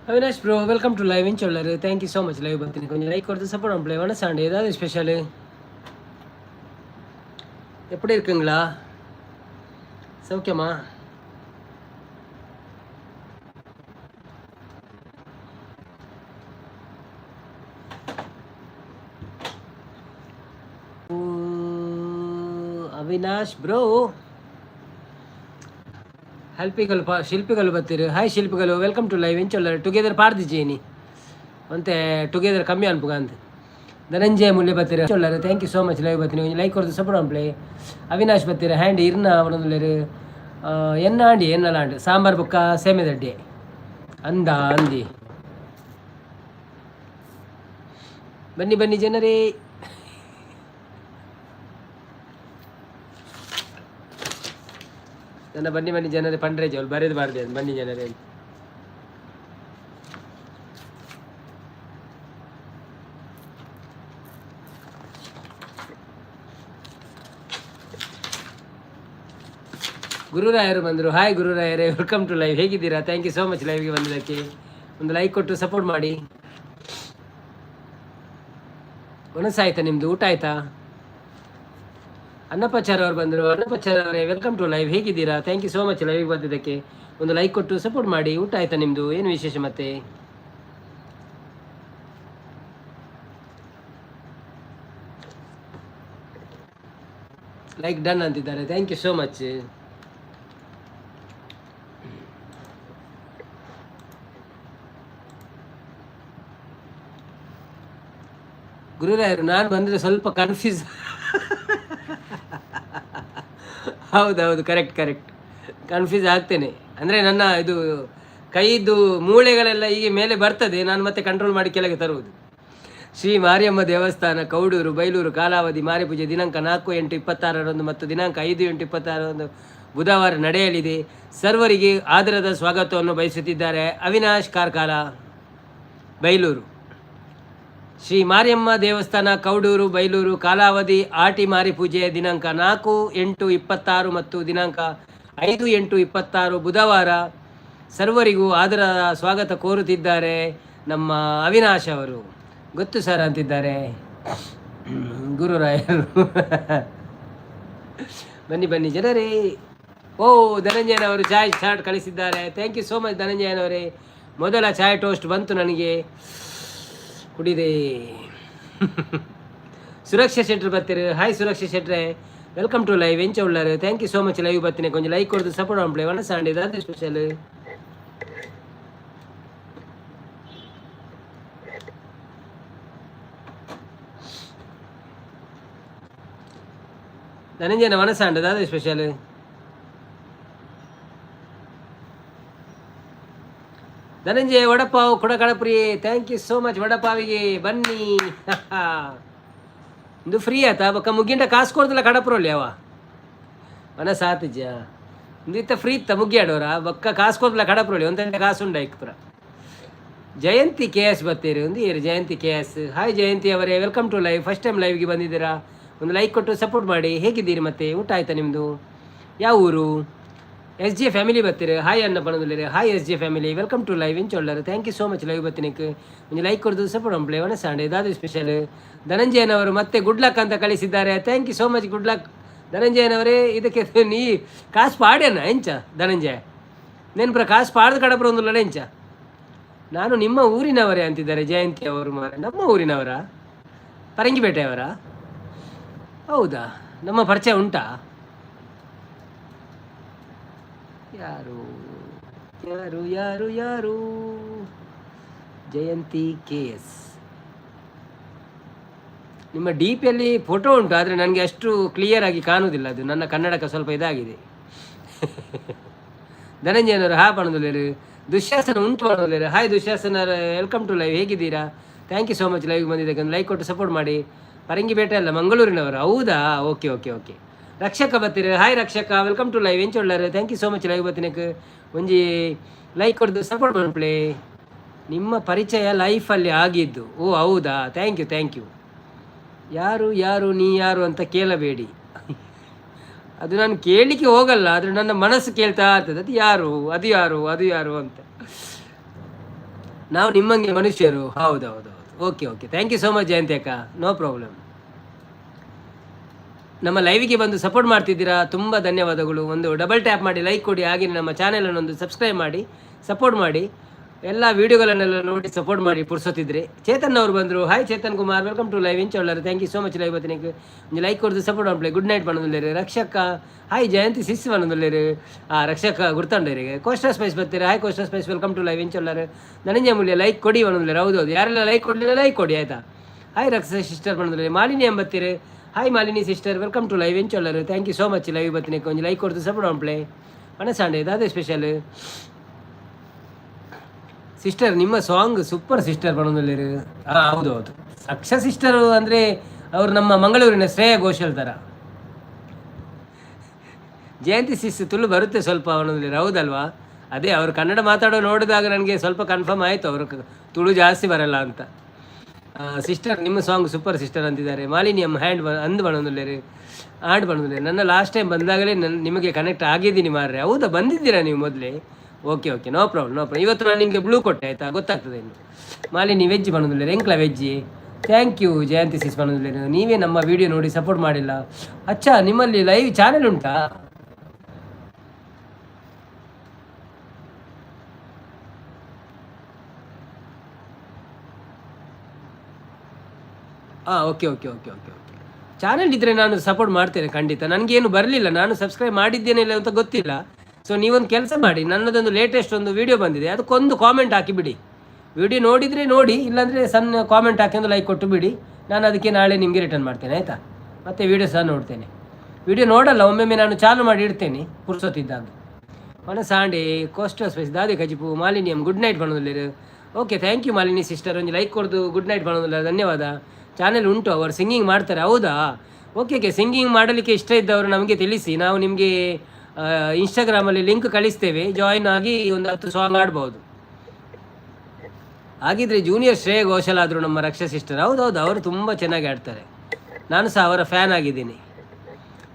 Avinash bro, welcome to live ಇಂಚೊಳ್ಳರು. Thank you so much live ಬರ್ತೀನಿ. ಕೊಂಚ like ಕೊಡ್ತು ಸಪೋರ್ಟ್ பண்ண. வனசாண்டு ஏதாவது ஸ்பெஷலு? எப்படி இருக்குங்களா? சௌக்கியமா? ಅವಿನಾಶ್ ಬ್ರೋ, ಹಲ್ಪಿಗಳು ಪಾ ಶಿಲ್ಪಿಗಳು ಬರ್ತೀರಿ. ಹಾಯ್ ಶಿಲ್ಪಿಗಳು, welcome to live. ಇಂಚೊಲ್ಲರು ಟುಗೆದರ್ ಪಾಡ್ದಿಜೇನಿ ಒಂತೆ ಟುಗೆದರ್ ಕಮ್ಮಿ ಅನ್ಪುಗ ಅಂತ. ಧನಂಜಯ ಮುಲ್ಲೆ ಬರ್ತೀರ ಚೊಲ್ಲರು. Thank you so much live ಬರ್ತೀನಿ. ಒಂಜಿ ಲೈಕ್ ಕೊಡ್ದು ಸಪೋರ್ಟ್ ಅನ್ಪ್ಲೆ. ಅವಿನಾಶ್ ಬರ್ತೀರ. ಹ್ಯಾಂಡ್ ಇರ್ನ ಅವನೊಂದುಲ್ಲೇರು ಎನ್ನ ಆಂಡಿ ಎನ್ನಲಾಂಡ್ ಸಾಂಬಾರ್ ಬುಕ್ಕ ಸೇಮೆದಡ್ಡಿ ಅಂದ ಅಂದಿ. ಬನ್ನಿ ಬನ್ನಿ ಜನರೇ. ನನ್ನ ಬನ್ನಿ ಬನ್ನಿ ಜನರೇ ಪಂಡ್ರೇಜ್ ಅವ್ರು ಬರೆದು ಬಾರ್ದೆ ಬನ್ನಿ ಜನರೇ ಅಂತ. ಗುರುರಾಯರು ಬಂದರು. ಹಾಯ್ ಗುರುರಾಯರೇ, welcome to live. ಹೇಗಿದ್ದೀರಾ? Thank you so much ಲೈವ್ಗೆ ಬಂದಿದ್ದಕ್ಕೆ. ಒಂದು ಲೈಕ್ ಕೊಟ್ಟು ಸಪೋರ್ಟ್ ಮಾಡಿ. ಆಯ್ತಾ ನಿಮ್ಮದು? ಊಟ ಆಯ್ತಾ? ಅನ್ನಪ್ಪಾಚಾರ್ ಅವರು ಬಂದರು. ಅನ್ನಪ್ಪಾಚಾರ್ ಅವರೇ, welcome to live. ಹೇಗಿದ್ದೀರಾ? Thank you so much ಲೈವ್ಗೆ ಬಂದಿದ್ದಕ್ಕೆ. ಒಂದು ಲೈಕ್ ಕೊಟ್ಟು ಸಪೋರ್ಟ್ ಮಾಡಿ. ಊಟ ಆಯ್ತಾ ನಿಮ್ಮದು? ಏನು ವಿಶೇಷ ಮತ್ತೆ? ಲೈಕ್ ಡನ್ ಅಂತಿದ್ದಾರೆ. Thank you so much. ಗುರುರಾಯರು, ನಾನು ಬಂದರೆ ಸ್ವಲ್ಪ ಕನ್ಫ್ಯೂಸ್. ಹೌದೌದು, ಕರೆಕ್ಟ್ ಕರೆಕ್ಟ್. ಕನ್ಫ್ಯೂಸ್ ಆಗ್ತೇನೆ. ಅಂದರೆ ನನ್ನ ಇದು ಕೈದು ಮೂಳೆಗಳೆಲ್ಲ ಹೀಗೆ ಮೇಲೆ ಬರ್ತದೆ, ನಾನು ಮತ್ತೆ ಕಂಟ್ರೋಲ್ ಮಾಡಿ ಕೆಳಗೆ ತರುವುದು. ಶ್ರೀ ಮಾರಿಯಮ್ಮ ದೇವಸ್ಥಾನ, ಕೌಡೂರು, ಬೈಲೂರು. ಕಾಲಾವಧಿ ಮಾರಿಪೂಜೆ ದಿನಾಂಕ 4/8/26ರಂದು ಮತ್ತು ದಿನಾಂಕ 5/8/26ರಂದು ಬುಧವಾರ ನಡೆಯಲಿದೆ. ಸರ್ವರಿಗೆ ಆದರದ ಸ್ವಾಗತವನ್ನು ಬಯಸುತ್ತಿದ್ದಾರೆ ಅವಿನಾಶ್ ಕಾರ್ಕಾಲ, ಬೈಲೂರು. ಶ್ರೀ ಮಾರಿಯಮ್ಮ ದೇವಸ್ಥಾನ, ಕೌಡೂರು, ಬೈಲೂರು. ಕಾಲಾವಧಿ ಆಟಿ ಮಾರಿ ಪೂಜೆ ದಿನಾಂಕ 4/8/26 ಮತ್ತು ದಿನಾಂಕ 5/8/26 ಬುಧವಾರ. ಸರ್ವರಿಗೂ ಆದರ ಸ್ವಾಗತ ಕೋರುತ್ತಿದ್ದಾರೆ ನಮ್ಮ ಅವಿನಾಶ್ ಅವರು. ಗೊತ್ತು ಸರ್ ಅಂತಿದ್ದಾರೆ ಗುರುರಾಯರು. ಬನ್ನಿ ಬನ್ನಿ ಜನರೇ. ಓ, ಧನಂಜಯನವರು ಚಾಯ್ ಚಾಟ್ ಕಳಿಸಿದ್ದಾರೆ. Thank you so much ಧನಂಜಯನವರೇ. ಮೊದಲ ಚಾಯ್ ಟೋಸ್ಟ್ ಬಂತು ನನಗೆ, ಕುಡಿದೆ. ಸುರಕ್ಷಾ ಶೆಟ್ರು ಬರ್ತೀರಿ. ಹಾಯ್ ಸುರಕ್ಷಾ ಶೆಟ್ರೆ, welcome to live. ಎಂಚ ಉಳ್ಳಾರು? Thank you so much live ಬರ್ತೀನಿ. ಕೊಂಚ ಲೈಕ್ ಕೊಡ್ದು ಸಪೋರ್ಟ್ ಮಾಡ್ಪ್ಲೆ. ವನಸಾಂಡ್ ಇದಾದ ಸ್ಪೆಷಲ್? ಧನಂಜಯನ ವನಸಾಂಡ್ ದಾದ ಸ್ಪೆಷಲ್? ಧನಂಜಯ ವಡಪಾವ್ ಕುಡ ಕಡಪುರಿ. Thank you so much ವಡಪಾವಿಗೆ. ಬನ್ನಿ. ಇದು ಫ್ರೀ ಆತ ಬೊಕ್ಕ ಮುಗ್ಗಿಂಡ ಕಾಸು ಕೊಡ್ದಿಲ್ಲ ಕಡಪುರಲ್ಲಿ ಅವ ಮನಸ್ಸಾತಿಜ. ಇತ್ತ ಫ್ರೀ ಇತ್ತ ಮುಗ್ಗಿಯಾಡೋರ ಬೊಕ್ಕ ಕಾಸು ಕೊಡ್ದಿಲ್ಲ ಕಡಪುರೊಳ್ಳಿ ಒಂದಂಟೆ ಕಾಸು ಉಂಡ ಪುರ. ಜಯಂತಿ ಕೆ ಎಸ್ ಬತ್ತೀರಿ ಒಂದು ಏರು. ಜಯಂತಿ ಕೆ ಎಸ್, ಹಾಯ್ ಜಯಂತಿ ಅವರೇ, welcome to live. First time ಲೈವ್ಗೆ ಬಂದಿದ್ದೀರಾ. ಒಂದು ಲೈಕ್ ಕೊಟ್ಟು ಸಪೋರ್ಟ್ ಮಾಡಿ. ಹೇಗಿದ್ದೀರಿ ಮತ್ತೆ? ಊಟ ಆಯ್ತಾ ನಿಮ್ಮದು? ಯಾವ ಊರು? ಎಸ್ ಜೆ ಫ್ಯಾಮಿಲಿ ಬರ್ತೀರಿ. ಹಾಯ್ ಅನ್ನ ಪಣದುಲ್ಲೇರಿ. Hi S J family, welcome to live. ಇಂಚೊಳ್ಳರು? Thank you so much live ಬತ್ತಿನಕ್ಕೆ. ಒಂದು ಲೈಕ್ ಕೊಡ್ದು ಸಪೋರ್ಟ್ ಅಂಪ್ಲೆ. ಒಣಸಾಂಡೆ ದಾದು ಸ್ಪೆಷಲ್? ಧನಂಜಯನವರು ಮತ್ತೆ ಗುಡ್ ಲಕ್ ಅಂತ ಕಳಿಸಿದ್ದಾರೆ. Thank you so much, good luck ಧನಂಜಯನವರೇ. ಇದಕ್ಕೆ ನೀ ಕಾಸು ಪಾಡ್ಯನ ಎಂಚ ಧನಂಜಯ? ನೆನ್ಪುರ ಕಾಸು ಪಾಡ್ದು ಕಡಪ್ರ ಒಂದು ಎಂಚ? ನಾನು ನಿಮ್ಮ ಊರಿನವರೇ ಅಂತಿದ್ದಾರೆ ಜಯಂತಿ ಅವರು. ಮಾರ, ನಮ್ಮ ಊರಿನವರ? ಪರಂಗಿಪೇಟೆಯವರ? ಹೌದಾ? ನಮ್ಮ ಪರಿಚಯ ಉಂಟಾ? ಯಾರು ಯಾರು ಯಾರು ಯಾರು? ಜಯಂತಿ ಕೆ ಎಸ್. ನಿಮ್ಮ ಡಿ ಪಿಯಲ್ಲಿ ಫೋಟೋ ಉಂಟು, ಆದರೆ ನನಗೆ ಅಷ್ಟು ಕ್ಲಿಯರ್ ಆಗಿ ಕಾಣುವುದಿಲ್ಲ. ಅದು ನನ್ನ ಕನ್ನಡಕ ಸ್ವಲ್ಪ ಇದಾಗಿದೆ. ಧನಂಜಯನವರು ಹಾ ಪಣದುಲ್ಲೇರು. ದುಶ್ಯಾಸನ ಉಂಟು ಪಣದುಲ್ಲೇರು. Hi Dushasana, welcome to live. ಹೇಗಿದ್ದೀರಾ? Thank you so much live ಬಂದಿದ್ದಕ್ಕೆ. ಒಂದು ಲೈಕ್ ಕೊಟ್ಟು ಸಪೋರ್ಟ್ ಮಾಡಿ. ಪರಂಗಿಪೇಟೆ ಅಲ್ಲ, ಮಂಗಳೂರಿನವರು. ಹೌದಾ? Okay okay okay. ರಕ್ಷಕ ಬತ್ತೀರಿ. ಹಾಯ್ ರಕ್ಷಕ, welcome to live. ಎಂಚೊಳ್ಳಾರು? Thank you so much live ಬತ್ತಿನಕ್ಕೆ. ಒಂಜಿ ಲೈಕ್ ಕೊಡ್ದು ಸಪೋರ್ಟ್ ಮಾಡ್ಪ್ಲೆ. ನಿಮ್ಮ ಪರಿಚಯ ಲೈಫಲ್ಲಿ ಆಗಿದ್ದು. ಓ ಹೌದಾ? Thank you, thank you. ಯಾರು ಯಾರು, ನೀ ಯಾರು ಅಂತ ಕೇಳಬೇಡಿ. ಅದು ನಾನು ಕೇಳಲಿಕ್ಕೆ ಹೋಗಲ್ಲ, ಆದರೆ ನನ್ನ ಮನಸ್ಸು ಕೇಳ್ತಾ ಇರ್ತದೆ, ಅದು ಯಾರು, ಅದು ಯಾರು, ಅದು ಯಾರು ಅಂತ. ನಾವು ನಿಮ್ಮಂಗೆ ಮನುಷ್ಯರು. ಹೌದು ಹೌದು ಹೌದು. Okay okay, thank you so much Jayanti ಅಕ್ಕ, ನೋ ಪ್ರಾಬ್ಲಮ್. ನಮ್ಮ ಲೈವಿಗೆ ಬಂದು ಸಪೋರ್ಟ್ ಮಾಡ್ತಿದ್ದೀರಾ, ತುಂಬ ಧನ್ಯವಾದಗಳು. ಒಂದು ಡಬಲ್ ಟ್ಯಾಪ್ ಮಾಡಿ ಲೈಕ್ ಕೊಡಿ, ಹಾಗೆ ನಮ್ಮ ಚಾನೆಲನ್ನು ಒಂದು ಸಬ್ಸ್ಕ್ರೈಬ್ ಮಾಡಿ ಸಪೋರ್ಟ್ ಮಾಡಿ. ಎಲ್ಲ ವೀಡಿಯೋಗಳನ್ನೆಲ್ಲ ನೋಡಿ ಸಪೋರ್ಟ್ ಮಾಡಿ ಪುರ್ಸೊತ್ತಿದ್ರೆ. ಚೇತನ್ ಅವರು ಬಂದರು. Hi Chetan Kumar, welcome to live ಇಂಚೊಳ್ಳರು. Thank you so much live ಬತ್ತಿನಕ್ಕೆ. ಒಂದು ಲೈಕ್ ಕೊಡ್ದು ಸಪೋರ್ಟ್ ಮಾಡ್ಪ್ಲೆ. ಗುಡ್ ನೈಟ್ ಪನ್ನೊಂದುಲ್ಲೇರು. ರಕ್ಷಕ್ಕ ಹಾಯ್, ಜಯಂತಿ ಸಿಸ್ ಪನ್ನೊಂದುಲ್ಲೇರು. ಆ ರಕ್ಷಕ್ಕ ಗುರ್ತಂಡೇರಿಗೆ. ಕೋಸ್ಟಾ ಸ್ಪೈಸ್ ಬರ್ತೀರಾ. Hi Costa Spice, welcome to live ಇಂಚೊಳ್ಳರು. ನನಂಜೆ ಮೂಲ್ಯ ಲೈಕ್ ಕೊಡಿ ಪನ್ನೊಂದುಲ್ಲೇರು. ಹೌದು ಹೌದು, ಯಾರೆಲ್ಲ ಲೈಕ್ ಕೊಡಲಿಲ್ಲ ಲೈಕ್ ಕೊಡಿ ಆಯಿತಾ. ಹಾಯ್ ರಕ್ಷ ಸಿಸ್ಟರ್ ಪನ್ನೊಂದುಲ್ಲೇರು. ಮಾಲಿನಿ ಎಂಬತ್ತೀರು. Hi Malini sister, welcome to live ಇಂಚೊಳ್ಳರು. Thank you so much live ಬತ್ತಿನಕ್ಕೆ. ಒಂದು ಲೈಕ್ ಕೊಡ್ದು ಸಪೋರ್ಟ್ ಮಾಡ್ಪ್ಲೆ. ಮನಸಾಂಡೆ ದಾದೆ ಸ್ಪೆಷಲ್. ಸಿಸ್ಟರ್ ನಿಮ್ಮ ಸಾಂಗ್ ಸೂಪರ್ ಸಿಸ್ಟರ್ ಪಣೊಂದುಲ್ಲೇರು. ಹಾಂ ಹೌದು ಹೌದು, ಅಕ್ಷ ಸಿಸ್ಟರು ಅಂದರೆ ಅವರು ನಮ್ಮ ಮಂಗಳೂರಿನ ಶ್ರೇಯಾ ಘೋಷಲ್ ಥರ. ಜಯಂತಿ ಸಿಸ್ ತುಳು ಬರುತ್ತೆ ಸ್ವಲ್ಪ ಪಣೊಂದುಲ್ಲೇರು. ಹೌದಲ್ವಾ? ಅದೇ ಅವರು ಕನ್ನಡ ಮಾತಾಡೋ ನೋಡಿದಾಗ ನನಗೆ ಸ್ವಲ್ಪ ಕನ್ಫರ್ಮ್ ಆಯಿತು ಅವರು ತುಳು ಜಾಸ್ತಿ ಬರಲ್ಲ ಅಂತ. ಸಿಸ್ಟರ್ ನಿಮ್ಮ ಸಾಂಗ್ ಸೂಪರ್ ಸಿಸ್ಟರ್ ಅಂತಿದ್ದಾರೆ. ಮಾಲಿನಿ ಅಮ್ಮ ಹ್ಯಾಂಡ್ ಅಂದು ಪಣೊಂದುಲ್ಲೇರು, ಆಂಡ್ ಪಣೊಂದುಲ್ಲೇರು. ನನ್ನ ಲಾಸ್ಟ್ ಟೈಮ್ ಬಂದಾಗಲೇ ನನ್ನ ನಿಮಗೆ ಕನೆಕ್ಟ್ ಆಗಿದ್ದೀನಿ ಮಾರ್ರೆ. ಹೌದಾ, ಬಂದಿದ್ದೀರಾ ನೀವು ಮೊದಲೇ? Okay okay, no problem no problem. ಇವತ್ತು ನಾನು ನಿಮಗೆ ಬ್ಲೂ ಕೊಟ್ಟೆ ಆಯಿತಾ, ಗೊತ್ತಾಗ್ತದೆ ಇನ್ನು. ಮಾಲಿನಿ ವೆಜ್ ಪಣೊಂದುಲ್ಲೇರು, ಎಂಕ್ಲ veg. Thank you Jayanti sis ಪಣೊಂದುಲ್ಲೇರು. ನೀವೇ ನಮ್ಮ ವಿಡಿಯೋ ನೋಡಿ ಸಪೋರ್ಟ್ ಮಾಡಿಲ್ಲ. ಅಚ್ಚಾ, ನಿಮ್ಮಲ್ಲಿ ಲೈವ್ ಚಾನೆಲ್ ಉಂಟಾ? ಹಾಂ, okay okay okay okay okay. Channel ಇದ್ದರೆ ನಾನು ಸಪೋರ್ಟ್ ಮಾಡ್ತೇನೆ ಖಂಡಿತ. ನನಗೇನು ಬರಲಿಲ್ಲ, ನಾನು ಸಬ್ಸ್ಕ್ರೈಬ್ ಮಾಡಿದ್ದೇನೆ ಇಲ್ಲ ಅಂತ ಗೊತ್ತಿಲ್ಲ. ಸೊ ನೀವೊಂದು ಕೆಲಸ ಮಾಡಿ, ನನ್ನದೊಂದು ಲೇಟೆಸ್ಟ್ ಒಂದು ವೀಡಿಯೋ ಬಂದಿದೆ, ಅದಕ್ಕೊಂದು ಕಾಮೆಂಟ್ ಹಾಕಿಬಿಡಿ. ವಿಡಿಯೋ ನೋಡಿದರೆ ನೋಡಿ, ಇಲ್ಲಾಂದರೆ ಸಣ್ಣ ಕಾಮೆಂಟ್ ಹಾಕಿ ಒಂದು ಲೈಕ್ ಕೊಟ್ಟು ಬಿಡಿ. ನಾನು ಅದಕ್ಕೆ ನಾಳೆ ನಿಮಗೆ ರಿಟರ್ನ್ ಮಾಡ್ತೇನೆ ಆಯಿತಾ. ಮತ್ತು ವೀಡಿಯೋ ಸಹ ನೋಡ್ತೇನೆ. ವೀಡಿಯೋ ನೋಡಲ್ಲ, ಒಮ್ಮೆಮ್ಮೆ ನಾನು ಚಾಲು ಮಾಡಿ ಇಡ್ತೇನೆ ಪುರ್ಸೊತ್ತಿದ್ದಾಗ. ಮನಸಾಂಡೆ ಕೋಸ್ಟಲ್ ಸ್ಪೈಸ್ ದಾದೆ ಕಜಿಪು. ಮಾಲಿನಿ ಗುಡ್ ನೈಟ್ ಪಣೊಂದುಲ್ಲೇರು. Okay, thank you Malini sister. ಒಂದು ಲೈಕ್ ಕೊಡ್ದು ಗುಡ್ ನೈಟ್ ಪಣೊಂದುಲ್ಲ, ಧನ್ಯವಾದ. ಚಾನೆಲ್ ಉಂಟು, ಅವರು ಸಿಂಗಿಂಗ್ ಮಾಡ್ತಾರೆ. ಹೌದಾ? ಓಕೆ ಓಕೆ, ಸಿಂಗಿಂಗ್ ಮಾಡಲಿಕ್ಕೆ ಇಷ್ಟ ಇದ್ದವರು ನಮಗೆ ತಿಳಿಸಿ, ನಾವು ನಿಮಗೆ ಇನ್ಸ್ಟಾಗ್ರಾಮಲ್ಲಿ ಲಿಂಕ್ ಕಳಿಸ್ತೇವೆ. ಜಾಯಿನ್ ಆಗಿ ಒಂದು 10 ಸಾಂಗ್ ಆಡ್ಬೋದು. ಹಾಗಿದ್ರೆ ಜೂನಿಯರ್ ಶ್ರೇಯ ಘೋಷಲ್ ಆದರು ನಮ್ಮ ರಕ್ಷಾ ಸಿಸ್ಟರ್. ಹೌದೌದು, ಅವರು ತುಂಬ ಚೆನ್ನಾಗಿ ಆಡ್ತಾರೆ, ನಾನು ಸಹ ಅವರ ಫ್ಯಾನ್ ಆಗಿದ್ದೀನಿ.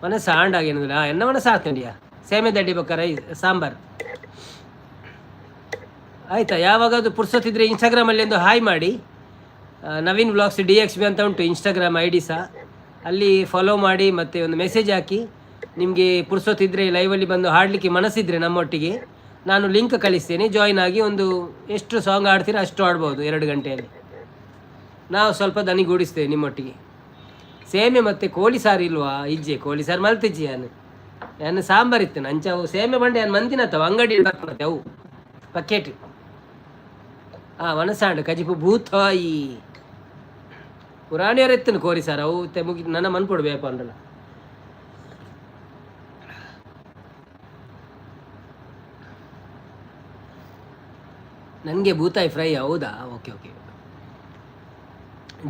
ಮನಸ್ಸು ಆಂಡಾಗೇನಿಲ್ಲ ಎನ್ನ ಮನಸ್ಸು ಆಗ್ತಂಡಿಯಾ. ಸೇಮೆ ದಡ್ಡಿ ಬೊಕ್ಕ ರೈಸ್ ಸಾಂಬಾರ್ ಆಯಿತಾ. ಯಾವಾಗಾದರೂ ಪುರ್ಸೊತ್ತಿದ್ರೆ ಇನ್ಸ್ಟಾಗ್ರಾಮಲ್ಲಿ ಒಂದು ಹಾಯ್ ಮಾಡಿ. ನವೀನ್ ವ್ಲಾಗ್ಸ್ DXB ಅಂತ ಉಂಟು ಇನ್ಸ್ಟಾಗ್ರಾಮ್ I D ಸಹ, ಅಲ್ಲಿ ಫಾಲೋ ಮಾಡಿ ಮತ್ತು ಒಂದು ಮೆಸೇಜ್ ಹಾಕಿ. ನಿಮಗೆ ಪುರ್ಸೊತ್ತಿದ್ರೆ ಲೈವಲ್ಲಿ ಬಂದು ಹಾಡಲಿಕ್ಕೆ ಮನಸ್ಸಿದ್ರೆ ನಮ್ಮೊಟ್ಟಿಗೆ ನಾನು ಲಿಂಕ್ ಕಳಿಸ್ತೇನೆ. ಜಾಯಿನ್ ಆಗಿ ಒಂದು ಎಷ್ಟು ಸಾಂಗ್ ಆಡ್ತೀರೋ ಅಷ್ಟು ಆಡ್ಬೋದು 2 ಗಂಟೆಯಲ್ಲಿ. ನಾವು ಸ್ವಲ್ಪ ದನಿಗೂಡಿಸ್ತೇವೆ ನಿಮ್ಮೊಟ್ಟಿಗೆ. ಸೇಮೆ ಮತ್ತು ಕೋಳಿ ಸಾರು ಇಲ್ವಾ? ಇಜ್ಜೆ ಕೋಳಿ ಸಾರು ಮಲ್ತಿಜ್ಜಿ ನಾನು. ನಾನು ಸಾಂಬಾರು ಇತ್ತು ಅಂಚ ಅವು ಸೇಮೆ ಬಂಡೆ ನಾನು ಮಂದಿನತ್ತವ ಅಂಗಡಿ ಬರ್ಪುನತೆ ಅವು ಪಕ್ಕೇಟ್. ಹಾಂ ಮನಸಾಂಡು ಕಜಿಪು ಭೂತಾಯಿ ಪುರಾಣಿಯರ್ ಎತ್ತನು ಕೋರಿ ಸಾರು ಅವು ಮುಗಿ ನನ್ನ ಮನ್ಪೊಡು ಬೇಪ ಅಂಡಲ್ಲ. ನನಗೆ ಬೂತಾಯಿ ಫ್ರೈ. ಹೌದಾ? Okay okay.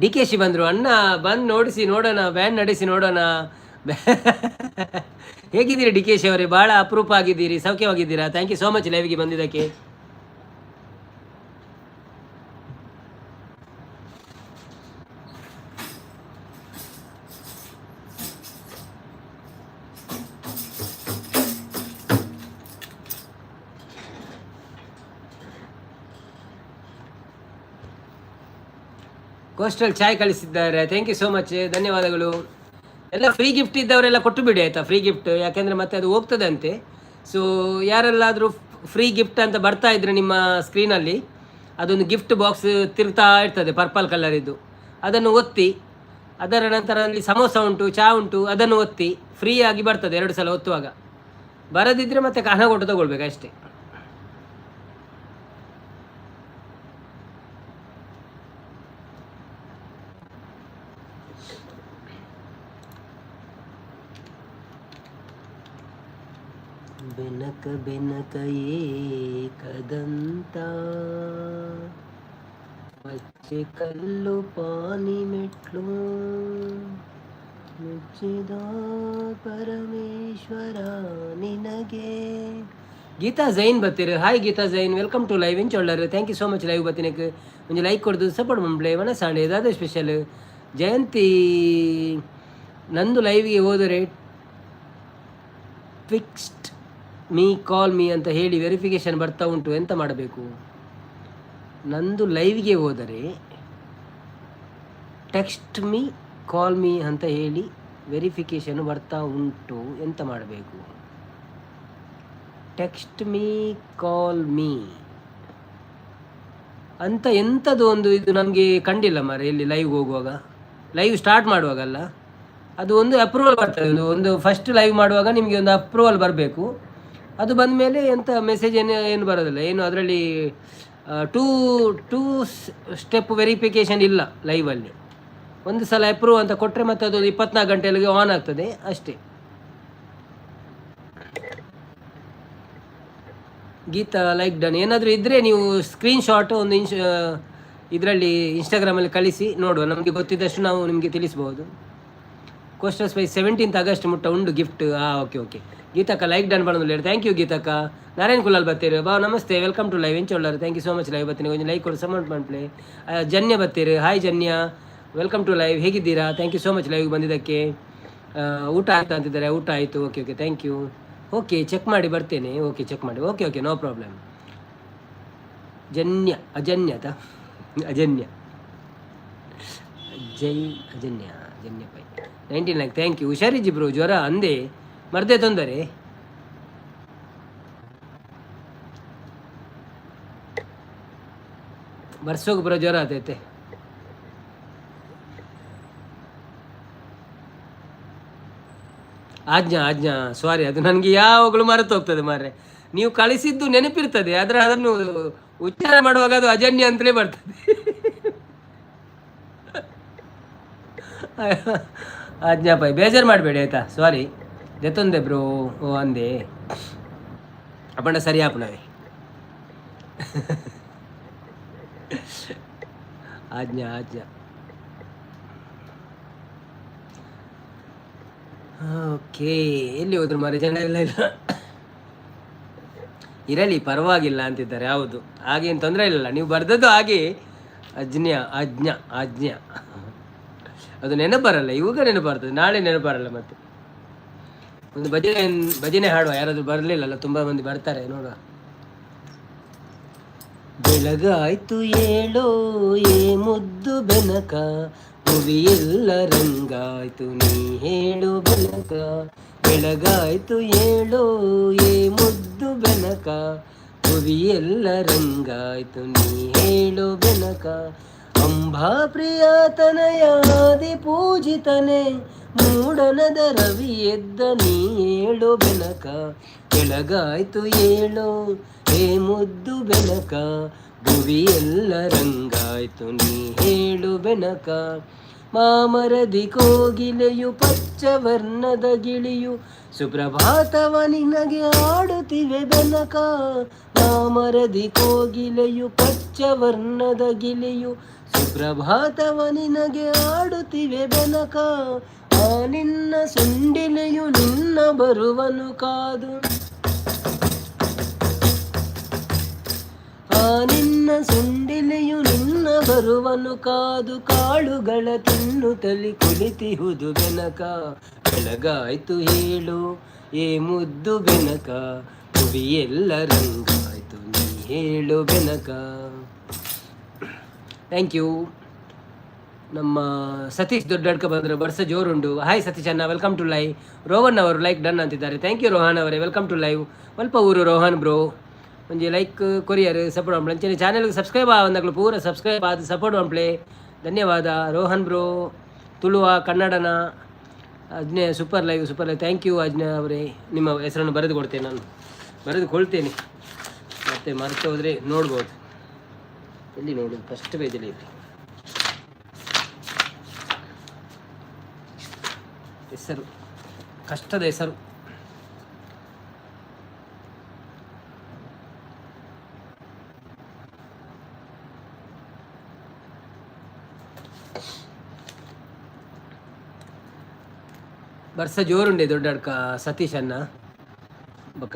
DKShi ಬಂದರು. ಅಣ್ಣ ಬಂದು ನೋಡಿಸಿ ನೋಡೋಣ, ವ್ಯಾನ್ ನಡೆಸಿ ನೋಡೋಣ. ಹೇಗಿದ್ದೀರಿ ಡಿಕೆಶಿ ಅವರೇ? ಭಾಳ ಅಪರೂಪ ಆಗಿದ್ದೀರಿ, ಸೌಖ್ಯವಾಗಿದ್ದೀರಾ? Thank you so much ಲೈವ್ಗೆ ಬಂದಿದ್ದಕ್ಕೆ. ಕೋಸ್ಟಲ್ ಚಾಯ್ ಕಳಿಸಿದ್ದಾರೆ, thank you so much, ಧನ್ಯವಾದಗಳು. ಎಲ್ಲ ಫ್ರೀ ಗಿಫ್ಟ್ ಇದ್ದವರೆಲ್ಲ ಕೊಟ್ಟು ಬಿಡಿ ಆಯಿತಾ, ಫ್ರೀ ಗಿಫ್ಟ್, ಯಾಕೆಂದರೆ ಮತ್ತೆ ಅದು ಹೋಗ್ತದೆ ಅಂತೆ. ಸೊ ಯಾರೆಲ್ಲಾದರೂ ಫ್ರೀ ಗಿಫ್ಟ್ ಅಂತ ಬರ್ತಾ ಇದ್ದರೆ ನಿಮ್ಮ ಸ್ಕ್ರೀನಲ್ಲಿ ಅದೊಂದು ಗಿಫ್ಟ್ ಬಾಕ್ಸ್ ತಿರುಗ್ತಾ ಇರ್ತದೆ ಪರ್ಪಲ್ ಕಲರಿದ್ದು, ಅದನ್ನು ಒತ್ತಿ. ಅದರ ನಂತರ ಅಲ್ಲಿ ಸಮೋಸ ಉಂಟು, ಚಹಾ ಉಂಟು, ಅದನ್ನು ಒತ್ತಿ. ಫ್ರೀಯಾಗಿ ಬರ್ತದೆ 2 ಸಲ ಒತ್ತುವಾಗ. ಬರದಿದ್ದರೆ ಮತ್ತೆ ಹಣ ಕೊಟ್ಟು ತಗೊಳ್ಬೇಕು ಅಷ್ಟೇ. ಬೆನಕ ಬೆನಕ ಏಕದಂತ వచ్చే కళ్ళు పాని మెట్లు ಮೆಚ್ಚಿದ ಪರಮೇಶ್ವರ ನಿನಗೆ. Gita Jain ಬತ್ತೀರು. Hi Geetha Jain, welcome to live ಇಂಚೊಳ್ಳರು. Thank you so much live ಬತ್ತಿನಕ್ಕೆ. ಒಂಜಿ ಲೈಕ್ ಕೊಡ್ದು ಸಪೋರ್ಟ್ ಮಂಬ್ಲೆ. ಮನಸಾಂಡೆ ದಾದ ಸ್ಪೆಷಲ್. ಜಯಂತಿ ನಂದು ಲೈವ್ಗೆ ಹೋದರೆ ಫಿಕ್ಸ್ಡ್ ಮೀ ಕಾಲ್ ಮೀ ಅಂತ ಹೇಳಿ ವೆರಿಫಿಕೇಷನ್ ಬರ್ತಾ ಉಂಟು, ಎಂತ ಮಾಡಬೇಕು? ನಂದು ಲೈವ್ಗೆ ಹೋದರೆ ಟೆಕ್ಸ್ಟ್ ಮೀ ಕಾಲ್ ಮೀ ಅಂತ ಹೇಳಿ ವೆರಿಫಿಕೇಷನ್ ಬರ್ತಾ ಉಂಟು, ಎಂತ ಮಾಡಬೇಕು? ಟೆಕ್ಸ್ಟ್ ಮೀ ಕಾಲ್ ಮೀ ಅಂತ ಎಂಥದ್ದು ಒಂದು ಇದು ನಮಗೆ ಕಂಡಿಲ್ಲ ಮಾರ್ರೆ. ಇಲ್ಲಿ ಲೈವ್ ಹೋಗುವಾಗ, ಲೈವ್ ಸ್ಟಾರ್ಟ್ ಮಾಡುವಾಗಲ್ಲ, ಅದು ಒಂದು ಅಪ್ರೂವಲ್ ಬರ್ತದೆ. ಒಂದು ಒಂದು ಫಸ್ಟ್ ಲೈವ್ ಮಾಡುವಾಗ ನಿಮಗೆ ಒಂದು ಅಪ್ರೂವಲ್ ಬರಬೇಕು. ಅದು ಬಂದ ಮೇಲೆ ಎಂಥ ಮೆಸೇಜ್ ಏನು ಏನು ಬರೋದಿಲ್ಲ ಏನು. ಅದರಲ್ಲಿ ಟೂ ಟೂ ಸ್ಟೆಪ್ ವೆರಿಫಿಕೇಷನ್ ಇಲ್ಲ ಲೈವಲ್ಲಿ. ಒಂದು ಸಲ ಅಪ್ರೂವ್ ಅಂತ ಕೊಟ್ಟರೆ ಮತ್ತೆ ಅದು 24 ಗಂಟೆಯಲ್ಲಿಗೆ ಆನ್ ಆಗ್ತದೆ ಅಷ್ಟೇ. Geeta like done. ಏನಾದರೂ ಇದ್ದರೆ ನೀವು ಸ್ಕ್ರೀನ್ ಶಾಟ್ ಒಂದು ಇದರಲ್ಲಿ ಇನ್ಸ್ಟಾಗ್ರಾಮಲ್ಲಿ ಕಳಿಸಿ, ನೋಡುವ. ನಮಗೆ ಗೊತ್ತಿದ್ದಷ್ಟು ನಾವು ನಿಮಗೆ ತಿಳಿಸ್ಬೋದು. ಕೋಸ್ಟಲ್ ಸ್ಪೈಸ್ 17 ಆಗಸ್ಟ್ ಮುಟ್ಟ ಉಂಡು ಗಿಫ್ಟ್. ಹಾಂ, ಓಕೆ ಓಕೆ. ಗೀತಕ್ಕ ಲೈಕ್ ಡನ್ ಮಾಡೋದು. Thank you ಗೀತಕ್ಕ. ನಾರಾಯಣ್ ಕುಲಾಲ್ ಬತ್ತೀರು ಬಾ. Namaste, welcome to live. ಎಂಚೊಳ್ಳಾರು? Thank you so much. Live ಬತ್ತೀನಿ, ಕೊಂಚ ಲೈಕ್ ಕೊಡು, ಸಪೋರ್ಟ್ ಮಾಡ್ಪ್ಲೆ. ಜನ್ಯ ಬತ್ತೀರು. Hi Janya, welcome to live. ಹೇಗಿದ್ದೀರಾ? Thank you so much live ಬಂದಿದ್ದಕ್ಕೆ. ಊಟ ಆಯ್ತಾ ಅಂತಿದ್ದಾರೆ. ಊಟ ಆಯಿತು. Okay okay, thank you. Okay, check ಮಾಡಿ ಬರ್ತೇನೆ. ಓಕೆ, ಚೆಕ್ ಮಾಡಿ. Okay okay, no problem. Janya, ಅಜನ್ಯ ಆತಾ, ಅಜನ್ಯ ಜೈ ಅಜನ್ಯ Janya Pai. 19 like, thank you. ಹುಷಾರಿಜ್ಜಿ ಬ್ರೋ, ಜ್ವರ ಅಂದೆ, ಮರ್ದೆ ತೊಂದರೆ. ಬರ್ಸೋಗಿ ಬ್ರೋ, ಜ್ವರ ಆತೈತೆ. ಆಜ್ಞಾ, ಆಜ್ಞಾ, ಸಾರಿ. ಅದು ನನಗೆ ಯಾವಾಗಲೂ ಮರೆತು ಹೋಗ್ತದೆ ಮಾರ್ರೆ. ನೀವು ಕಳಿಸಿದ್ದು ನೆನಪಿರ್ತದೆ, ಆದರೆ ಅದನ್ನು ಉಚ್ಚಾರ ಮಾಡುವಾಗ ಅದು ಅಜನ್ಯ ಅಂತಲೇ ಬರ್ತದೆ. ಆಜ್ಞಾ ಪೈ, ಬೇಜಾರು ಮಾಡಬೇಡಿ ಆಯ್ತಾ, ಸಾರಿ. ದೆತ್ತೊಂದೆ ಬ್ರೋ. ಓ ಅಂದೆ ಅಪ್ಪಂಡ ಸರಿ ಆಪಣವೇ. ಆಜ್ಞಾ, ಆಜ್ಞಾ. ಓಕೆ, ಎಲ್ಲಿ ಹೋದ್ರು ಮಾರೆ ಜನ ಎಲ್ಲ? ಇಲ್ಲ, ಇರಲಿ, ಪರವಾಗಿಲ್ಲ ಅಂತಿದ್ದಾರೆ. ಹೌದು, ಹಾಗೇನು ತೊಂದರೆ ಇಲ್ಲ. ನೀವು ಬರ್ದದ್ದು ಹಾಗೆ. ಅಜ್ಞ, ಆಜ್ಞಾ, ಆಜ್ಞಾ. ಅದು ನೆನಪು ಬರಲ್ಲ. ಇವಾಗ ನೆನಪು ಬರ್ತದೆ, ನಾಳೆ ನೆನಪು ಬರಲ್ಲ. ಮತ್ತೆ ಒಂದು ಭಜನೆ ಭಜನೆ ಹಾಡುವ. ಯಾರಾದರೂ ಬರಲಿಲ್ಲಲ್ಲ, ತುಂಬ ಮಂದಿ ಬರ್ತಾರೆ, ನೋಡುವ. ಬೆಳಗಾಯ್ತು ಏಳೋ ಏ ಮುದ್ದು ಬೆನಕ, ಭುವಿಯೆಲ್ಲ ರಂಗಾಯ್ತು ನೀ ಹೇಳು ಬೆನಕ. ಬೆಳಗಾಯ್ತು ಏಳೋ ಏ ಮುದ್ದು ಬೆನಕ, ಭುವಿಯೆಲ್ಲ ರಂಗಾಯ್ತು ನೀ ಹೇಳು ಬೆನಕ. ಅಂಬಾ ಪ್ರಿಯತನಯಾದಿ ಪೂಜಿತನೆ, ಮೂಡನದ ರವಿ ಎದ್ದ ನೀ ಏಳು ಬೆನಕ. ಬೆಳಗಾಯ್ತು ಏಳೋ ಹೇ ಮುದ್ದು ಬೆನಕ, ಭುವಿಯೆಲ್ಲ ರಂಗಾಯ್ತು ನೀ ಹೇಳು ಬೆನಕ. ಮಾಮರದಿ ಕೋಗಿಲೆಯು ಪಚ್ಚವರ್ಣದ ಗಿಳಿಯು ಸುಪ್ರಭಾತವ ನಿನಗೆ ಆಡುತ್ತಿವೆ ಬೆನಕ. ಮಾಮರದಿ ಕೋಗಿಲೆಯು ಪಚ್ಚವರ್ಣದ ಗಿಳಿಯು ಸುಪ್ರಭಾತವ ನಿನಗೆ ಆಡುತ್ತಿವೆ ಬೆನಕ. ಆ ನಿನ್ನ ಸುಂಡಿಲೆಯು ನಿನ್ನ ಬರುವನು ಕಾದು, ಆ ನಿನ್ನ ಸುಂಡಿಲೆಯು ನಿನ್ನ ಬರುವನು ಕಾದು ಕಾಳುಗಳ ತಿನ್ನುತ್ತಲಿ ಕುಳಿತಿಹುದು ಬೆನಕ. ಬೆಳಗಾಯ್ತು ಹೇಳು ಏ ಮುದ್ದು ಬೆನಕ, ಭುವಿಯೆಲ್ಲ ರಂಗಾಯ್ತು ನೀ ಹೇಳು ಬೆನಕ. Thank you. ನಮ್ಮ ಸತೀಶ್ ದೊಡ್ಡಡ್ಕ ಬಂದರು. ಬರ್ಸ ಜೋರುಂಡು. ಹಾಯ್ ಸತೀಶ್ ಅಣ್ಣ, welcome to live. Rohan ಅವರು ಲೈಕ್ ಡನ್ ಅಂತಿದ್ದಾರೆ. Thank you Rohan ಅವರೇ, welcome to live. ಮಲ್ಪ ಊರು ರೋಹನ್ ಬ್ರೋ? ಒಂಜಿ ಲೈಕ್ ಕೊರಿಯರ್ ಸಪೋರ್ಟ್ ಮಾಡ್ಪ್ಲೆ. ಅಂಚನೆ ಚಾನೆಲ್ಗೆ ಸಬ್ಸ್ಕ್ರೈಬ್ ಆವಂದಾಗ್ಲು ಪೂರ ಸಬ್ಸ್ಕ್ರೈಬ್ ಆದ್ ಸಪೋರ್ಟ್ ಮಾಡ್ಪ್ಲೆ. ಧನ್ಯವಾದ ರೋಹನ್ ಬ್ರೋ. ತುಳುವ ಕನ್ನಡನ? ಅಜ್ಞೆ, super live, super live. Thank you ಅಜ್ಞೆ ಅವರೇ. ನಿಮ್ಮ ಹೆಸರನ್ನು ಬರೆದು ಕೊಡ್ತೇನೆ ನಾನು, ಬರೆದುಕೊಳ್ತೇನೆ. ಮತ್ತೆ ಮರೆತು ಹೋದರೆ ನೋಡ್ಬೋದು. ಎಲ್ಲಿ ನೋಡೋದು? ಫಸ್ಟ್ ಪೇಜಲ್ಲಿ ಇರಲಿ ಹೆಸರು, ಕಷ್ಟದ ಹೆಸರು. ಬರ್ಸ ಜೋರುಂಡೆ ದೊಡ್ಡಡ್ಕ ಸತೀಶ್ ಅನ್ನ. ಬೊಕ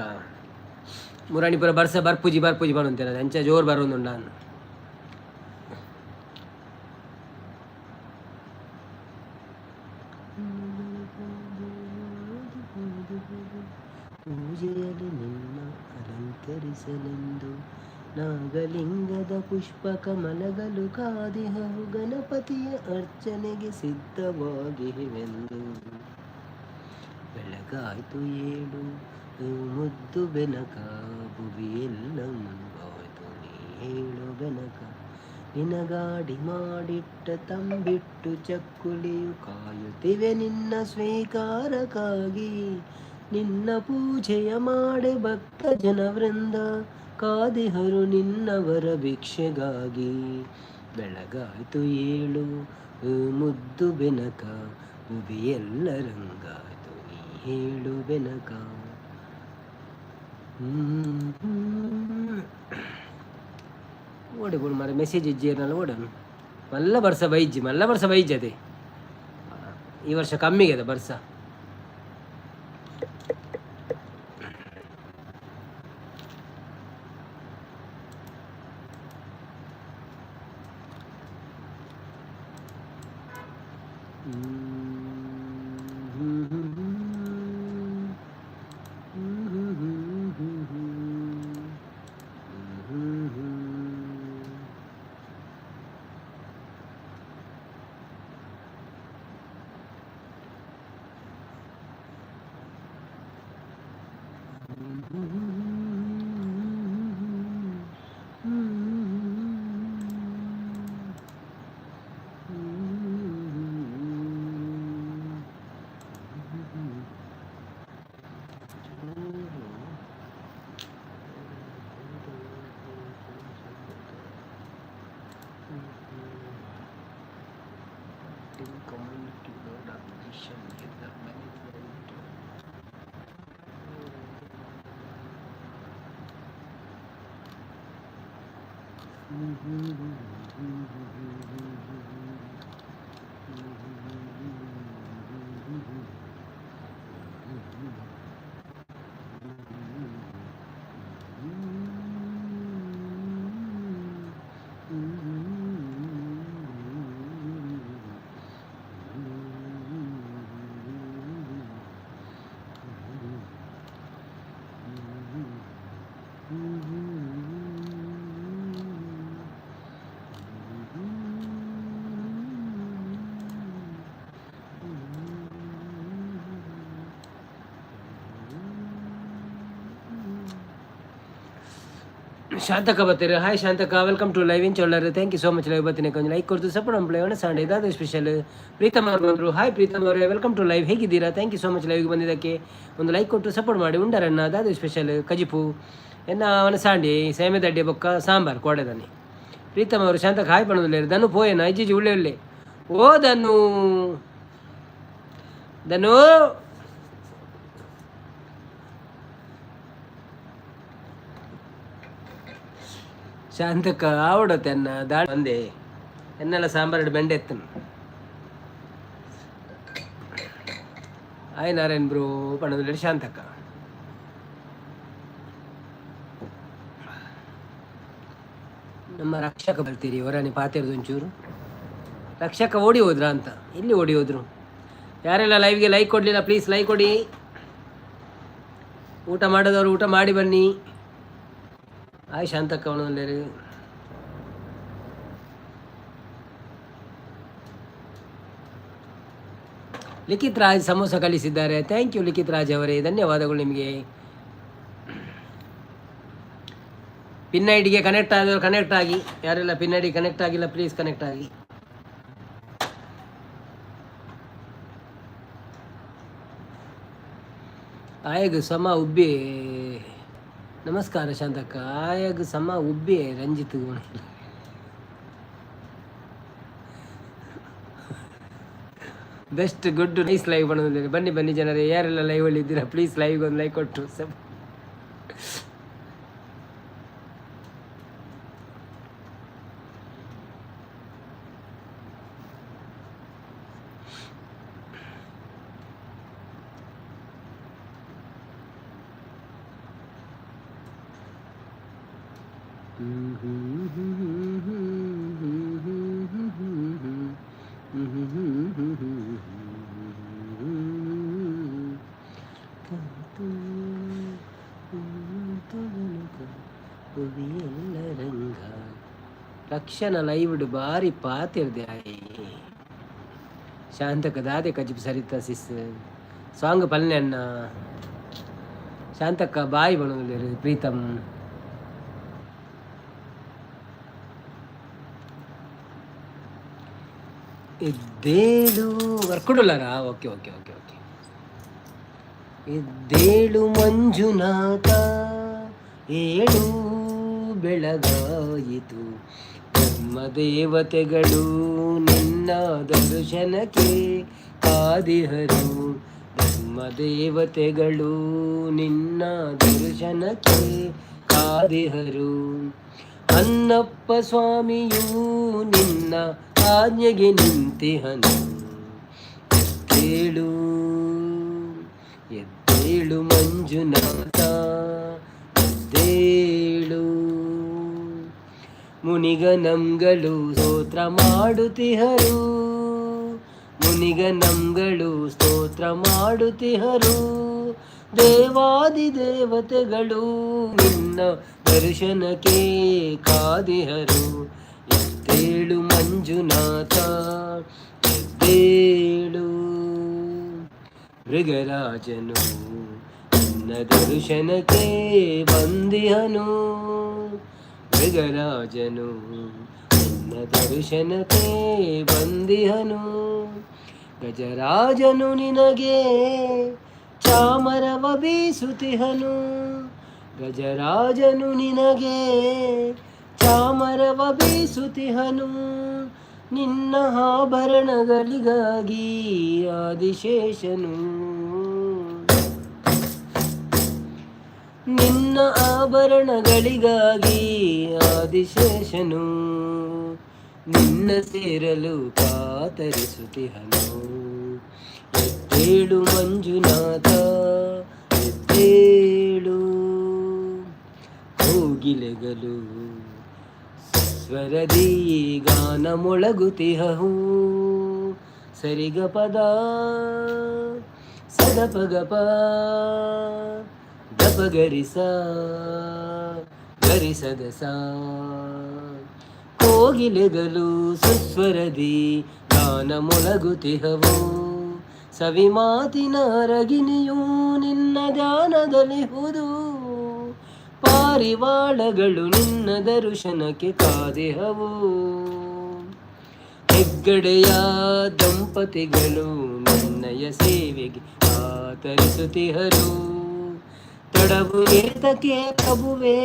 ಮುರಾಣಿಪುರ ಬರ್ಸ ಬರ್ಪುಜಿ ಬರ್ಪುಜಿ ಬರುವಂತೆ, ಅಂಚ ಜೋರು ಬರೋದುಂಡ. ಪೂಜೆಯಲ್ಲಿ ನಿನ್ನ ಅಲಂಕರಿಸಲೆಂದು ನಾಗಲಿಂಗದ ಪುಷ್ಪ ಕಮಲಗಳು ಕಾದಿಹವು ಗಣಪತಿಯ ಅರ್ಚನೆಗೆ ಸಿದ್ಧವಾಗಿವೆಂದು. ಬೆಳಗಾಯ್ತು ಏಳು ಮುದ್ದು ಬೆನಕ, ಭುವಿಯೆಲ್ಲ ಮುಂಗಾಯ್ತು ನೀ ಹೇಳು ಬೆನಕ. ನಿನಗಾಡಿ ಮಾಡಿಟ್ಟ ತಂಬಿಟ್ಟು ಚಕ್ಕುಲಿಯು ಕಾಯುತ್ತಿವೆ ನಿನ್ನ ಸ್ವೀಕಾರಕ್ಕಾಗಿ. ನಿನ್ನ ಪೂಜೆಯ ಮಾಡೆ ಭಕ್ತ ಜನವೃಂದ ಕಾದಿಹರು ನಿನ್ನವರ ಭಿಕ್ಷೆಗಾಗಿ. ಬೆಳಗಾಯ್ತು ಏಳು ಮುದ್ದು ಬೆನಕ, ಭುವಿಯೆಲ್ಲ ರಂಗಾಯ್ತು ನೀ ಹೇಳು ಬೆನಕ. ಓಡಿ ಬೋಡು ಮಾರೆ, ಮೆಸೇಜ್ ಇಜ್ಜೇರ್ನಲ್ಲ ಓಡನು. ಮಲ್ಲ ಬರ್ಸ ಬೈಜ್ಜಿ, ಮಲ್ಲ ಬರ್ಸ ಬೈಜ್ ಅದೇ. ಈ ವರ್ಷ ಕಮ್ಮಿಗೆ ಅದ ಬರ್ಸ. Community road application user management. ಶಾಂತಕ ಬರ್ತೀರಿ. ಹಾಯ್ ಶಾಂತಕ, welcome to live in ಚೊಳ್ಳರು. Thank you so much live ಬರ್ತೀನಿ. ಕೊಂಚ ಲೈಕ್ ಕೊಡ್ತು ಸಪೋರ್ಟ್ ನಮ್ಮ ಪ್ಲೇ ಸಂಡೇ ಇದಾದ ಸ್ಪೆಷಲ್. ಪ್ರೀತಮ್ ಅವರು ಬಂದರು. ಹಾಯ್ ಪ್ರೀತಮ್ ಅವರೇ, welcome to live. ಹೇಗಿದ್ದೀರಾ? Thank you so much ಲೈವ್ಗೆ ಬಂದಿದ್ದಕ್ಕೆ. ಒಂದು ಲೈಕ್ ಕೊಟ್ಟು ಸಪೋರ್ಟ್ ಮಾಡಿ. ಉಂಡರನ್ನ ದಾದ ಸ್ಪೆಷಲ್? ಕಜಿಪು ಎನ್ನ ಅವನ ಸಾಂಡಿ ಸೇಮೆದಡ್ಡೆ ಬೊಕ್ಕ ಸಾಂಬಾರ್ ಕೋಡೆದನಿ. ಪ್ರೀತಮ್ ಅವರು ಶಾಂತಕ ಹಾಯ್ ಪಣದಿಲ್ಲ. ದನು ಪೋಯೇನ? ಇಜ್ಜಿಜಿ, ಉಳ್ಳೆ ಉಳ್ಳೆ. ಓ ದನು, ಧನು. ಶಾಂತಕ್ಕ ಆವಡತ್ತೆ ಅನ್ನ ದಾಳಿ ಒಂದೇ ಎನ್ನೆಲ್ಲ ಸಾಂಬಾರು ಬೆಂಡೆ ಎತ್ತನು. ಹಾಯ್ ನಾರಾಯಣ್ ಬ್ರೋ ಪಣದಲ್ಲಿ ಶಾಂತಕ್ಕ. ನಮ್ಮ ರಕ್ಷಕ ಬರ್ತೀರಿ ಹೊರನೆ ಪಾತಿರ್ದು ಒಂಚೂರು. ರಕ್ಷಕ ಓಡಿ ಹೋದ್ರಾ ಅಂತ? ಎಲ್ಲಿ ಓಡಿ ಹೋದ್ರು? ಯಾರೆಲ್ಲ ಲೈವ್ಗೆ ಲೈಕ್ ಕೊಡಲಿಲ್ಲ, ಪ್ಲೀಸ್ ಲೈಕ್ ಕೊಡಿ. ಊಟ ಮಾಡೋದವರು ಊಟ ಮಾಡಿ ಬನ್ನಿ. ಹಾಯ್ ಶಾಂತಕ್ಕ ಅವನಲ್ಲಿ. ಲಿಖಿತ್ ರಾಜ್ ಸಮೋಸ ಕಳಿಸಿದ್ದಾರೆ. Thank you ಲಿಖಿತ್ ರಾಜ್ ಅವರೇ, ಧನ್ಯವಾದಗಳು ನಿಮಗೆ. ಪಿನ್ I ಡಿಗೆ ಕನೆಕ್ಟ್ ಆದವರು ಕನೆಕ್ಟ್ ಆಗಿ. ಯಾರೆಲ್ಲ ಪಿನ್ I D connect ಆಗಿಲ್ಲ, ಪ್ಲೀಸ್ ಕನೆಕ್ಟ್ ಆಗಿ. ಆಯಗ್ ಸಮ ಉಬ್ಬಿ. ನಮಸ್ಕಾರ ಶಾಂತಕ್ಕ. ಆಯಗ್ ಸಮ ಉಬ್ಬಿ Ranjith. Best good nice live ಬಣ್ಣದಲ್ಲಿ. ಬನ್ನಿ ಬನ್ನಿ ಜನರೇ, ಯಾರೆಲ್ಲ ಲೈವ್ ಅಲ್ಲಿ ಇದ್ದೀರಾ, ಪ್ಲೀಸ್ ಲೈವ್ ಒಂದು ಲೈಕ್ ಕೊಟ್ಟು ಸಬ್. ರಕ್ಷಣ ಲೈವ್ಡ್ ಬಾರಿ ಪಾತೆರ್ದೆ ಆಯೆ. ಶಾಂತಕ ದಾದೆ ಕಜಿಪು ಸರಿತ ಸಿಸ್ ಸಾಂಗ್ ಪಲ್ಲೆ ಅಣ್ಣ. ಶಾಂತಕ್ಕ ಬಾಯ್ ಬಣುಲೇರು ಪ್ರೀತಮ್. ಎದ್ದೇಳು ವರ್ಕುಡುಲ್ಲಾರಾ? Okay okay okay okay. ಎದ್ದೇಳು ಮಂಜುನಾಥ, ಏಳು ಬೆಳಗಾಯಿತು, ಧರ್ಮದೇವತೆಗಳು ನಿನ್ನ ದರ್ಶನಕ್ಕೆ ಕಾದಿಹರು, ಧರ್ಮದೇವತೆಗಳು ನಿನ್ನ ದರ್ಶನಕ್ಕೆ ಕಾದಿಹರು, ಅನ್ನಪ್ಪ ಸ್ವಾಮಿಯೂ ನಿನ್ನ ಆಜ್ಞೆಗೆ ನಿಂತಿಹನು. ಎದ್ದೇಳು ಎದ್ದೇಳು ಮಂಜುನಾಥ ಎದ್ದೇಳು. ಮುನಿಗನಂಗಳು ಸ್ತೋತ್ರ ಮಾಡುತ್ತಿಹರು, ಮುನಿಗನಂಗಳು ಸ್ತೋತ್ರ ಮಾಡುತ್ತಿಹರು, ದೇವಾದಿ ದೇವತೆಗಳು ನಿನ್ನ ದರ್ಶನಕ್ಕೆ ಕಾದಿಹರು. ಎದ್ದೇಳು ಮಂಜುನಾಥ ಎದ್ದೇಳು. ಮೃಗರಾಜನು ನಿನ್ನ ದರ್ಶನಕ್ಕೆ ಬಂದಿಹನು, ಮೃಗರಾಜನು ನಿನ್ನ ದರ್ಶನಕ್ಕೆ ಬಂದಿಹನು, ಗಜರಾಜನು ನಿನಗೆ ಚಾಮರವ ಬೀಸುತಿಹನು, ಗಜರಾಜನು ನಿನಗೆ ಚಾಮರವ ಬೀಸುತಿಹನು, ನಿನ್ನ ಆಭರಣಗಳಿಗಾಗಿ ಆದಿಶೇಷನು, ನಿನ್ನ ಆಭರಣಗಳಿಗಾಗಿ ಆದಿಶೇಷನು ನಿನ್ನ ಸೇರಲು ಕಾತರಿಸುತ್ತಿಹನು. ಎದ್ದೇಳು ಮಂಜುನಾಥ ಎದ್ದೇಳು. ಕೋಗಿಲೆಗಳು ಸ್ವರದಿ ಗಾನ ಮೊಳಗುತಿಹವು, ಸರಿಗಪದ ಸದಪಗಪ ದಪ ಗರಿಸ ಗರಿಸದ ಸ. ಕೋಗಿಲೆಗಳು ಸುಸ್ವರದಿ ಗಾನ ಮೊಳಗುತಿಹವು, ಸವಿ ಮಾತಿನ ರಗಿನಿಯೂ ನಿನ್ನ ಧ್ಯಾನದಲ್ಲಿಹುದು, ಪಾರಿವಾಳಗಳು ನಿನ್ನ ದರ್ಶನಕ್ಕೆ ಕಾದಿಹವು, ಹೆಗ್ಗಡೆಯ ದಂಪತಿಗಳು ನಿನ್ನಯ ಸೇವೆಗೆ ಆತರಿಸುತ್ತಿಹರು. ತಡವು ಏತಕ್ಕೆ ಪ್ರಭುವೇ,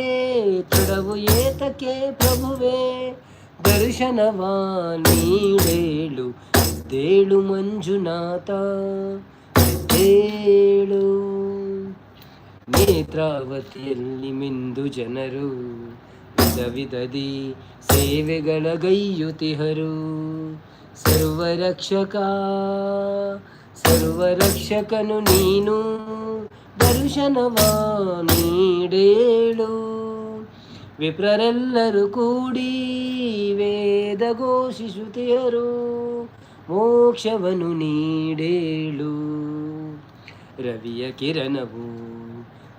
ತಡವು ಏತಕ್ಕೆ ಪ್ರಭುವೇ, ದರ್ಶನವ ನೀಡೇಳು. ಎದ್ದೇಳು ಮಂಜುನಾಥ ಎದ್ದೇಳು. ನೇತ್ರಾವತಿಯಲ್ಲಿ ಮಿಂದು ಜನರು ವಿಧ ವಿಧದಿ ಸೇವೆಗಳ ಗೈಯುತಿಹರು, ಸರ್ವರಕ್ಷಕ ಸರ್ವರಕ್ಷಕನು ನೀನು ದರ್ಶನವ ನೀಡೇಳು. ವಿಪ್ರರೆಲ್ಲರೂ ಕೂಡಿ ವೇದ ಘೋಷಿಸುತ್ತಿಹರು, ಮೋಕ್ಷವನ್ನು ನೀಡೇಳು. ರವಿಯ ಕಿರಣವು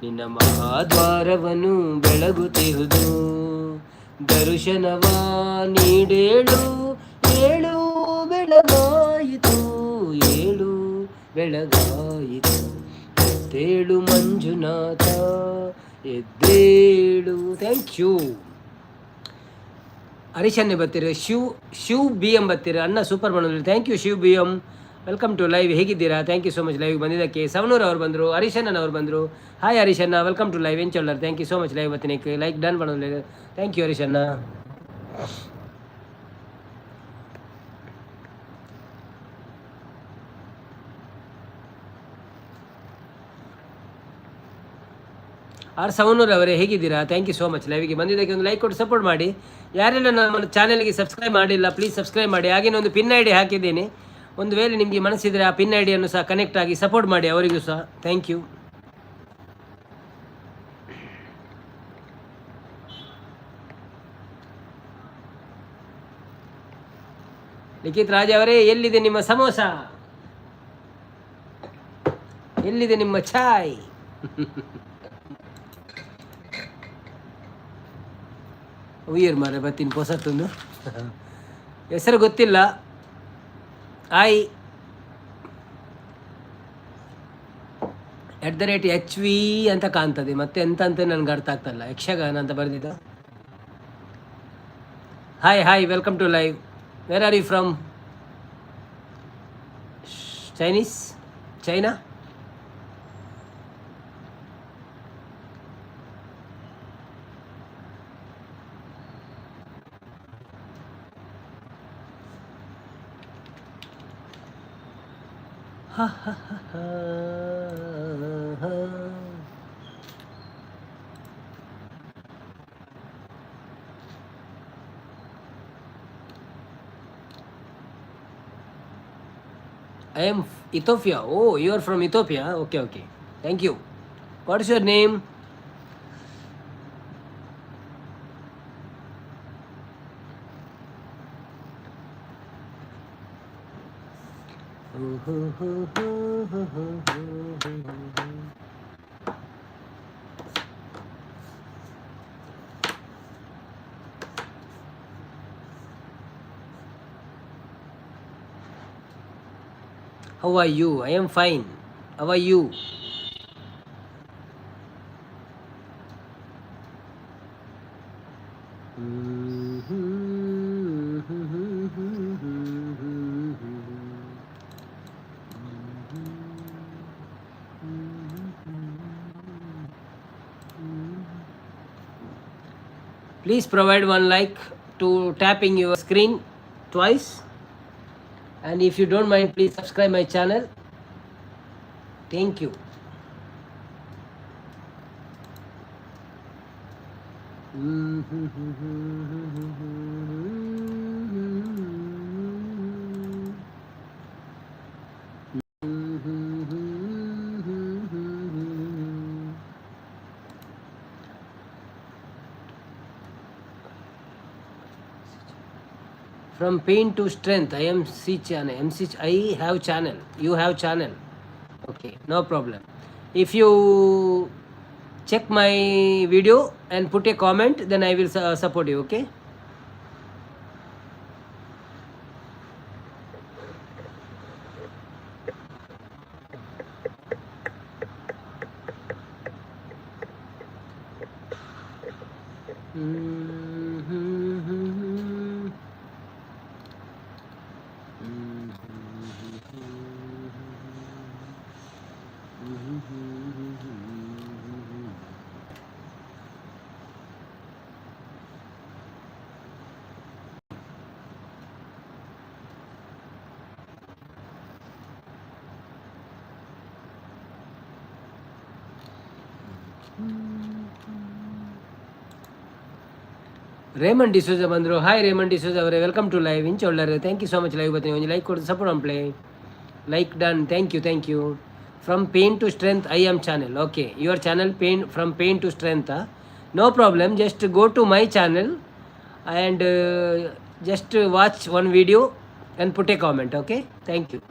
ನಿನ್ನ ಮಹಾದ್ವಾರವನ್ನು ಬೆಳಗುತ್ತಿಹುದು, ದರ್ಶನವ ನೀಡೇಳು. ಏಳು ಬೆಳಗಾಯಿತು, ಏಳು ಬೆಳಗಾಯಿತು, ಎದ್ದೇಳು ಮಂಜುನಾಥ ಎದ್ದೇಳು. Thank you. ಹರೀಶನ್ನೇ ಬರ್ತೀರ, ಶಿವ್ ಶಿವ್ ಬಿ ಎಂ ಬರ್ತೀರ, ಅಣ್ಣ ಸೂಪರ್ ಮಾಡೋದು. Thank you Shiv B M, welcome to live. ಹೇಗಿದ್ದೀರಾ? Thank you so much live ಬಂದಿದ್ದಕ್ಕೆ. ಸವನೂರ್ ಅವ್ರು ಬಂದರು, ಹರೀಶಣ್ಣನ್ ಅವ್ರು ಬಂದರು. ಹಾಯ್ ಹರೀಶಣ್ಣ, welcome to live. ಎಂಚೊಲ್ಲರ್? Thank you so much live ಬರ್ತೀನಿ. ಲೈಕ್ ಡನ್ ಮಾಡೋದು. Thank you ಹರೀಶಣ್ಣ. ಆರ್ ಸವನೂರ್ ಅವರೇ, ಹೇಗಿದ್ದೀರಾ? Thank you so much ಲೈವ್ಗೆ ಬಂದಿದ್ದಕ್ಕೆ. ಒಂದು ಲೈಕ್ ಕೊಟ್ಟು ಸಪೋರ್ಟ್ ಮಾಡಿ. ಯಾರೆಲ್ಲ ನಮ್ಮ ಚಾನೆಲ್ಗೆ ಸಬ್ಸ್ಕ್ರೈಬ್ ಮಾಡಿಲ್ಲ, ಪ್ಲೀಸ್ ಸಬ್ಸ್ಕ್ರೈಬ್ ಮಾಡಿ. ಹಾಗೇನೆ ಒಂದು ಪಿನ್ I D ಹಾಕಿದ್ದೀನಿ. ಒಂದು ವೇಳೆ ನಿಮಗೆ ಮನಸ್ಸಿದ್ರೆ ಆ ಪಿನ್ I ಡಿಯನ್ನು ಸಹ ಕನೆಕ್ಟ್ ಆಗಿ ಸಪೋರ್ಟ್ ಮಾಡಿ ಅವರಿಗೂ ಸಹ. Thank you. Likhith Raj ಅವರೇ, ಎಲ್ಲಿದೆ ನಿಮ್ಮ ಸಮೋಸ? ಎಲ್ಲಿದೆ ನಿಮ್ಮ ಚಾಯ್? ಉಯ್ಯರ್ ಮಾರೆ ಬತ್ತೀನಿ ಪೊಸತ್ತೊಂದು ಹೆಸರು ಗೊತ್ತಿಲ್ಲ. I @HV ಅಂತ ಕಾಣ್ತದೆ, ಮತ್ತೆ ಎಂತ ಅಂತ ನನಗೆ ಅರ್ಥ ಆಗ್ತಲ್ಲ. ಯಕ್ಷಗಾನ ಅಂತ ಬರೆದಿದ್ದ. Hi hi, welcome to live. Where are you from? Chinese? China? I am Ethiopia. Oh, you are from Ethiopia. Okay, okay. Thank you. What is your name? How are you? I am fine. How are you? Please provide one like to tapping your screen twice, and if you don't mind, please subscribe my channel. Thank you. From pain to strength, I am C channel. MC, I have channel. You have channel. Okay, no problem. If you check my video and put a comment, then I will support you. Okay. Raymond D'Souza ಬಂದರು. Hi Raymond D'Souza ಅವರೇ, welcome to live. ಇಂಚ ಒಳ್ಳಾರೆ, thank you so much. Live ಬರ್ತೀನಿ, ಒಂದು like ಕೊಡ್ದು support on play. Like done, thank you, thank you. From pain to strength, I am channel. Okay, your channel pain from pain to strength, no problem. Just go to my channel and just watch one video and put a comment. Okay, thank you.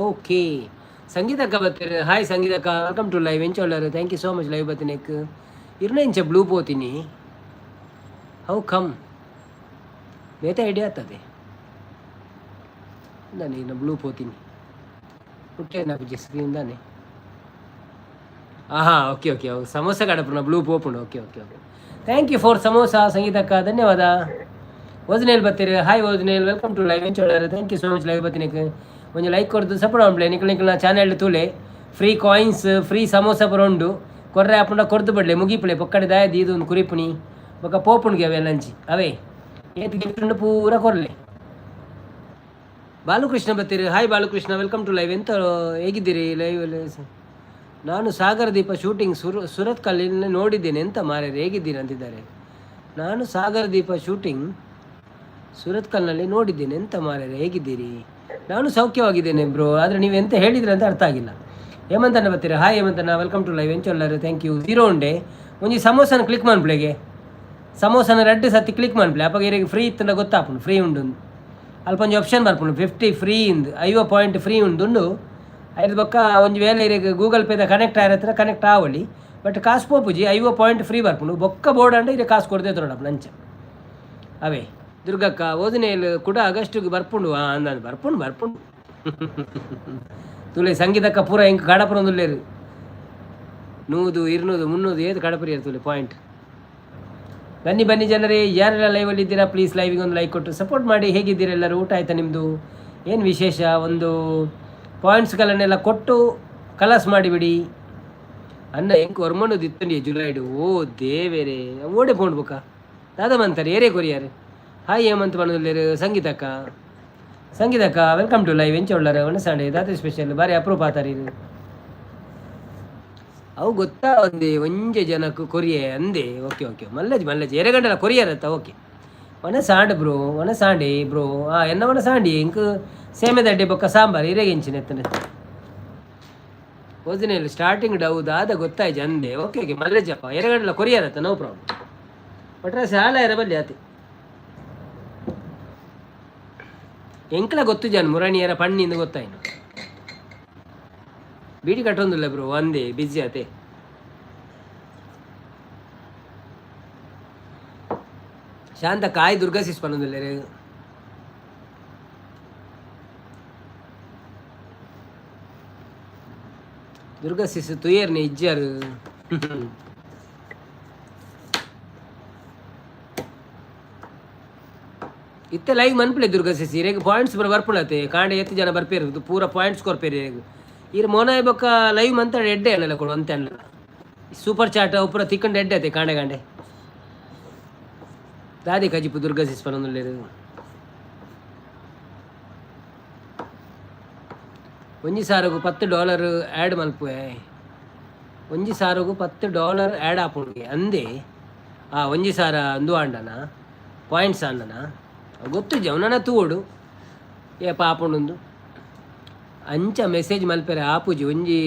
Okay, ಸಂಗೀತಕ್ಕ ಬರ್ತೀರಿ. Hi ಸಂಗೀತಕ್ಕ, welcome to live. ಎಂಚ ಒಳ್ಳಾರು? Thank you so much live ಬತ್ತಿನೆಕ್. ಇರ್ನ ಇಂಚ blue ಪೋತೀನಿ, how come? ಬೇತೆ idea ಆಗ್ತದೆ ನಾನು ಇನ್ನು ಬ್ಲೂ ಪೋತೀನಿ ಹುಟ್ಟೆ ನಾಪುಜಿ ಸ್ಕ್ರೀನ್ ತಾನೆ. ಆಹಾ, ಓಕೆ ಓಕೆ, ಸಮೋಸ ಕಡಪುನ ಬ್ಲೂ ಪೋಪುಂಡು. Okay okay okay, thank you for samosa ಸಂಗೀತಕ್ಕ, ಧನ್ಯವಾದ. ಓಜ್ನೇಲ್ ಬರ್ತೀರಿ. ಹಾಯ್ ಓಜ್ನೇಲ್, welcome to live. ಎಂಚ ಒಳ್ಳಾರು? Thank you so much live ಬತ್ತಿನೆಕ್. ಒಂಜಿ ಲೈಕ್ ಕೊಡ್ದು ಸಪೋರ್ಟ್ ಮಾಡ್ಲೆ. ನಿಕ್ಲು ನಿಕ್ಲ ಚಾನೆಲ್ ತೂಲೆ. ಫ್ರೀ ಕಾಯಿನ್ಸ್, ಫ್ರೀ ಸಮೋಸ ಪೂರ ಉಂಡು. ಕೊರ್ರೆ ಆಪುಂಡ ಕೊರ್ದು ಬಡ್ಲೆ ಮುಗಿಪುಲೆ ಪೊಕ್ಕಡೆ ದಾಯ ದೀದು ಒಂದು ಕುರಿಪುಣಿ ಬೊಕ್ಕ ಪೋಪುಂಡ್ಗೆ ಅವೆಲ್ಲ ಅಂಚಿ ಅವೇ ಏತ್ ಗಿಫ್ಟ್ ಉಂಡು ಪೂರ ಕೊರ್ಲೆ. Balakrishna ಬತ್ತೀರಿ. Hi Balakrishna, welcome to live. ಎಂತ, ಹೇಗಿದ್ದೀರಿ? ಲೈವ್ ನಾನು ಸಾಗರ ದೀಪ ಶೂಟಿಂಗ್ ಸುರತ್ ಕಲ್ಲಿನಲ್ಲಿ ನೋಡಿದ್ದೇನೆ. ಎಂತ ಮಾರ್ರೆ, ಹೇಗಿದ್ದೀರಿ ಅಂತಿದ್ದಾರೆ. ನಾನು ಸಾಗರ ದೀಪ ಶೂಟಿಂಗ್ ಸುರತ್ಕಲ್ನಲ್ಲಿ ನೋಡಿದ್ದೇನೆ. ಎಂತ ಮಾರ್ರೆ, ಹೇಗಿದ್ದೀರಿ? ನಾನು ಸೌಖ್ಯವಾಗಿದ್ದೇನೆ ಬ್ರೋ. ಆದರೆ ನೀವು ಎಂತ ಹೇಳಿದ್ರಿ ಅಂತ ಅರ್ಥ ಆಗಿಲ್ಲ. ಹೇಮಂತಣ್ಣ ಬರ್ತೀರಾ? ಹಾಯ್ ಹೇಮಂತಣ್ಣ, welcome to live. ಎಂಚೊಲ್ಲರು? Thank you. Zero ಉಂಡೆ. ಒಂಜಿ ಸಮೋಸನ ಕ್ಲಿಕ್ ಮನ್ಪ್ಲೆಗೆ. ಸಮೋಸನ ರಡ್ಡು ಸತಿ ಕ್ಲಿಕ್ ಮನ್ಪ್ಲೆ. ಅಪ್ಪಗ ಇರೆಗ್ ಫ್ರೀ ಇತ್ತಂಡ ಗೊತ್ತಾಪುಂಡು ಫ್ರೀ ಉಂಡು. ಅಲ್ಪ ಒಂಜಿ ಆಪ್ಷನ್ ಬರ್ಪುಂಡು, 50 ಫ್ರೀ ಇಂದು, 50 ಪಾಯಿಂಟ್ ಫ್ರೀ ಉಂಡು. ಐದು ಬೊಕ್ಕ ಒಂಜಿ ವೇಳೆ ಇರೆಗ್ ಗೂಗಲ್ ಪೇದ ಕನೆಕ್ಟ್ ಆಯಿರತ್ರ ಕನೆಕ್ಟ್ ಆವೊಲಿ, ಬಟ್ ಕಾಸು ಪೋಪುಜಿ. 50 ಪಾಯಿಂಟ್ ಫ್ರೀ ಬರ್ಪುಂಡು. ಬೊಕ್ಕ ಬೋರ್ಡ್ ಅಂಡ ಇರೆ ಕಾಸು ಕೊಡದೆ ತರೋಡಪ್ಪ ನಂಚ ಅವೇ. ದುರ್ಗಕ್ಕ, ಓದಿನೇಲು ಕೂಡ ಆಗಸ್ಟಿಗೆ ಬರ್ಪುಂಡು. ಹಾಂ, ಅಂದ ಬರ್ಪುಂಡು ಬರ್ಪುಂಡು. ತುಲೆ ಸಂಗೀತಕ್ಕ ಪೂರ ಎಂಕ್ ಕಡಪುರ ಉಲ್ಲೇರು. 100, 200, 300 ಏದು ಕಡಪುರಿ ತುಲೆ ಪಾಯಿಂಟ್. ಬನ್ನಿ ಬನ್ನಿ ಜನರೇ, ಯಾರೆಲ್ಲ ಲೈವಲ್ಲಿ ಇದ್ದೀರಾ, ಪ್ಲೀಸ್ ಲೈವಿಗೆ ಒಂದು ಲೈಕ್ ಕೊಟ್ಟು ಸಪೋರ್ಟ್ ಮಾಡಿ. ಹೇಗಿದ್ದೀರಾ ಎಲ್ಲರೂ? ಊಟ ಆಯ್ತಾ ನಿಮ್ಮದು? ಏನು ವಿಶೇಷ? ಒಂದು ಪಾಯಿಂಟ್ಸ್ಗಳನ್ನೆಲ್ಲ ಕೊಟ್ಟು ಕಲಾಸ್ ಮಾಡಿಬಿಡಿ. ಅನ್ನ ಎಂಕ್ ಒರ್ಮಣ್ಣು ದಿತ್ತಂಡಿ ಜುಲೈಡು. ಓ ದೇವೇರೆ, ಓಡೆ ಪೋಂಡು ಬುಕ್ಕ ದಾದ ಮಂತಾರೆ ಏರೇ ಕೊರಿಯಾರು. ಹಾಯ್ ಹೇಮಂತ್ ಪನೊಂದುಲ್ಲೆರ್. ಸಂಗೀತಕ್ಕ, ಸಂಗೀತಕ್ಕ, welcome to live. ಎಂಚ ಉಳ್ಳಾರ? ಒಣಸಾಂಡೆ ದಾದ ಸ್ಪೆಷಲ್? ಬಾರಿ ಅಪರೂಪ ಆತಾರಿ. ಅವು ಗೊತ್ತಾ, ಒಂದೇ ಒಂಜೆ ಜನಕ್ಕೆ ಕೊರಿಯೆ ಅಂದೆ. ಓಕೆ ಓಕೆ, ಮಲ್ಲಜ್ ಮಲ್ಲಜ್ ಎರೆ ಗಂಟಲ ಕೊರಿಯರ್. ಓಕೆ, ಒಣ ಸಾಂಡ್ ಬ್ರೋ, ಒಣ ಸಾಂಡಿ ಬ್ರೋ. ಆ ಎನ್ನ ಒಣ ಸಾಂಡಿ ಇಂಕ್ ಸೇಮೆದಡ್ಡೆ ಬೊಕ್ಕ ಸಾಂಬಾರ್. ಇರೆಗೆ ಎಂಚಿನ ಎತ್ತನೆ ಓದಿನಲ್ಲಿ ಸ್ಟಾರ್ಟಿಂಗ್ ಡೌ ದಾದ ಗೊತ್ತಾಯ್ತು ಅಂದೆ. ಓಕೆ ಓಕೆ, ಮಲ್ಲಜಪ್ಪ ಎರೆ ಗಂಟಲ ಕೊರಿಯರ್, ನೋ ಪ್ರಾಬ್ಲಮ್. ಒಟ್ರೆ ಸಾಲ ಎರ ಬಲ್ಲಿ ಆತಿ. ಎಂಕ್ಲ ಗೊತ್ತು ಜಾನ್ ಮುರಣಿಯರ ಪಣ್ಣಿಂದ ಗೊತ್ತಾಯ್ನು. ಬೀಡಿ ಕಟ್ಟೊಂದಿಲ್ಲ ಬ್ರೋ, ಒಂದೇ ಬಿಜಿ ಆತೆ. ಶಾಂತ ಕಾಯ್ ದುರ್ಗಾ ಸಿಸ್ ಪನ್ನೊಂದುಲ್ಲೆರ್. ದುರ್ಗಾ ಸಿಸ್ ತುಯರ್ನೆ ಇಜ್ಜಾರು. ಇತ್ತೆ ಲೈವ್ ಮನ್ಪಲೆ ದುರ್ಗಾ ಸಿಸ್. ಇರೆಗ್ ಪಾಯಿಂಟ್ಸ್ ಬರ ಬರ್ಪುಣತೆ. ಕಾಂಡೆ ಎತ್ತು ಜನ ಬರ್ಪೇರು, ಪೂರ ಪಾಯಿಂಟ್ಸ್ ಕೊರ್ಪೇರು ಇರೆಗ್. ಈರ್ ಮೋನಾಯ್ ಬೊಕ್ಕ ಲೈವ್ ಮಂತ ಎಡ್ಡೆ ಅನ್ನಲ್ಲ ಕೊಡು ಅಂತೆ ಅನ್ನಲ್ಲ. ಸೂಪರ್ ಚಾಟ್ ಪೂರ ತಿಕ್ಕಂಡು ಎಡ್ಡೆ ಅತೆ ಕಾಂಡೆ ಕಾಂಡೆ. ದಾದಿ ಕಜಿಪು ದುರ್ಗಾ ಸಿಸ್ ಪನೊಂದುಲ್ಲೆರ್. ಒಂಜಿ ಸಾರಗು 10 ಡಾಲರ್ ಆ್ಯಡ್ ಮಲ್ಪುವೆ. ಒಂಜಿ ಸಾರಗು 10 ಡಾಲರ್ ಆ್ಯಡ್ ಆಪುಂಡುಗೆ ಅಂದೆ. ಆ ಒಂಜಿ ಸಾರ ಅಂದು ಆಂಡನ ಪಾಯಿಂಟ್ಸ್ ಆಂಡನ ಗೊತ್ತಿಜ್ಜಿ. ಅವನನ್ನ ತೂವೊಡು ಏಪ ಆಪುಂಡುಂದು. ಅಂಚ ಮೆಸೇಜ್ ಮಲ್ಪೆರೆ ಆಪುಜಿ. ಒಂಜಿ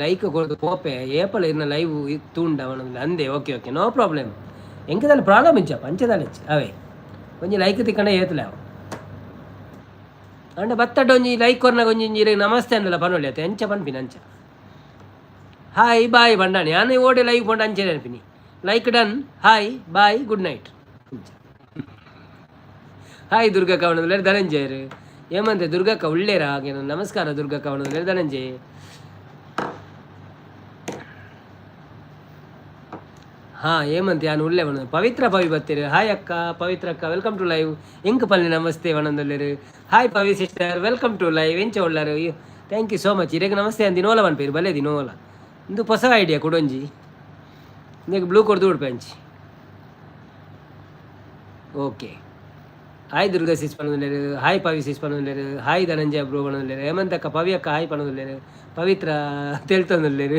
ಲೈಕ್ ಕೊರ್ದು ಪೋಪೆ. ಏಪಲ ಇರ್ನ ಲೈವ್ ತೂಂಡ ಅವನೊಂದು ಅಂದೆ. Okay okay, no problem. ಎಂಕದಲ್ಲಿ ಪ್ರಾಬ್ಲಮ್ ಇಜ್ಜಪ್ಪ, ಅಂಚದಾಲ ಇಜ್ಜಿ. ಅವೇ ಒಂಜಿ ಲೈಕ್ ತಿಕ್ಕಂಡ ಏತ್ಲೆ ಅವು. ಅಂಡ ಬತ್ತಡ ಒಂಜಿ ಲೈಕ್ ಕೊರ್ನಾಗ ಒಂಜಿ ಒಂಜಿ ಇರೆಗ್ ನಮಸ್ತೆ ಅಂದಲ್ಲ ಪನೊಲಿ ಅತ್ತೆ. ಅಂಚ ಪನ್ಪಿನ ಅಂಚ ಹಾಯ್ ಬಾಯ್ ಬಂಡಾಣಿ. ಯಾನ್ ಓಡೆ ಲೈವ್ ಪಂಡ ಅಂಚೆ ಅನ್ಪಿನಿ. Like done, hi, bye, good night. ಅಂಚ. ಹಾಯ್ ದುರ್ಗಾ ಕವನದಲ್ಲಿ ಧನಂಜಯರು. ಏಮಂತೆ ದುರ್ಗಕ್ಕ, ಉಳ್ಳೇರ ಹಾಗೆ? ನಮಸ್ಕಾರ ದುರ್ಗಾ ಕವನದಲ್ಲಿ ಧನಂಜಯ. ಹಾಂ ಹೇಮಂತ್ ಯಾನ್ ಉಳ್ಳೆ ವಣ. ಪವಿತ್ರ ಪವಿ ಬತ್ತೀರಿ. ಹಾಯ್ ಅಕ್ಕ, ಪವಿತ್ರ ಅಕ್ಕ, welcome to live. ಎಂಕ್ ಪಲ್ಲೆ namaste ವಣಂದೊಲ್ಲೆರ್. Hi Pavi sister, welcome to live. ಎಂಚ ಉಳ್ಳಾರು? Thank you so much. ಇರೆಗ್ ನಮಸ್ತೆ ಅಂದ್ ದಿನೋಲ ಪನ್ಪೇರು. ಬಲ್ಲೆ ದಿನೋಲ. ಇಂದು ಹೊಸ ಐಡಿಯಾ ಕುಡೊಂಜಿ. ಇಂದೆಗ್ ಬ್ಲೂ ಕೊರ್ದು ಉಡ್ಪೆ ಅಂಚಿ. ಓಕೆ, ಹಾಯ್ ದುರ್ಗಾ ಸಿಸ್ ಪನೊಂದುಲ್ಲೆರ್. ಹಾಯ್ ಪವಿ ಸಿಸ್ ಪನೊಂದುಲ್ಲೆರ್. ಹಾಯ್ ಧನಂಜಯ ಬ್ರೋ ಪನೊಂದುಲ್ಲೆರ್. ಹೇಮಂತ್ ಅಕ್ಕ, ಪವಿ ಅಕ್ಕ ಹಾಯ್ ಪನೊಂದುಲ್ಲೆರ್. ಪವಿತ್ರ ತೆಲ್ತೊಂದುಲ್ಲೆರ್.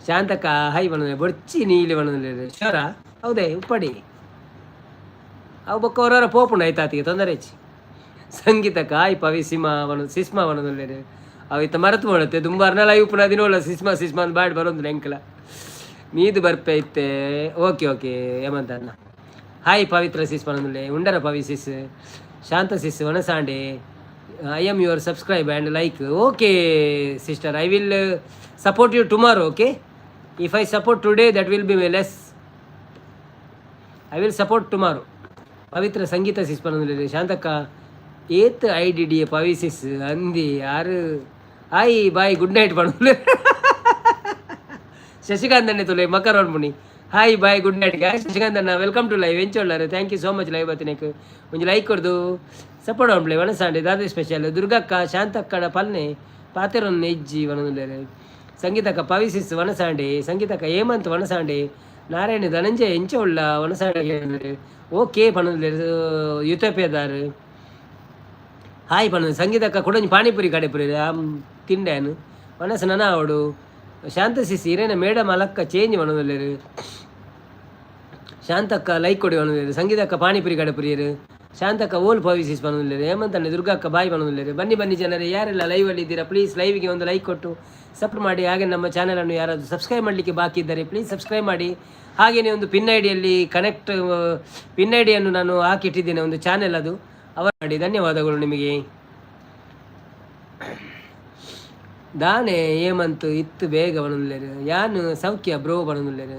ಶಾಂತಕ್ಕ ಹಾಯ್ ಪನೊಂದುಲ್ಲೆರ್. ಬೊರ್ಚಿ ನೀಲಿ ಪನೊಂದುಲ್ಲೆರ್. ಶೋರಾ? ಹೌದೇ ಉಪ್ಪಡಿ ಅವು ಬೊಕ್ಕ ಹೊರವರ ಪೋಪುಂಡು ಆಯ್ತಾತಿಗೆ ತೊಂದರೆ ಹೆಚ್ಚಿ. ಸಂಗೀತಕ್ಕ ಹಾಯ್ ಪವಿ ಸಿಮಾ ಪನ ಸಿಸ್ಮಾ ಪನೊಂದುಲ್ಲೆರ್. ಅವು ಇತ್ತ ಮರತು ಮಾಡೋತ್ತೆ ದುಂಬಾರ್ನ ಲೈವ್ ಉಪ್ಪುನ ದಿನೋಲ ಸಿಸ್ಮಾ ಸಿಸ್ಮಾ ಅಂತ ಬಾಡ್ ಬರೋದು ಎಂಕಲ ಮೀದು ಬರ್ಪೆ ಇತ್ತೆ. ಓಕೆ ಓಕೆ ಹೇಮಂತ ಅಣ್ಣ. ಹಾಯ್ ಪವಿತ್ರ ಸಿಸ್ ಪನೊಂದುಲ್ಲೆ. ಉಂಡರ ಪವಿ ಸಿಸ್? ಶಾಂತ ಸಿಸ್ ಒಣಸಾಂಡೆ. I am your subscribe and like. Okay sister, I will support you tomorrow. Okay, if I support today, that will be less. I will support tomorrow. Pavitra Sangeetha sis ಪನೊಂದುಲ್ಲೆರ್. Shantakka ಏತ್ I D D Pavi sis ಅಂದಿ ಯಾರು. Hi bye good night ಪನೊಂದುಲ್ಲೆರ್. Shashikant ಅಣ್ಣೆ ತುಲೆ Makar ಮುನಿ. Hi bye good night ಗಾಯ್. Shashikant ಅಣ್ಣ, welcome to live. ಎಂಚೊಳ್ಳಾರು? Thank you so much. Live ಬತ್ತಿನಕ್ ಒಂಜಿ like ಕೊರ್ದು support ಮನ್ಪುಲೆ. ವನಸಾಂಡೆ ದಾದ special? ದುರ್ಗಕ್ಕ ಶಾಂತಕ್ಕಡ ಪಲ್ನೆ ಪಾತೆರೊಂದು ಇಜ್ಜಿ ಪನೊಂದುಲ್ಲೆರ್. ಸಂಗೀತಕ್ಕ ಪವಿಸಿಸ್ ವನಸಾಂಡೆ, ಸಂಗೀತಕ್ಕ ಹೇಮಂತ್ ವನಸಾಂಡೆ, ನಾರಾಯಣ ಧನಂಜಯ ಎಂಚ ಉಳ್ಳ ವನಸಾಂಡೆ, ಓಕೆ ಪನೊಂದುಲ್ಲೆರ್ ಯುತೋಪಿಯಾದಾರ್. ಹಾಯ್ ಪನೊಂದು ಸಂಗೀತಕ್ಕ ಕುಡೊಂಜಿ ಪಾನಿಪುರಿ ಕಡೆಪುರಿ ತಿಂಡ್ಯಾನ್ ವನಸ್ ನನ ಆವಡು. ಶಾಂತ CC ಇರೇನ madam ಅಲಕ್ಕ change ಪನೊಂದುಲ್ಲೆರ್. Shantakka like ಕೊಡಿ ಪನೊಂದುಲ್ಲೆರ್. ಸಂಗೀತಕ್ಕ ಪಾನಿಪುರಿ ಕಡೆಪುರಿಯರು. ಶಾಂತಕ್ಕ ಓಲ್ ಪವಿಸಿಸ್ ಪನೊಂದುಲ್ಲೆರ್. ಹೇಮಂತ್ ಅಣ್ಣ ದುರ್ಗಕ್ಕ ಬಾಯ್ ಪನೊಂದುಲ್ಲೆರ್. ಬನ್ನಿ ಬನ್ನಿ ಜನರೇ, ಯಾರೆಲ್ಲ ಲೈವಲ್ಲಿ ಇದ್ದೀರಾ ಪ್ಲೀಸ್ ಲೈವ್ಗೆ ಒಂದು ಲೈಕ್ ಕೊಟ್ಟು ಸಪೋರ್ಟ್ ಮಾಡಿ. ಹಾಗೆ ನಮ್ಮ ಚಾನಲನ್ನು ಯಾರಾದರೂ ಸಬ್ಸ್ಕ್ರೈಬ್ ಮಾಡಲಿಕ್ಕೆ ಬಾಕಿ ಇದ್ದರೆ ಪ್ಲೀಸ್ ಸಬ್ಸ್ಕ್ರೈಬ್ ಮಾಡಿ. ಹಾಗೆಯೇ ಒಂದು ಪಿನ್ ಐಡಿಯಲ್ಲಿ ಕನೆಕ್ಟ್, ಪಿನ್ ಐಡಿಯನ್ನು ನಾನು ಹಾಕಿಟ್ಟಿದ್ದೇನೆ, ಒಂದು ಚಾನೆಲ್ ಅದು, ಅವರ್ ಮಾಡಿ. ಧನ್ಯವಾದಗಳು ನಿಮಗೆ. ದಾನೆ ಹೇಮಂತ್ ಇತ್ತು ಬೇಗ ಪನೊಂದುಲ್ಲೆರ್. ಯಾನ್ ಸೌಖ್ಯ ಬ್ರೋ ಪನೊಂದುಲ್ಲೆರ್.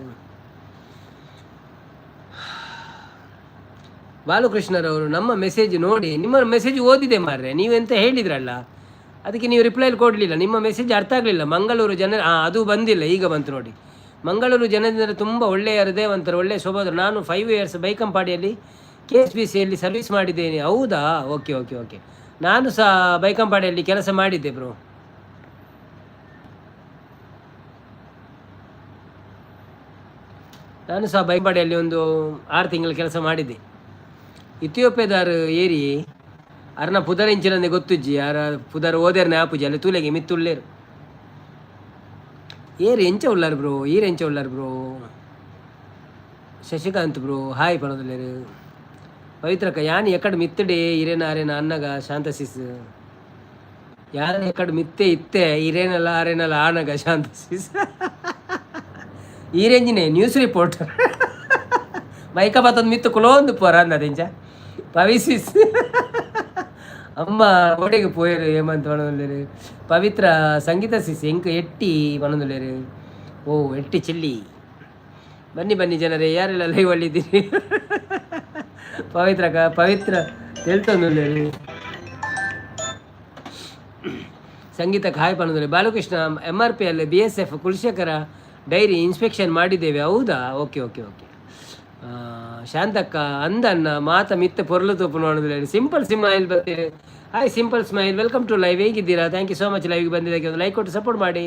ಬಾಲಕೃಷ್ಣರವರು ನಮ್ಮ ಮೆಸೇಜ್ ನೋಡಿ, ನಿಮ್ಮ ಮೆಸೇಜ್ ಓದಿದೆ ಮಾರ್ರೆ, ನೀವೆಂತ ಹೇಳಿದ್ರಲ್ಲ ಅದಕ್ಕೆ ನೀವು ರಿಪ್ಲೈ ಕೊಡಲಿಲ್ಲ. ನಿಮ್ಮ ಮೆಸೇಜ್ ಅರ್ಥ ಆಗಲಿಲ್ಲ. ಮಂಗಳೂರು ಜನ ಅದು ಬಂದಿಲ್ಲ, ಈಗ ಬಂತು ನೋಡಿ. ಮಂಗಳೂರು ಜನರಿಂದ ತುಂಬ ಒಳ್ಳೆಯ ಹೃದಯವಂತರು, ಒಳ್ಳೆಯ ಸ್ವಭಾವದರು. ನಾನು 5 ಇಯರ್ಸ್ ಬೈಕಂಪಾಡಿಯಲ್ಲಿ KSBCಯಲ್ಲಿ ಸರ್ವಿಸ್ ಮಾಡಿದ್ದೇನೆ. ಹೌದಾ? Okay okay okay. ನಾನು ಸಹ ಬೈಕಂಪಾಡಿಯಲ್ಲಿ ಕೆಲಸ ಮಾಡಿದ್ದೆ ಬ್ರೋ. ನಾನು ಸಹ ಬೈಕಂಪಾಡಿಯಲ್ಲಿ ಒಂದು 6 ತಿಂಗಳು ಕೆಲಸ ಮಾಡಿದ್ದೆ. ಇಥಿಯೋಪಿಯಾದಾರು ಏರಿ ಅರ್ನ ಪುದರ್ ಇಂಚಿನಂದೆ ಗೊತ್ತುಜ್ಜಿ, ಅರ ಪುದರ್ ಓದೇರ್ನೆ ಆಪುಜಿ, ಅಲ್ಲಿ ತೂಲೆಗೆ ಮಿತ್ತುಳ್ಳೇರು. ಏರು ಎಂಚ ಉಳ್ಳಾರು ಬ್ರೋ, ಈರ್ ಎಂಚ ಉಳ್ಳಾರು ಬ್ರೋ. ಶಶಿಕಾಂತ್ ಬ್ರೋ ಹಾಯ್ ಪನೊಂದುಲ್ಲೆರ್. ಪವಿತ್ರಕ್ಕ ಯಾನ್ ಎಕಡ್ ಮಿತ್ತಡೆ ಇರೇನ ಅರೇನ ಅನ್ನಗ ಶಾಂತ ಸಿಸ್. ಯಾನ್ ಎಕಡ್ ಮಿತ್ತೆ ಇತ್ತೆ ಇರೇನಲ್ಲ ಅರೇನಲ್ಲ ಆನಗ ಶಾಂತ ಸಿಸ್. ಈರೆಂಜಿನೇ ನ್ಯೂಸ್ ರಿಪೋರ್ಟರ್ ಮೈಕ ಬತ್ತೊಂದು ಮಿತ್ತು ಕುಲೋಂದು ಪೋರ ಅಂದದಿಂಚ ಪವಿಸಿಸ್. ಅಮ್ಮ ಓಡೆಗ್ ಪೋಯೆರ್ ಹೇಮಂತ್ ಪನೊಂದುಲ್ಲೆರ್. ಪವಿತ್ರ ಸಂಗೀತ ಸಿಸ್ ಎಂಕ್ ಎಟ್ಟಿ ಪನೊಂದುಲ್ಲೆರ್. ಓ ಎಟ್ಟಿ ಚಿಲ್ಲಿ. ಬನ್ನಿ ಬನ್ನಿ ಜನರೇ, ಯಾರೆಲ್ಲ ಲೈವ್ ಅಲ್ಲಿ ಇದ್ದೀರಿ. ಪವಿತ್ರ ಪವಿತ್ರ ತೆಲ್ತೊಂದುಲ್ಲೆರ್. ಸಂಗೀತ ಹಾಯ್ ಪನೊಂದುಲ್ಲೆರ್. Balakrishna MRPL BSF Kulashekara dairy inspection ಮಾಡಿದ್ದೇವೆ. ಹೌದಾ? Okay okay okay. ಶಾಂತಕ್ಕ ಅಂದನ್ನ ಮಾತ ಮಿತ್ತ ಪೊರ್ಲು ತೂಪುನು ಪನೊಂದುಲ್ಲೆರ್. ಸಿಂಪಲ್ ಸ್ಮೈಲ್ ಬರ್ತೀರಿ. Hi simple smile, welcome to live. ಹೇಗಿದ್ದೀರಾ? Thank you so much. ಲೈವ್ಗೆ ಬಂದಿದ್ದಕ್ಕೆ ಒಂದು ಲೈಕ್ ಕೊಟ್ಟು ಸಪೋರ್ಟ್ ಮಾಡಿ.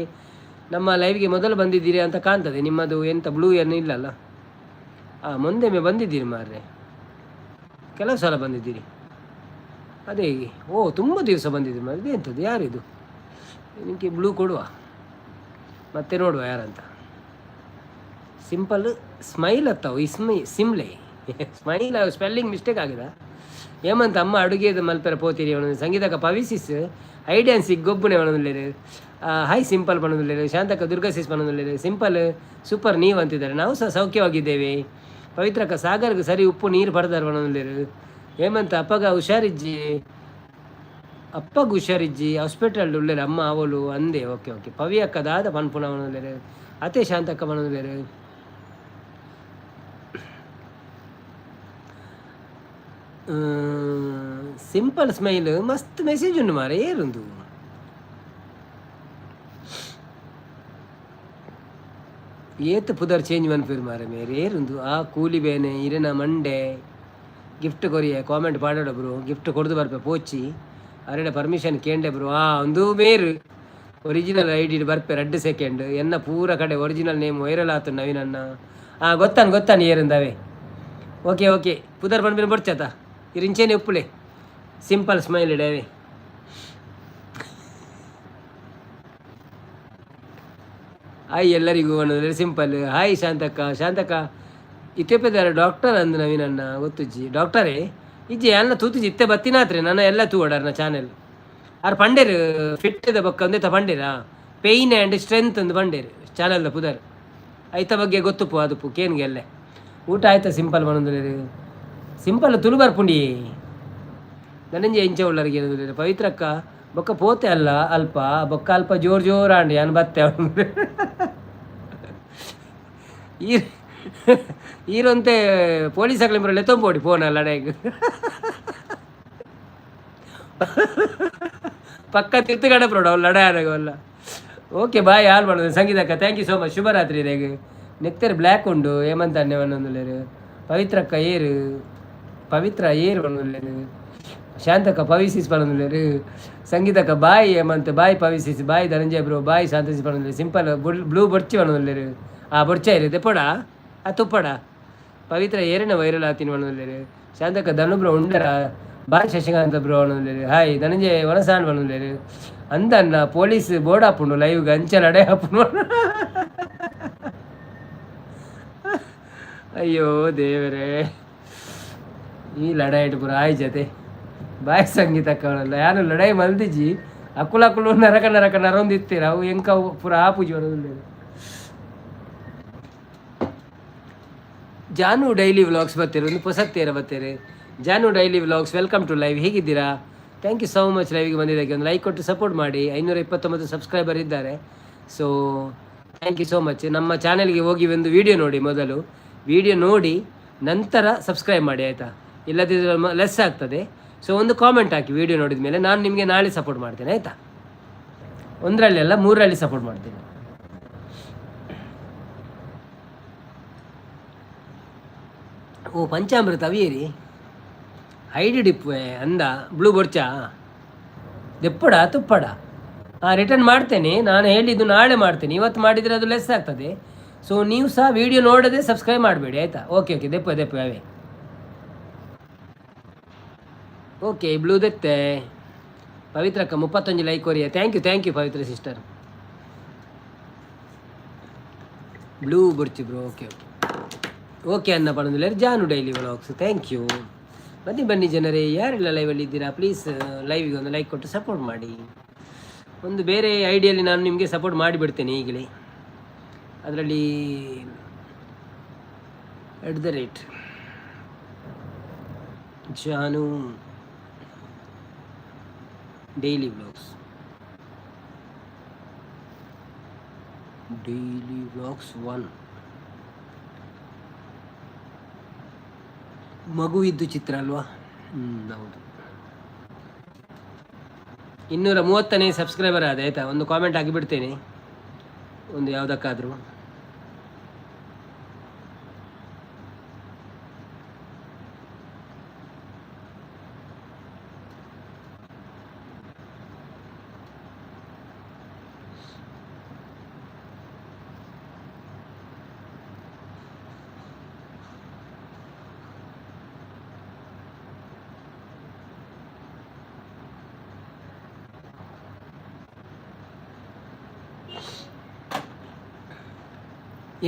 ನಮ್ಮ ಲೈವ್ಗೆ ಮೊದಲು ಬಂದಿದ್ದೀರಿ ಅಂತ ಕಾಣ್ತದೆ. ನಿಮ್ಮದು ಎಂಥ ಬ್ಲೂ ಏನು ಇಲ್ಲಲ್ಲ. ಹಾಂ, ಮುಂದೆಮ್ಮೆ ಬಂದಿದ್ದೀರಿ ಮಾರ್ರೆ, ಕೆಲವು ಸಲ ಬಂದಿದ್ದೀರಿ. ಅದೇ, ಓ ತುಂಬ ದಿವಸ ಬಂದಿದ್ದೀರಿ ಮಾರ್ರೆ. ಇದೆಂಥದ್ದು, ಯಾರಿದು? ನಿಮಗೆ ಬ್ಲೂ ಕೊಡುವ, ಮತ್ತೆ ನೋಡುವ ಯಾರಂತ. ಸಿಂಪಲ್ ಸ್ಮೈಲ್ ಅತ್ತವು ಇಸ್ಮೈ ಸಿಮ್ಲೆ ಸ್ಮೈಲ್ ಸ್ಪೆಲ್ಲಿಂಗ್ ಮಿಸ್ಟೇಕ್ ಆಗಿದೆ. ಹೇಮಂತ್ ಅಮ್ಮ ಅಡುಗೆದ ಮಲ್ಪೆರ ಪೋತಿರಿ ಅವನು. ಸಂಗೀತಕ್ಕ ಪವಿಸಿಸ್ ಐಡ್ಯಾನ್ಸಿಗೆ ಗೊಬ್ಬುನೆ ಪನೊಂದುಲ್ಲೆರ್. ಹಾಯ್ ಸಿಂಪಲ್ ಪನೊಂದುಲ್ಲೆರ್. ಶಾಂತಕ್ಕ ದುರ್ಗಸಿಸ್ ಪನೊಂದುಲ್ಲೆರ್. ಸಿಂಪಲ್ ಸೂಪರ್ ನೀವು ಅಂತಿದ್ದಾರೆ. ನಾವು ಸಹ ಸೌಖ್ಯವಾಗಿದ್ದೇವೆ. ಪವಿತ್ರಕ್ಕ ಸಾಗರ್ಗೆ ಸರಿ ಉಪ್ಪು ನೀರು ಪಡೆದಾರ ಪನೊಂದುಲ್ಲೆರ್. ಹೇಮಂತ್ ಅಪ್ಪಗ ಹುಷಾರಿಜ್ಜಿ, ಅಪ್ಪಗ ಹುಷಾರಿಜ್ಜಿ ಹಾಸ್ಪಿಟಲ್ ಉಲ್ಲೆರ್ ಅಮ್ಮ ಅವಳು ಅಂದೆ. Okay okay. ಪವಿ ಅಕ್ಕ ದಾದ ಪನ್ಪುನ ಪನೊಂದುಲ್ಲೆರ್. ಅತೆ ಶಾಂತಕ್ಕ ಪನೊಂದುಲ್ಲೆರ್. ಸಿಂಪಲ್ ಸ್ಮೈಲ್ ಮಸ್ತ್ ಮೆಸೇಜ್ ಉಂಡು ಮಾರೆ, ಏರುಂದು. ಏತ್ ಪುದರ್ ಚೇಂಜ್ ಮನ್ಪೇರು ಮಾರೆ ಮೇರೆ, ಏರುಂದು. ಆ ಕೂಲಿ ಬೇನೆ ಇರೆನ ಮಂಡೆ ಗಿಫ್ಟ್ ಕೊರಿಯೆ ಕಾಮೆಂಟ್ ಪಾಡೋಡ ಬ್ರೋ. ಗಿಫ್ಟ್ ಕೊಡ್ದು ಬರ್ಪೆ ಪೋಚಿ ಅರೆಡ ಪರ್ಮಿಷನ್ ಕೇಂಡೆ ಬ್ರೋ. ಆ ಒಂದು ಮೇರು ಒರಿಜಿನಲ್ ಐಡಿ ಬರ್ಪೆ 2 ಸೆಕೆಂಡ್ ಎನ್ನ ಪೂರ ಕಡೆ ಒರಿಜಿನಲ್ ನೇಮ್ ವೈರಲ್ ಆತು ನವೀನನ್ನ. ಆ ಗೊತ್ತಾನು ಗೊತ್ತಾನು ಏರುಂದವೇ. ಓಕೆ ಓಕೆ ಪುದರ್ ಪನ್ಪಿನ ಬೊಡ್ಚತ ಇರಿಂಚೇನೆ ಉಪ್ಪುಲೆ ಸಿಂಪಲ್ ಸ್ಮೈಲ್ ಇಡವೆ. ಹಾಯ್ ಎಲ್ಲರಿಗೂ ಅನ್ನೋದು simple. Hi Shantakka. Shantakka ಇತ್ಯಪೆದಾರ doctor ಅಂದ್ ನವೀನನ್ನ ಗೊತ್ತುಜ್ಜಿ ಡಾಕ್ಟರೇ ಇಜ್ಜಿ ಅನ್ನ ತೂತುಜಿ ಇತ್ತೆ ಬತ್ತಿನಾತ್ರೆ ನನ್ನ ಎಲ್ಲ ತೂವಡಾರ್ನ ಚಾನೆಲ್ ಆರ್ ಪಂಡೇರು ಫಿಟ್ the ಬೊಕ್ಕ ಒಂದೇತ ಪಂಡೇರಾ ಪೇಯ್ನ್ ಆ್ಯಂಡ್ ಸ್ಟ್ರೆಂತ್ ಅಂದ್ ಪಂಡೇರು ಚಾನೆಲ್ದ ಪುದರ್ ಐತ ಬಗ್ಗೆ ಗೊತ್ತುಪ್ಪು ಅದುಪ್ಪು ಕೇನ್ಗೆ ಎಲ್ಲೆ. ಊಟ ಆಯ್ತಾ ಸಿಂಪಲ್ ಪನೊಂದುಲ್ಲೆರ್. ಸಿಂಪಲ್ ತುಳು ಬರ್ಪುಂಡಿ ಧನಂಜಯ ಇಂಚ ಉಳ್ಳರಿಗೆ. ಪವಿತ್ರಕ್ಕ ಬೊಕ್ಕ ಪೋತೆ ಅಲ್ಲ ಅಲ್ಪ ಬೊಕ್ಕ ಅಲ್ಪ ಜೋರು ಜೋರು ಆಂಡ್ ಯಾನ್ ಬತ್ತೆ ಅವನು. ಈರ್ ಈರೊಂತೆ ಪೊಲೀಸ್ ಅಕ್ಲೆ ಲೆತ್ತೊಂಬೋಡಿ ಫೋನ್ ಅಲ್ಲ ಲಡಾಯಿಗ್ ಪಕ್ಕ ತಿರ್ತು ಕಡಪ್ರೋಡು ಅವ್ಳು ಲಡಾಯ ಅಲ್ಲ. ಓಕೆ ಬಾಯ್ ಆಲ್ ಮಾಡೋದು. ಸಂಗೀತಕ್ಕ thank you so much. ಶುಭರಾತ್ರಿ ರೇಗ್. ನೆತ್ತೆರ್ ಬ್ಲ್ಯಾಕ್ ಉಂಡು ಹೇಮಂತ್ ಅಣ್ಣೆ ಪನೊಂದುಲ್ಲೆರ್. ಪವಿತ್ರಕ್ಕ ಏರು ಪವಿತ್ರ ಏರು ಪನೊಂದುಲ್ಲೆರ್. ಶಾಂತಕ್ಕ ಪವಿಸಿಸ್ ಪನೊಂದುಲ್ಲೆರ್. ಸಂಗೀತಕ್ಕ bye Hemanth, bye Pavi sis, bye Dhananjaya bro, bye Shanta sis ಪನೊಂದುಲ್ಲೆರ್. ಸಿಂಪಲ್ ಬ್ಲೂ ಬೊರ್ಚಿ ಪನೊಂದುಲ್ಲೆರ್. ಆ ಬೊರ್ಚಾಯಿರಿ ದೆಪ್ಪಡ ಆ ತುಪ್ಪಡ. ಪವಿತ್ರ ಏರಿನ ವೈರಲ್ ಆತಿನ ಪನೊಂದುಲ್ಲೆರ್. ಶಾಂತಕ್ಕ ಧನು ಬ್ರೋ ಉಂಡರ, ಬಾಯ್ ಶಶಿಕಾಂತ ಬ್ರೋ ಪನೊಂದುಲ್ಲೆರ್. ಹಾಯ್ ಧನಂಜಯ ವನಸಾನ್ ಪನೊಂದುಲ್ಲೆರ್. ಅಂದನ್ನ ಪೊಲೀಸ್ ಬೋರ್ಡ್ ಆಪುಂಡು ಲೈವ್ಗೆ ಅಂಚ ಲಡೈ ಆಪುಂಡು. ಅಯ್ಯೋ ದೇವರೇ, ಈ ಲಡಾಯಿಟ್ ಪೂರ ಆಯ್ ಜತೆ. ಬಾಯ್ ಸಂಗೀತ ಅವಳಲ್ಲ ಯಾರು ಲಡಾಯಿ ಮಲ್ದಿಜಿ. ಅಕುಲು ಅಕುಲು ನರಕ ನರಕ ನರೊಂದಿತ್ತೀರ ಅವು ಎಂಕ ಪೂರ ಆಪುಜಿ ಬರೋದಿಲ್ಲ. ಜಾನು ಡೈಲಿ ವ್ಲಾಗ್ಸ್ ಬರ್ತೀರಿ, ಒಂದು ಪೊಸತ್ತೇರ ಬರ್ತೀರಿ. Janu daily vlogs, welcome to live. ಹೇಗಿದ್ದೀರಾ? Thank you so much ಲೈವ್ಗೆ ಬಂದಿದ್ದಕ್ಕೆ. ಒಂದು ಲೈಕ್ ಕೊಟ್ಟು ಸಪೋರ್ಟ್ ಮಾಡಿ. 529 ಸಬ್ಸ್ಕ್ರೈಬರ್ ಇದ್ದಾರೆ. So thank you so much. ನಮ್ಮ ಚಾನೆಲ್ಗೆ ಹೋಗಿ ಒಂದು ವಿಡಿಯೋ ನೋಡಿ, ಮೊದಲು ವಿಡಿಯೋ ನೋಡಿ ನಂತರ ಸಬ್ಸ್ಕ್ರೈಬ್ ಮಾಡಿ ಆಯಿತಾ? ಇಲ್ಲದಿದ್ದರೆ ಲೆಸ್ ಆಗ್ತದೆ. ಸೊ ಒಂದು ಕಾಮೆಂಟ್ ಹಾಕಿ ವಿಡಿಯೋ ನೋಡಿದ ಮೇಲೆ. ನಾನು ನಿಮಗೆ ನಾಳೆ ಸಪೋರ್ಟ್ ಮಾಡ್ತೇನೆ ಆಯಿತಾ? ಒಂದರಲ್ಲಿ ಅಲ್ಲ, ಮೂರರಲ್ಲಿ ಸಪೋರ್ಟ್ ಮಾಡ್ತೇನೆ. ಓ ಪಂಚಾಮೃತ ಅವಿಯರಿ ಹೈಡ್ ಡಿಪ್ಪೆ ಅಂದ ಬ್ಲೂ ಬೊರ್ಚಾ ದೆಪ್ಪಡ ತುಪ್ಪಡ. ಹಾಂ, ರಿಟರ್ನ್ ಮಾಡ್ತೇನೆ. ನಾನು ಹೇಳಿದ್ದು ನಾಳೆ ಮಾಡ್ತೇನೆ. ಇವತ್ತು ಮಾಡಿದರೆ ಅದು ಲೆಸ್ ಆಗ್ತದೆ. ಸೊ ನೀವು ಸಹ ವೀಡಿಯೋ ನೋಡದೆ ಸಬ್ಸ್ಕ್ರೈಬ್ ಮಾಡಬೇಡಿ ಆಯಿತಾ? ಓಕೆ ಓಕೆ, ದೆಪ್ಪ ದೆಪ್ಪ ಅವೇ. ಓಕೆ, ಬ್ಲೂ ದೆತ್ತೆ. ಪವಿತ್ರಕ್ಕ 31 ಲೈಕ್ ಕೊರಿಯ. Thank you, thank you Pavitra sister. Blue ಬೊರ್ಚಿ bro. Okay okay okay ಅನ್ನ ಪಡೋದಿಲ್ಲ. Janu daily vlogs, thank you. ಬನ್ನಿ ಬನ್ನಿ ಜನರೇ, ಯಾರೆಲ್ಲ ಲೈವಲ್ಲಿ ಇದ್ದೀರಾ ಪ್ಲೀಸ್ ಲೈವಿಗೆ ಒಂದು ಲೈಕ್ ಕೊಟ್ಟು ಸಪೋರ್ಟ್ ಮಾಡಿ. ಒಂದು ಬೇರೆ ಐಡಿಯಲ್ಲಿ ನಾನು ನಿಮಗೆ ಸಪೋರ್ಟ್ ಮಾಡಿಬಿಡ್ತೇನೆ ಈಗಲೇ. ಅದರಲ್ಲಿ at the rate Janu daily vlogs, daily vlogs 1 ಮಗುವಿದ್ದು ಚಿತ್ರ ಅಲ್ವಾ? ಹ್ಞೂ ಹೌದು. 230ನೇ ಸಬ್ಸ್ಕ್ರೈಬರ್ ಆದ ಆಯಿತಾ? ಒಂದು ಕಾಮೆಂಟ್ ಹಾಕಿಬಿಡ್ತೇನೆ ಒಂದು ಯಾವುದಕ್ಕಾದರೂ.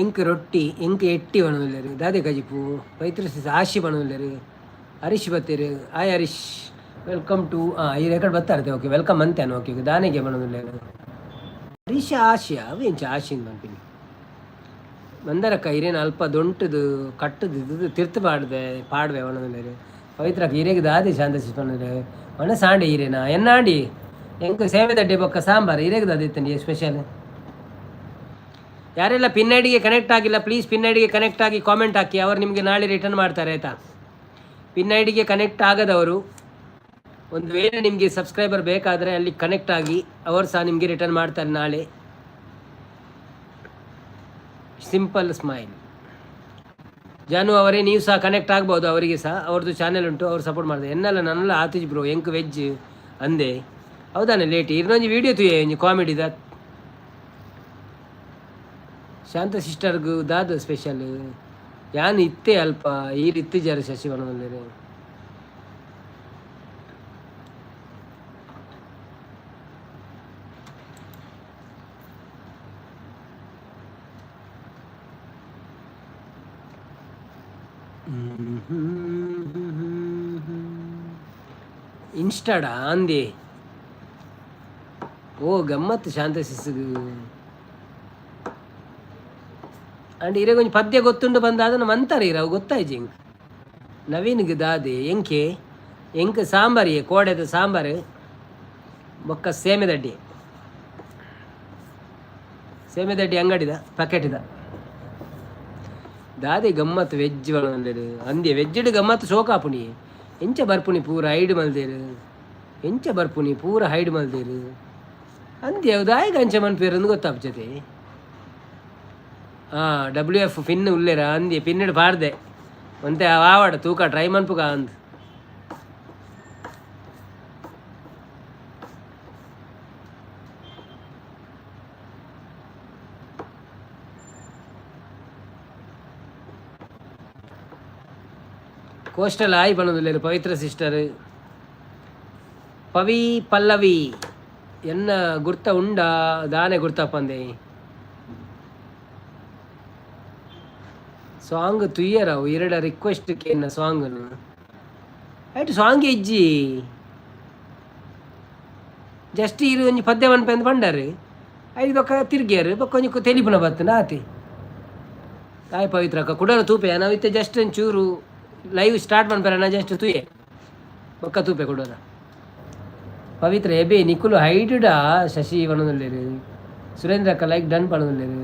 ಎಂಕ್ ರೊಟ್ಟಿ ಎಂಕ್ ಎಟ್ಟಿ ಪನೊಂದುಲ್ಲೆರ್. ದಾದೆ ಕಜಿಪು ಪೈತ್ರ ಆಶಿ ಪನೊಂದುಲ್ಲೆರ್. ಹರೀಶ್ ಬತ್ತೆರ್. ಆಯ್ ಹರೀಶ್, welcome to. ಈ ರೆಕಾರ್ಡ್ ಬತ್ತಾರೆ. ಓಕೆ, welcome ಅಂತಾನು. ಓಕೆ, ದಾನೆಗೆ ಪನೊಂದುಲ್ಲೆರ್ ಹರೀಶ್ ಆಶಿ ಅವು ಎಂಚ ಆಶಿಂದ್ ಪನ್ಪಿನಿ. ಮಂದರಕ್ಕ ಇರೇನ ಅಲ್ಪ ದೊಂಟದು ಕಟ್ಟದು ಇದು ತಿರ್ತು ಪಾಡ್ದೆ ಪಾಡ್ವೆ ಪನೊಂದುಲ್ಲೆರ್. ಪವಿತ್ರಕ್ಕ ಇರೆಗ್ ದಾದೆ ಶಾಂತ ಪನೊಂದುಲ್ಲೆರ್. ಒನಸ್ ಆಂಡ್ ಈರೇನಾ ಎನ್ನಾಂಡಿ ಎಂಕ್ ಸೇವೆ ದಡ್ಡೆ ಬೊಕ್ಕ ಸಾಂಬಾರ್. ಇರೆಗ್ ದಾದೆ ಇತ್ತಂಡಿ ಸ್ಪೆಷಲ್? ಯಾರೆಲ್ಲ ಪಿನ್ ಐಡಿಗೆ ಕನೆಕ್ಟ್ ಆಗಿಲ್ಲ, ಪ್ಲೀಸ್ ಪಿನ್ ಐಡಿಗೆ ಕನೆಕ್ಟ್ ಆಗಿ ಕಾಮೆಂಟ್ ಹಾಕಿ. ಅವರು ನಿಮಗೆ ನಾಳೆ ರಿಟರ್ನ್ ಮಾಡ್ತಾರೆ ಆಯಿತಾ? ಪಿನ್ ಐಡಿಗೆ ಕನೆಕ್ಟ್ ಆಗದವರು ಒಂದು ವೇಳೆ ನಿಮಗೆ ಸಬ್ಸ್ಕ್ರೈಬರ್ ಬೇಕಾದರೆ ಅಲ್ಲಿ ಕನೆಕ್ಟ್ ಆಗಿ, ಅವರು ಸಹ ನಿಮಗೆ ರಿಟರ್ನ್ ಮಾಡ್ತಾರೆ ನಾಳೆ. ಸಿಂಪಲ್ ಸ್ಮೈಲ್ ಜಾನು ಅವರೇ, ನೀವು ಸಹ ಕನೆಕ್ಟ್ ಆಗ್ಬೋದು ಅವರಿಗೆ ಸಹ. ಅವ್ರದ್ದು ಚಾನೆಲ್ ಉಂಟು, ಅವ್ರು ಸಪೋರ್ಟ್ ಮಾಡ್ತಾರೆ. ಎನ್ನಲ್ಲ ನನ್ನೆಲ್ಲ ಆತಿಜ್ ಬ್ರೋ, ಎಂಕ್ ವೆಜ್ ಅಂದೆ ಹೌದಾನೆ? ಲೇಟ್ ಇನ್ನೊಂದು ವೀಡಿಯೋ ತುಯೆ ಒಂಜಿ ಕಾಮಿಡಿದ. ಶಾಂತ ಸಿಸ್ಟರ್ಗು ದಾದ ಸ್ಪೆಷಲ್? ಯಾನ್ ಇತ್ತೆ ಅಲ್ಪ ಈರ್ ಇತ್ತಿಜಾರ ಶಶಿ ಪನೊಂದುಲ್ಲೆರ್. ಇನ್ಸ್ಟಾಡ ಅಂದೆ. ಓ ಗಮ್ಮತ್ತು ಶಾಂತ ಸಿಸ್ಗು. ಅಂಡ್ ಇರೆಗ್ ಒಂಜಿ ಪದ್ಯ ಗೊತ್ತುಂಡು ಬಂದ ಅದನ್ನು ಮಂತಾರೆ ಇರ ಅವು ಗೊತ್ತಾಯ್ಜಿ ಎಂಕ್. ನವೀನ್ಗ್ ದಾದೆ? ಎಂಕೆ ಎಂಕ್ ಸಾಂಬಾರಿಯೇ, ಕೋಡೆದ ಸಾಂಬಾರು ಬೊಕ್ಕ ಸೇಮೆದಡ್ಡಿ. ಸೇಮೆದಡ್ಡಿ ಅಂಗಡಿದ ಪ್ಯಾಕೆಟಿದ. ದಾದೆ ಗಮ್ಮತ್ ವೆಜ್ ಪನೊಂದುಲ್ಲೆರ್ ಅಂದೆ. ವೆಜ್ಡ್ ಗಮ್ಮತ್ ಶೋಕಾಪುಣಿ. ಎಂಚ ಬರ್ಪುನಿ ಪೂರ ಹೈಡ್ ಮಲ್ದೇರು? ಎಂಚ ಬರ್ಪುನಿ ಪೂರ ಹೈಡ್ ಮಲ್ದೇರು ಅಂದೆ. ಅವು ದಾಯೆಗ್ ಅಂಚ ಮನ್ಪುವೆರ್ ಅಂದ್ ಗೊತ್ತಾಪುಜತೆ. ಹಾಂ, ಡಬ್ಲ್ಯೂ ಎಫ್ ಪಿನ್ ಉಲ್ಲೇರ ಅಂದಿ. ಪಿನ್ನಿಡ್ ಪಾಡ್ದೆ ಒಂತೆ ಆವಾಡ ತೂಕ ಟ್ರೈ ಮನ್ಪುಗ ಅಂದ್. Coastal ಆಯ್ ಪನೊಂದುಲ್ಲೆರ್ ಪವಿತ್ರ ಸಿಸ್ಟರ್. ಪವಿ ಪಲ್ಲವಿ, ಎನ್ನ ಗುರ್ತ ಉಂಡಾ? ದಾನೆ ಗುರ್ತಪ್ಪಂದೆ? Song ತುಯ್ಯರ ಇರಡ request ಕೇನ್ನ ಸಾಂಗ್ನು. ಐಟ್ ಸಾಂಗ್ ಇಜ್ಜಿ, ಜಸ್ಟ್ ಇರು ಒಂಜಿ ಪದ್ಯ ಮನ್ಪೆಂದು ಪಂಡರ್. ಐದು ಬೊಕ್ಕ ತಿರ್ಗಿಯರು, ಬೊಕ್ಕ ಒಂಜಿ ತೆಲಿಪುನ ಬತ್ತುಂಡ ಆತೆ. ಕಾಯ್ ಪವಿತ್ರ ಅಕ್ಕ, ಕುಡಲ ತೂಪೆ. ನಾವು ಇತ್ತೆ ಜಸ್ಟ್ ಒಂಚೂರು ಲೈವ್ ಸ್ಟಾರ್ಟ್ ಮನ್ಪೆರ, ಜಸ್ಟ್ ತೂಯೆ, ಬೊಕ್ಕ ತೂಪೆ ಕುಡಲ. ಪವಿತ್ರ ಎಬೆ ನಿಕುಲು ಹೈಟುಡ ಶಶಿ ಪನೊಂದುಲ್ಲೆರ್. ಸುರೇಂದ್ರ ಅಕ್ಕ ಲೈಕ್ ಡನ್ ಪನೊಂದುಲ್ಲೆರ್.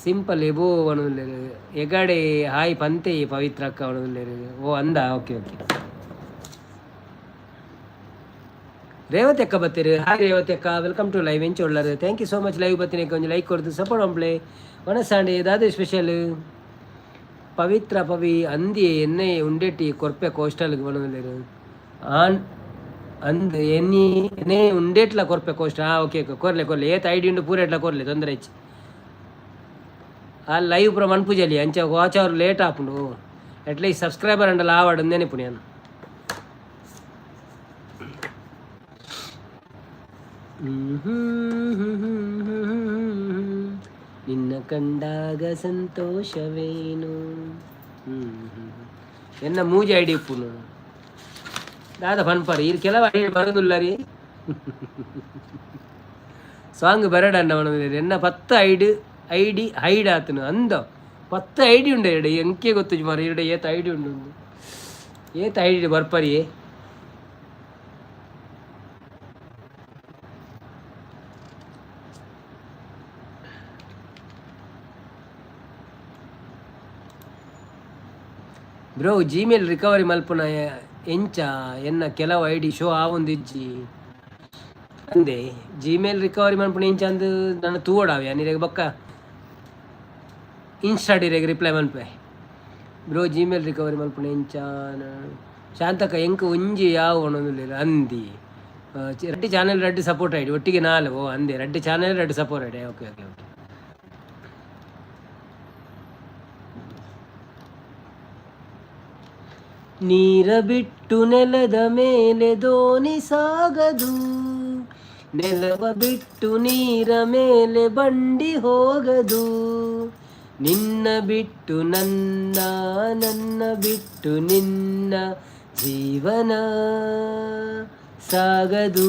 ಸಿಂಪಲ್ ಎಬೋ ಪನೊಂದುಲ್ಲೆರ್. ಎಗಡೆ ಹಾಯ್ ಪಂತೆ ಪವಿತ್ರ ಅಕ್ಕ ಪನೊಂದುಲ್ಲೆರ್. ಓ ಅಂದ, ಓಕೆ ಓಕೆ. ರೇವತಿ ಅಕ್ಕ ಬತ್ತೀರಿ. ಹಾಯ್ ರೇವತಿ ಅಕ್ಕ, welcome to live. ಎಂಚ ಉಳ್ಳರು? Thank you so much. Live ಬತ್ತಿನ ಒಂಜಿ ಲೈಕ್ ಕೊರ್ದು ಸಪೋರ್ಟ್ ಮನ್ಪುಲೆ. ವನಸಾಂಡೆ ದಾದ ಸ್ಪೆಷಲ್? ಪವಿತ್ರ ಪವಿ ಅಂದಿ ಎಣ್ಣೆ ಉಂಡೆಟಿ ಕೊರ್ಪೆ ಕೋಸ್ಟಲ್ ಪನೊಂದುಲ್ಲೆರ್. ಆನ್ ಅಂದ್ ಎನ್ನಿ ಎಣ್ಣೆ ಉಂಡೇಟ್ಲ ಕೊರ್ಪೆ ಕೋಸ್ಟ್. ಹಾಂ, ಓಕೆ, ಕೊರ್ಲೆ ಕೊರ್ಲೆ. ಏತ್ ಐಡಿ ಉಂಡು ಪೂರೆಟ್ಲ ಕೊರ್ಲೆ, ತೊಂದರೆ ಇಜ್ಜಿ. ಆ ಲೈವ್ ಪೂರ ಮನ್ಪುಜಲಿ, ಅಂಚ watch hour late ಆಪುಂಡು. At least subscriber ಅಂಡಲ ಆವಡ್ ನೆನಪುನಿ ಯಾನ್. ನಿನ್ನ ಕಂಡಾಗ ಸಂತೋಷವೇನು. ಎನ್ನ ಮೂಜಿ ಐಡಿ ಉಪ್ಪುನು ದಾದ ಪನ್ಪರ್ ಈರ್? ಕೆಲವು ಐಡಿ ಬರೋದಿಲ್ಲ ರೀ. ಸಾಂಗ್ ಬರಡಣ್ಣ ಪನೊಂದುಲ್ಲೆರ್. ಎನ್ನ 10 ID ID hide ಆತನು ಅಂದ. 10 ಐಡಿ ಉಂಡು ಎರಡು ಎಂಕೆ ಗೊತ್ತುಜಿ ಮಾರ್ರೆ, ಎರಡು ಏತ್ ಐಡಿ ಉಂಡು, ಏತ್ ಐಡಿ ಬರ್ಪರಿಯೇ? Bro, Gmail recovery ಮಲ್ಪುನ ಎಂಚ? ಎನ್ನ ಕೆಲವು ಐಡಿ ಶೋ ಆವೊಂದಿಜ್ಜಿ ಅಂದೆ. ಜಿಮೇಲ್ ರಿಕವರಿ ಮಲ್ಪುನ ಎಂಚ ಅಂದ್ ನನ್ನ ತೂವೊಡಾವೆ. ಇರೆಗ್ ಬೊಕ್ಕ ಇನ್ಸ್ಟಾಡ್ ಇರೆಗ್ ರಿಪ್ಲೈ ಮನ್ಪೆ. Bro, Gmail recovery ಮಲ್ಪುನ ಎಂಚ? ಶಾಂತಕ ಎಂಕ್ ಒಂಜಿ ಯಾವ ಪನೊಂದುಲ್ಲೆರ್. ಅಂದಿ ರಡ್ಡ್ ಚಾನೆಲ್ ರಡ್ಡ್ ಸಪೋರ್ಟ್ ಐಡಿ ಒಟ್ಟಿಗೆ ನಾಲ್. ಓ ಅಂದೆ, ರಡ್ಡ್ ಚಾನೆಲ್ ರಡ್ಡ್ support ID. Okay okay okay. ನೀರ ಬಿಟ್ಟು ನೆಲದ ಮೇಲೆ ದೋಣಿ ಸಾಗದು, ನೆಲವ ಬಿಟ್ಟು ನೀರ ಮೇಲೆ ಬಂಡಿ ಹೋಗದು. ನಿನ್ನ ಬಿಟ್ಟು ನನ್ನ, ನನ್ನ ಬಿಟ್ಟು ನಿನ್ನ ಜೀವನ ಸಾಗದು,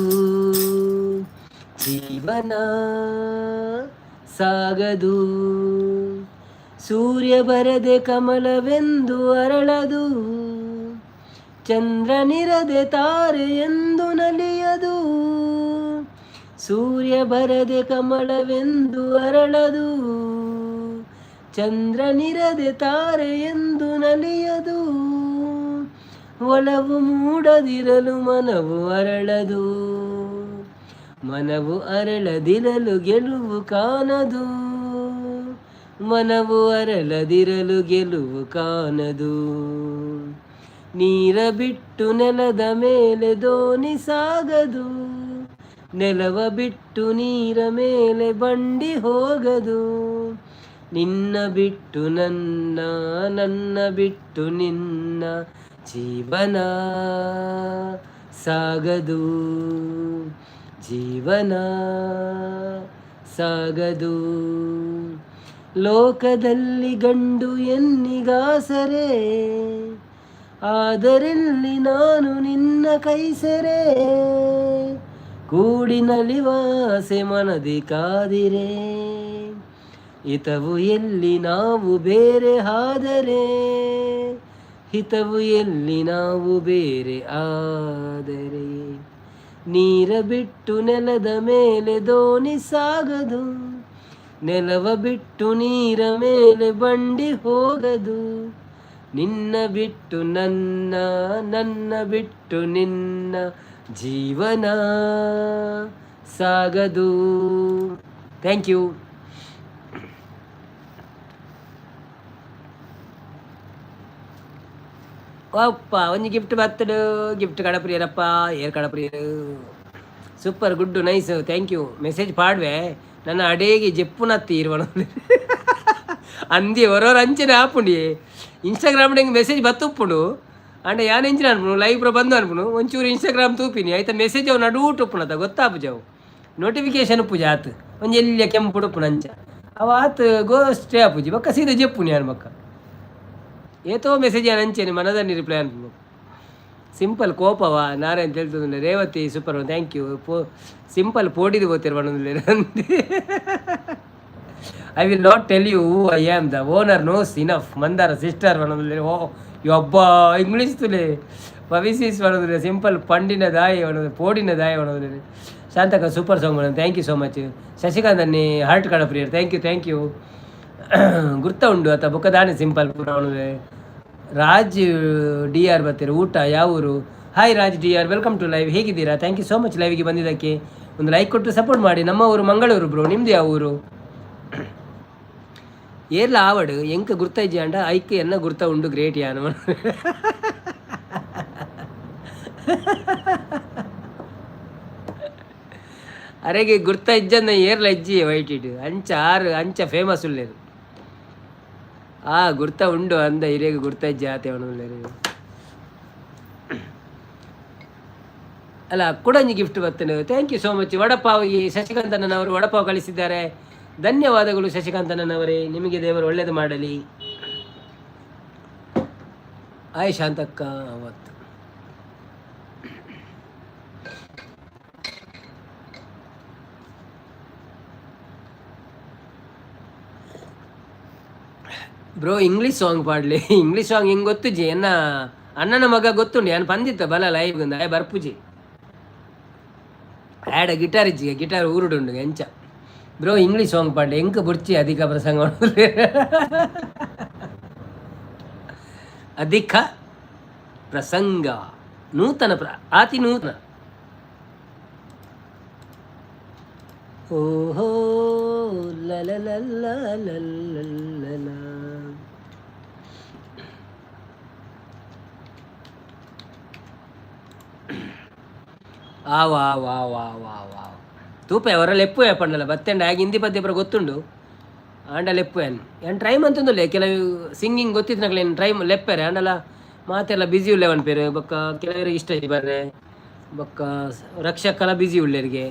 ಜೀವನ ಸಾಗದು. ಸೂರ್ಯ ಬರದೆ ಕಮಲವೆಂದು ಅರಳದು, ಚಂದ್ರನಿರದೆ ತಾರೆ ಎಂದು ನಲಿಯದು. ಸೂರ್ಯ ಬರದೆ ಕಮಲವೆಂದು ಅರಳದು, ಚಂದ್ರನಿರದೆ ತಾರೆ ಎಂದು ನಲಿಯದು. ಒಲವು ಮೂಡದಿರಲು ಮನವು ಅರಳದು, ಮನವು ಅರಳದಿರಲು ಗೆಲುವು ಕಾಣದು, ಮನವು ಅರಳದಿರಲು ಗೆಲುವು ಕಾಣದು. ನೀರ ಬಿಟ್ಟು ನೆಲದ ಮೇಲೆ ದೋಣಿ ಸಾಗದು, ನೆಲವ ಬಿಟ್ಟು ನೀರ ಮೇಲೆ ಬಂಡಿ ಹೋಗದು. ನಿನ್ನ ಬಿಟ್ಟು ನನ್ನ, ನನ್ನ ಬಿಟ್ಟು ನಿನ್ನ ಜೀವನ ಸಾಗದು, ಜೀವನ ಸಾಗದು. ಲೋಕದಲ್ಲಿ ಗಂಡು ಎನ್ನಿಗಾಸರೆ, ಆದರೆಲ್ಲಿ ನಾನು ನಿನ್ನ ಕೈಸೆರೆ. ಕೂಡಿ ನಲಿವಾಸೆ ಮನದಿ ಕಾದಿರೆ, ಹಿತವು ಎಲ್ಲಿ ನಾವು ಬೇರೆ ಆದರೆ, ಹಿತವು ಎಲ್ಲಿ ನಾವು ಬೇರೆ ಆದರೆ. ನೀರ ಬಿಟ್ಟು ನೆಲದ ಮೇಲೆ ದೋಣಿ ಸಾಗದು, ನೆಲವ ಬಿಟ್ಟು ನೀರ ಮೇಲೆ ಬಂಡಿ ಹೋಗದು. ನಿನ್ನ ಬಿಟ್ಟು ನನ್ನ, ನನ್ನ ಬಿಟ್ಟು ನಿನ್ನ ಜೀವನ ಸಾಗದು. Thank you. ಅಪ್ಪ ಒಂಜಿ ಗಿಫ್ಟ್ ಬತ್ತಡು. ಗಿಫ್ಟ್ ಕಡಪ್ರಿಯರಪ್ಪ, ಏರ್ ಕಡಪ್ರಿಯರು? Super, good, nice, thank you. Message ಪಾಡ್ವೆ. ನನ್ನ ಅಡೇಗೆ ಜೆಪ್ಪುನತ್ತಿ ಇರುವಣ. ಅಂದಿ ಹೊರೋರು ಅಂಚನೆ ಆಪುಂಡಿ. ಇನ್ಸ್ಟಾಗ್ರಾಮ್ ಹೆಂಗೆ ಮೆಸೇಜ್ ಬತ್ತುಪ್ಪುಂಡು ಅಂಡ ಯಾನ್ ಎಂಚಿನ ಅನ್ಪುನು ಲೈವ್ ಪ್ರ ಬಂದು ಅನ್ಪುನು. ಒಂಚೂರು ಇನ್ಸ್ಟಾಗ್ರಾಮ್ ತೂಪಿನಿ, ಐತ ಮೆಸೇಜ್ ಅವು ನಡೂಟು ಉಪ್ಪುನತ ಗೊತ್ತಾಪುಜವು. ನೋಟಿಫಿಕೇಶನ್ ಉಪ್ಪುಜಿ ಆತು, ಒಂಜಿ ಎಲ್ಲಿಯ ಕೆಂಪುಡು ಉಪ್ಪುನು ಅಂಚ. ಅವು ಆತು ಗೋ ಸ್ಟೇ ಆಪುಜಿ, ಬೊಕ್ಕ ಸೀದಾ ಜೆಪ್ಪುನಿ ಯಾನ್. ಬೊಕ್ಕ ಏತೋ ಮೆಸೇಜ್ ಯಾನ್ ಅಂಚೆನೆ ಮನದಾನಿ ರಿಪ್ಲೈ ಅನ್ಪುನು. ಸಿಂಪಲ್ ಕೋಪವ ನಾರಾಯಣ తెలుతుంది. Revathi super, thank you. ಪೋ ಸಿಂಪಲ್ ಪೋಡಿದು ಪೋತಿರ್ ಪನೊಂದುಲ್ಲೆರ್. I will not tell you who I am, the owner knows enough. Mandara sister ಪನೊಂದುಲ್ಲೆರ್. ಓ ಯಬ್ಬ, ಇಂಗ್ಲೀಷ್ ತುಲೆ ಪವಿಸಿಸ್ ಪನೊಂದುಲ್ಲೆರ್. ಸಿಂಪಲ್ ಪಂಡಿನ ದಾಯಿ ಪನೊಂದು, ಪೋಡಿನ ದಾಯಿ ಪನೊಂದುಲ್ಲೆರ್. ಶಾಂತಕ ಸೂಪರ್ ಸಾಂಗ್ ಪನೊಂದು, thank you so much. Shashikant ಅನ್ನಿ ಹಾರ್ಟ್ ಕಡಪ್ರಿಯರ್, thank you, thank you. ಗುರ್ತ ಉಂಡು ಅತ್ತ ಬೊಕ್ಕ ದಾನೆ ಸಿಂಪಲ್ ಪೂರ ಪನೊಂದುಲ್ಲೆರ್. ರಾಜ್ ಡಿ ಆರ್ ಬರ್ತೀರ. ಊಟ, ಯಾವ ಊರು? Hi Raj D R, welcome to live. ಹೇಗಿದ್ದೀರಾ? Thank you so much ಲೈವ್ಗೆ ಬಂದಿದ್ದಕ್ಕೆ. ಒಂದು ಲೈಕ್ ಕೊಟ್ಟು ಸಪೋರ್ಟ್ ಮಾಡಿ. ನಮ್ಮ ಊರು ಮಂಗಳೂರು ಬ್ರೋ, ನಿಮ್ಮದು ಯಾವ ಊರು? ಏರ್ಲ ಆವಡು ಎಂಕ ಗುರ್ತ ಇಜ್ಜಿ ಅಂಡ ಐಕ್ ಎನ್ನ ಗುರ್ತ ಉಂಡು, ಗ್ರೇಟ್ ಯಾನು. ಅರೆಗೆ ಗುರ್ತ ಇಜ್ಜಂದ ಏರ್ಲ ಇಜ್ಜಿ ವೈಟ್ ಇಟ್ಟು ಅಂಚ ಆರು ಅಂಚ ಫೇಮಸ್ ಉಲ್ಲೇರು. ಆ ಗುರ್ತ ಉಂಡು ಅಂದ ಇರೇಗ ಗುರ್ತ ಇಜ್ಜಿ ಆತೆ ಉಲ್ಲೇರು. ಅಲ್ಲ, ಕುಡಂಜಿ ಗಿಫ್ಟ್ ಬರ್ತೇನೆ, thank you so much. Vada pav, ಈ ಶಶಿಕಾಂತಣ್ಣನವರು ವಡಪಾವ್ ಕಳಿಸಿದ್ದಾರೆ. ಧನ್ಯವಾದಗಳು ಶಶಿಕಾಂತಣ್ಣನವರೇ, ನಿಮಗೆ ದೇವರು ಒಳ್ಳೇದು ಮಾಡಲಿ. ಆಯ್ ಶಾಂತಕ್ಕ ಅವತ್ತು. ಬ್ರೋ ಇಂಗ್ಲೀಷ್ ಸಾಂಗ್ ಪಾಡ್ಲಿ. ಇಂಗ್ಲೀಷ್ ಸಾಂಗ್ ಹಿಂಗೆ ಗೊತ್ತುಜಿ. ಎನ್ನ ಅಣ್ಣನ ಮಗ ಗೊತ್ತುಂಡು. ಯಾನ್ ಪಂದಿತ್ತ ಬಲ ಲೈವ್ ಆಯ್ ಬರ್ಪುಜಿ. ಆ್ಯಡ ಗಿಟಾರ್ ಇಜ್ಜಿ, ಗಿಟಾರ್ ಊರುಡುಂಡು ಎಂಚ. ಬ್ರೋ ಇಂಗ್ಲೀಷ್ ಸಾಂಗ್ ಪಾಡ್ಲಿ. ಎಂಕ್ ಬುರ್ಚಿ ಅಧಿಕ ಪ್ರಸಂಗ, ಅಧಿಕ ಪ್ರಸಂಗ, ನೂತನ ಪ್ರ ಆತಿ ನೂತನ. ಓಹೋ ಲಲಲಲಲಲಲ. ಆವ್ ಆವ್ ಆವ್ ಆವ್ ಆವ್ ಆವ್ ತೂಪೆ ಅವರ ಲೆಪ್ಪು ಪಂಡಲ ಬತ್ತೆಂಡ ಆಗ ಹಿಂದಿ ಪದ್ಯ ಪೂರ ಗೊತ್ತುಂಡು ಆಂಡ ಲೆಪ್ಪು. ಏನ್ ಏನ್ ಟ್ರೈ ಮಂತೊಂದುಲ್ಲೆ. ಕೆಲವು ಸಿಂಗಿಂಗ್ ಗೊತ್ತಿತ್ತು ಟ್ರೈ ಲೆಪ್ಪೆರೆ ಆಂಡಲ ಮಾತೆಲ್ಲ ಬಿಸಿ ಉಲ್ಲೆ ಪೇರು. ಬೊಕ್ಕ ಕೆಲವರಿಗೆ ಇಷ್ಟ ಬರ್ರೆ, ಬೊಕ್ಕ ರಕ್ಷಕಲ ಬಿಸಿ ಉಲ್ಲೆರಿಗೆ.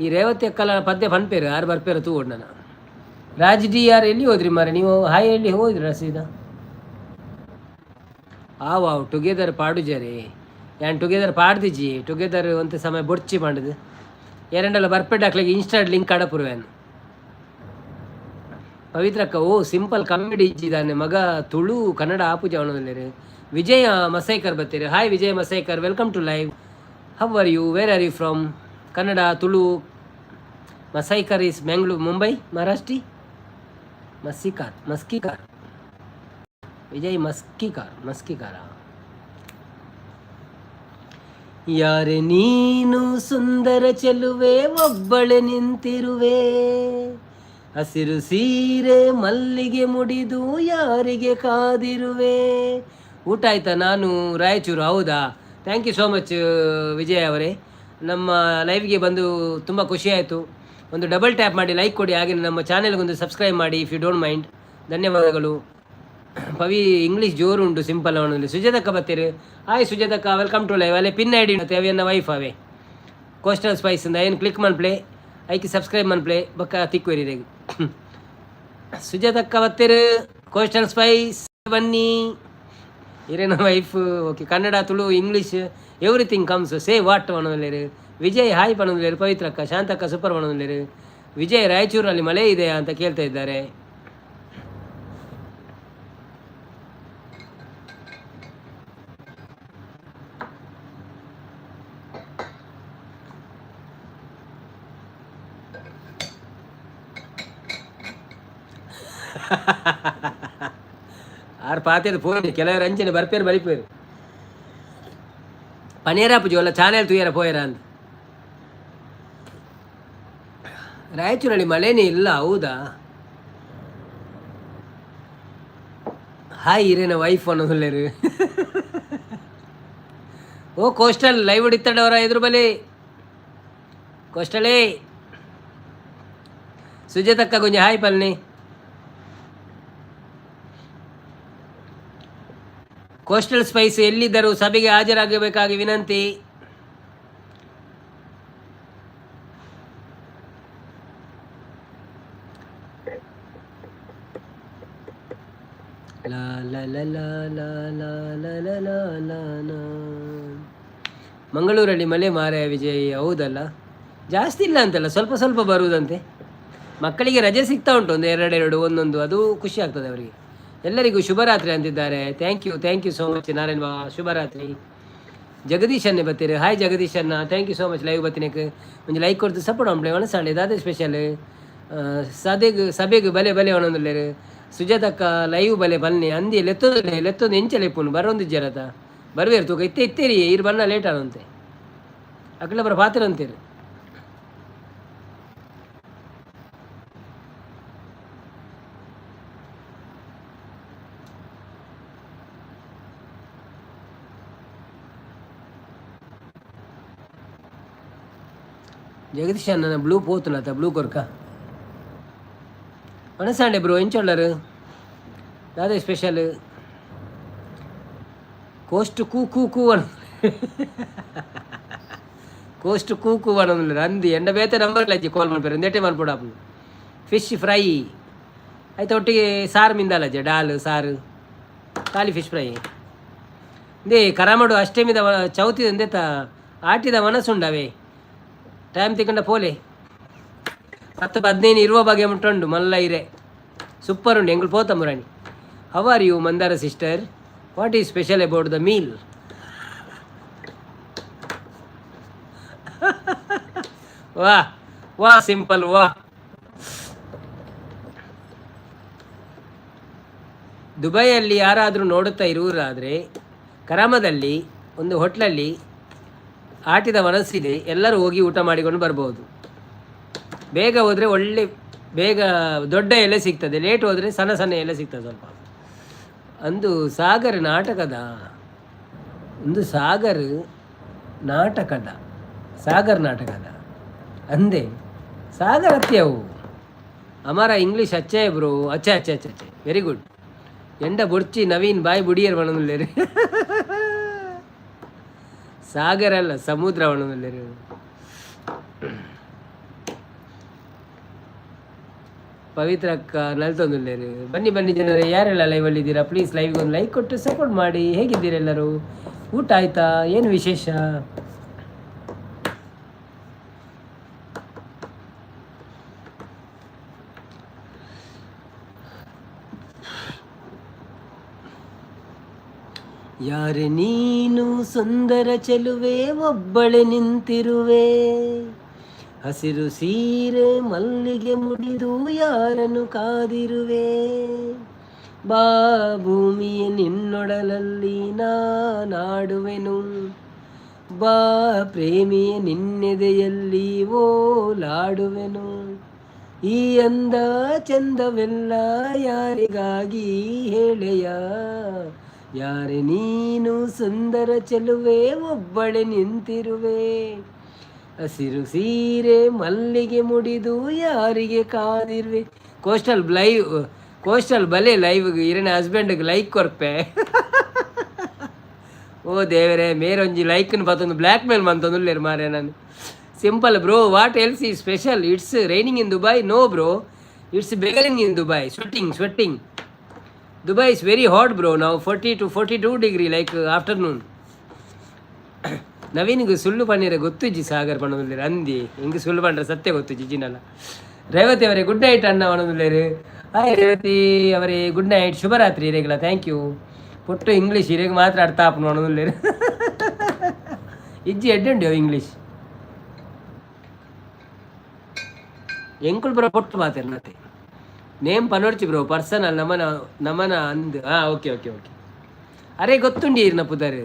ಈ ರೇವತಿ ಅಕ್ಕಲ ಪದ್ಯ ಪನ್ಪೇರು, ಯಾರು ಬರ್ಪೇರು ತೂ ನಾನು. ರಾಜ್ ಡಿ ಆರ್ ಎಲ್ಲಿ ಹೋದ್ರಿ ಮಾರೆ ನೀವು? ಹಾಯ್ ಎಲ್ಲಿ ಹೋದ್ರಿ ಸೀದಾ? ಆವ್ ಆವ್ ಟುಗೆದರ್ ಪಾಡುಜರಿ. ಯಾನ್ ಟುಗೆದರ್ ಪಾಡ್ದಿಜಿ. ಟುಗೆದರ್ ಒಂತೆ ಸಮಯ ಬೊಡ್ಚಿ ಪಂಡುದು. ಎರಡಲ್ಲ ಬರ್ಪೆಡ್ ಹಾಕ್ಲಿಕ್ಕೆ ಇನ್ಸ್ಟಾಡ್ ಲಿಂಕ್ ಕಡಪುರುವೇನು. ಪವಿತ್ರಕ್ಕ, ಓ ಸಿಂಪಲ್ ಕಾಮಿಡಿ ಇಜ್ಜಿದಾನೆ ಮಗ, ತುಳು ಕನ್ನಡ ಆಪುಜ ಅವನಲ್ಲಿರು. ವಿಜಯ ಮಸೈಕರ್ ಬರ್ತೀರಿ. Hi Vijaya Masaikar, welcome to live. How are you? Where are you from? Kannada, Tulu? Masaikar is Mangalore, Mumbai, Maharashtra. Masikar, Maskikar, Vijay Maskikar, Maskikar. ಯಾರೆ ನೀನು ಸುಂದರ ಚೆಲುವೆ, ಒಬ್ಬಳೆ ನಿಂತಿರುವೆ, ಹಸಿರು ಸೀರೆ ಮಲ್ಲಿಗೆ ಮುಡಿದು ಯಾರಿಗೆ ಕಾದಿರುವೆ. ಊಟ ಆಯ್ತಾ? ನಾನು ರಾಯಚೂರು. ಹೌದಾ? Thank you so much Vijay ಅವರೇ, ನಮ್ಮ ಲೈವ್ಗೆ ಬಂದು ತುಂಬ ಖುಷಿಯಾಯಿತು. ಒಂದು ಡಬಲ್ ಟ್ಯಾಪ್ ಮಾಡಿ ಲೈಕ್ ಕೊಡಿ, ಹಾಗೆ ನಮ್ಮ ಚಾನೆಲ್ಗೊಂದು ಸಬ್ಸ್ಕ್ರೈಬ್ ಮಾಡಿ if you don't mind. ಧನ್ಯವಾದಗಳು. ಪವಿ ಇಂಗ್ಲೀಷ್ ಜೋರು ಉಂಟು ಸಿಂಪಲ್ ಅವನಲ್ಲಿ. ಸುಜಾತಕ್ಕ ಬತ್ತೀರಿ. ಹಾಯ್ ಸುಜಾತಕ್ಕ, welcome to live. ಅಲ್ಲೇ ಪಿನ್ I D ಅವೆನ್ನ ವೈಫ್ ಅವೇ ಕೋಸ್ಟಲ್ ಸ್ಪೈಸ್ ಅಂದ ಏನು ಕ್ಲಿಕ್ ಮನ್ಪ್ಲೆ, ಐಕಿ ಸಬ್ಸ್ಕ್ರೈಬ್ ಮನ್ಪ್ಲೆ, ಬೊಕ್ಕ ತಿಕ್ವೇರಿ. ಸುಜಾತಕ್ಕ ಬತ್ತೀರು, ಕೋಸ್ಟಲ್ ಸ್ಪೈಸ್ ಬನ್ನಿ. ಇರೇನ wife. Okay, Kannada, Tulu, English everything comes. Say what ಪನೊಂದುಲ್ಲೆರ್. ವಿಜಯ್ hi ಪನೊಂದುಲ್ಲೆರ್. ಪವಿತ್ರಕ್ಕ, ಶಾಂತಕ್ಕ ಸೂಪರ್ ಪನೊಂದುಲ್ಲೆರ್. ವಿಜಯ್ ರಾಯಚೂರಲ್ಲಿ ಮಳೆ ಇದೆಯಾ ಅಂತ ಕೇಳ್ತಾ ಇದ್ದಾರೆ. ಆರ್ ಪಾತೆದ ಫೋನ್ ಕೆಲವರು ಅಂಚನೆ ಬರ್ಪೇರು ಬಲಿಪೇರು ಪನೇರಾಪುಜಿ ಒಲ್ಲ ಚಾನೆಲ್ ತೂಯರ ಪೋಯರ ಅಂತ. ರಾಯಚೂರಲ್ಲಿ ಮಳೆನೇ ಇಲ್ಲ, ಹೌದಾ? ಹಾಯ್ ಇರೇನ ವೈಫ್ ಅನ್ನೋದುಲ್ಲೇರು. ಓ ಕೋಸ್ಟಲ್ ಲೈವ್ ಹೊಡಿತಾಡವರ ಎದುರು ಬಲಿ ಕೋಸ್ಟಲೇ. ಸುಜಾತಕ್ಕ ಗೊಂಜಿ ಹಾಯ್ ಪಲ್ನಿ. ಕೋಸ್ಟಲ್ ಸ್ಪೈಸ್ ಎಲ್ಲಿದ್ದರೂ ಸಭೆಗೆ ಹಾಜರಾಗಬೇಕಾಗಿ ವಿನಂತಿ. ಲಾ ಲಾ ಲಾ ಲಾ ಲಾ ಲಾ ಲಾ ಲಾ ಲಾ ಲಾ ಲಾ. ಮಂಗಳೂರಲ್ಲಿ ಮಳೆ ಮಾರಾಯ ವಿಜಯ್. ಹೌದಲ್ಲ, ಜಾಸ್ತಿ ಇಲ್ಲ ಅಂತಲ್ಲ, ಸ್ವಲ್ಪ ಸ್ವಲ್ಪ ಬರುವುದಂತೆ. ಮಕ್ಕಳಿಗೆ ರಜೆ ಸಿಗ್ತಾ ಉಂಟು, ಒಂದು ಎರಡೆರಡು ಒಂದೊಂದು, ಅದು ಖುಷಿ ಆಗ್ತದೆ ಅವರಿಗೆ. ಎಲ್ಲರಿಗೂ ಶುಭರಾತ್ರಿ ಅಂತಿದ್ದಾರೆ. Thank you, thank you so much Narayan ಬಾ. ಶುಭರಾತ್ರಿ. ಜಗದೀಶ್ ಅನ್ನೆ ಬತ್ತೀರಿ. ಹಾಯ್ ಜಗದೀಶ್ ಅನ್ನ, thank you so much. Live ಬತ್ತಿನಕ್ಕೆ ಒಂಜಿ ಲೈಕ್ ಕೊಡ್ತು ಸಪೋರ್ಟ್ ಅಂಪ್ಲೆ. ಒಣಸಾಂಡೆ ದಾದೆ ಸ್ಪೆಷಲ್? ಸದೆಗ್ ಸಭೆಗ್ ಬಲೆ ಬಲೆ ಒಣೊಂದುಲ್ಲೆರ್. ಸುಜಾತಕ್ಕ ಲೈವ್ ಬಲೆ ಬನ್ನಿ ಅಂದಿ. ಲೆತ್ತೊಂದು ಲೆತ್ತೊಂದು ಎಂಚ ಲೆಪ್ಪುನು? ಬರೋಂದಿಜ್ಜರತ ಬರ್ವೇರು ತೂಕ. ಇತ್ತೆ ಇತ್ತೇರಿ ಇರು, ಬನ್ನ ಲೇಟ್ ಆದಂತೆ. ಅಕಲ ಬರ ಪಾತ್ರ ಅಂತೀರಿ. ಜಗದೀಶ್ ಅಣ್ಣನ ಬ್ಲೂ ಪೋತುಲತ ಬ್ಲೂ ಕೊರ್ಕ. ಒಣಸಾಂಡೆ ಬ್ರೋ, ಎಂಚೊಳ್ಳರು? ದಾದೆ ಸ್ಪೆಷಲ್? ಕೋಸ್ಟ್ ಕೂ ಕೂ ಕೂ ಅನ್, ಕೋಸ್ಟ್ ಕೂ ಕೂ ಅನ್ನೋದಿಲ್ಲ ಅಂದಿ. ಎಂಡ ಬೇತೆ ನಂಬರ್ ಲಜ್ಜಿ ಕಾಲ್ ಮಾಡ್ತಾರೆ, ಒಂದೆಟ್ಟೆ ಮನ್ಪೊಡು ಆಪುಂಡು. ಫಿಶ್ ಫ್ರೈ ಆಯ್ತು, ಒಟ್ಟಿಗೆ ಸಾರು ಮಿಂದಾಲಜ್ಜೆ, ಡಾಲ್ ಸಾರು, ಖಾಲಿ ಫಿಶ್ ಫ್ರೈ. ಇಂದೇ ಕರಾಮಡು ಅಷ್ಟಮಿದ ಚೌತಿ ಎಂದೆತ ಆಟಿದ ಮನಸ್ಸುಂಡವೇ. ಟೈಮ್ ತಿಕ್ಕಂಡ ಪೋಲೆ. 10, 15 ಇರುವ ಬಗೆ ಮುಟ್ಟುಂಡು ಮಲ್ಲ ಇರೆ. ಸೂಪರ್ ಉಂಡು. ಎಂಗುಲು ಪೋತ ಮುರಾಣಿ. How are you Mandara sister? What is special about the meal? ವಾಹ್ ವಾಹ್, ಸಿಂಪಲ್ ವಾಹ್. ದುಬೈಯಲ್ಲಿ ಯಾರಾದರೂ ನೋಡುತ್ತಾ ಇರುವುದಾದರೆ, ಕರಾಮದಲ್ಲಿ ಒಂದು ಹೋಟ್ಲಲ್ಲಿ ಆಟಿದ ಮನಸ್ಸಿದೆ. ಎಲ್ಲರೂ ಹೋಗಿ ಊಟ ಮಾಡಿಕೊಂಡು ಬರ್ಬೋದು. ಬೇಗ ಹೋದರೆ ಒಳ್ಳೆ ಬೇಗ ದೊಡ್ಡ ಎಲೆ ಸಿಗ್ತದೆ. ಲೇಟ್ ಹೋದರೆ ಸಣ್ಣ ಸಣ್ಣ ಎಲೆ ಸಿಗ್ತದೆ ಸ್ವಲ್ಪ. ಅಂದು ಸಾಗರ್ ನಾಟಕದ, ಒಂದು ಸಾಗರ್ ನಾಟಕದ, ಸಾಗರ್ ನಾಟಕದ ಅಂದೆ. ಸಾಗರ್ ಅತ್ಯವು ಅಮರ ಇಂಗ್ಲೀಷ್ ಅಚ್ಚೆ ಬ್ರೋ. ಅಚ್ಚೆ ಅಚ್ಚೆ ಅಚ್ಚೆ ಅಚ್ಚೆ, ವೆರಿ ಗುಡ್. ಎಂಡ ಬೊಡ್ಚಿ ನವೀನ್ ಬಾಯ್ ಬುಡಿಯರ್ ಬಣನುಲ್ಲೇರು. ಸಾಗರ ಅಲ್ಲ, ಸಮುದ್ರ ಬಣನುಲ್ಲೇರು. ಪವಿತ್ರಕ್ಕ ನಲ್ತೊಂದುಲ್ಲೇರು. ಬನ್ನಿ ಬನ್ನಿ ಜನರೇ, ಯಾರೆಲ್ಲ ಲೈವಲ್ಲಿದ್ದೀರಾ ಪ್ಲೀಸ್ ಲೈವ್ಗೆ ಒಂದು ಲೈಕ್ ಕೊಟ್ಟು ಸಪೋರ್ಟ್ ಮಾಡಿ. ಹೇಗಿದ್ದೀರಾ ಎಲ್ಲರೂ? ಊಟ ಆಯ್ತಾ? ಏನು ವಿಶೇಷ? ಯಾರೆ ನೀನು ಸುಂದರ ಚೆಲುವೆ, ಒಬ್ಬಳೆ ನಿಂತಿರುವೆ? ಹಸಿರು ಸೀರೆ ಮಲ್ಲಿಗೆ ಮುಡಿದು ಯಾರನ್ನು ಕಾದಿರುವೆ? ಬಾ ಭೂಮಿಯ ನಿನ್ನೊಡಲಲ್ಲಿ ನಾನಾಡುವೆನು, ಬಾ ಪ್ರೇಮಿಯ ನಿನ್ನೆದೆಯಲ್ಲಿ ಓಲಾಡುವೆನು. ಈ ಅಂದ ಚಂದವೆಲ್ಲ ಯಾರಿಗಾಗಿ ಹೇಳೆಯ? ಯಾರೆ ನೀನು ಸುಂದರ ಚೆಲುವೆ, ಒಬ್ಬಳೆ ನಿಂತಿರುವೆ? ಹಸಿರು ಸೀರೆ ಮಲ್ಲಿಗೆ ಮುಡಿದು ಯಾರಿಗೆ ಕಾದಿರುವೆ? ಕೋಸ್ಟಲ್ ಲೈವ್, ಕೋಸ್ಟಲ್ ಬಲೆ ಲೈವ್. ಇರನ ಹಸ್ಬೆಂಡ್ಗೆ ಲೈಕ್ ಕೊರ್ಪೆ. ಓ ದೇವರೇ, ಮೇರೊಂಜಿ ಲೈಕ್ನ ಪತ್ತೊಂದು ಬ್ಲ್ಯಾಕ್ ಮೇಲ್ ಮಂತೊಂದುಲ್ಲೇರು ಮಾರೆ ನಾನು. Simple bro, what else ಈ special? It's raining in Dubai? No bro, it's begging in Dubai. Sweating, sweating. Dubai is very hot bro, ನಾವು 40 to 42 degree like afternoon. ನವೀನ್ಗೆ ಸುಳ್ಳು ಪನ್ನೀರ ಗೊತ್ತುಜ್ಜಿ ಸಾಗರ್ ಪಣ್ಣೊಂದುಲ್ಲೇರು ಅಂದಿ. ಹಿಂಗೆ ಸುಳ್ಳು ಪಂಡ್ರೆ ಸತ್ಯ ಗೊತ್ತುಜ್ಜಿ ಜಿನಲ್ಲ. ರೇವತಿ ಅವರೇ ಗುಡ್ ನೈಟ್ ಅಣ್ಣ ಪಣ್ಣೊಂದುಲ್ಲೇರು. ಹಾಯ್ ರೇವತಿ ಅವರೇ, ಗುಡ್ ನೈಟ್, ಶುಭರಾತ್ರಿ ಇರೇಗ್ಲ. Thank you. ಪೊಟ್ಟು ಇಂಗ್ಲೀಷ್ ಇರೇಗ ಮಾತ್ರ ಅರ್ಥ ಆಪುಂಡು ಪಣ್ಣೊಂದುಲ್ಲೇರು. ಇಜ್ಜಿ, ಎಡ್ಡೆ ಇಂಗ್ಲೀಷ್. ಎಂಕುಲು ಪೂರ ಪೊಟ್ಟು ಮಾತೆರ್ನತೆ. ನೇಮ್ ಪನೊಡ್ಚಿ ಬ್ರೋ, ಪರ್ಸನಲ್ ನಮನ ನಮನ ಅಂದ್. ಹಾಂ, ಓಕೆ ಓಕೆ ಓಕೆ. ಅರೆ ಗೊತ್ತುಂಡಿ ಇರ್ನ ಪುದರ್.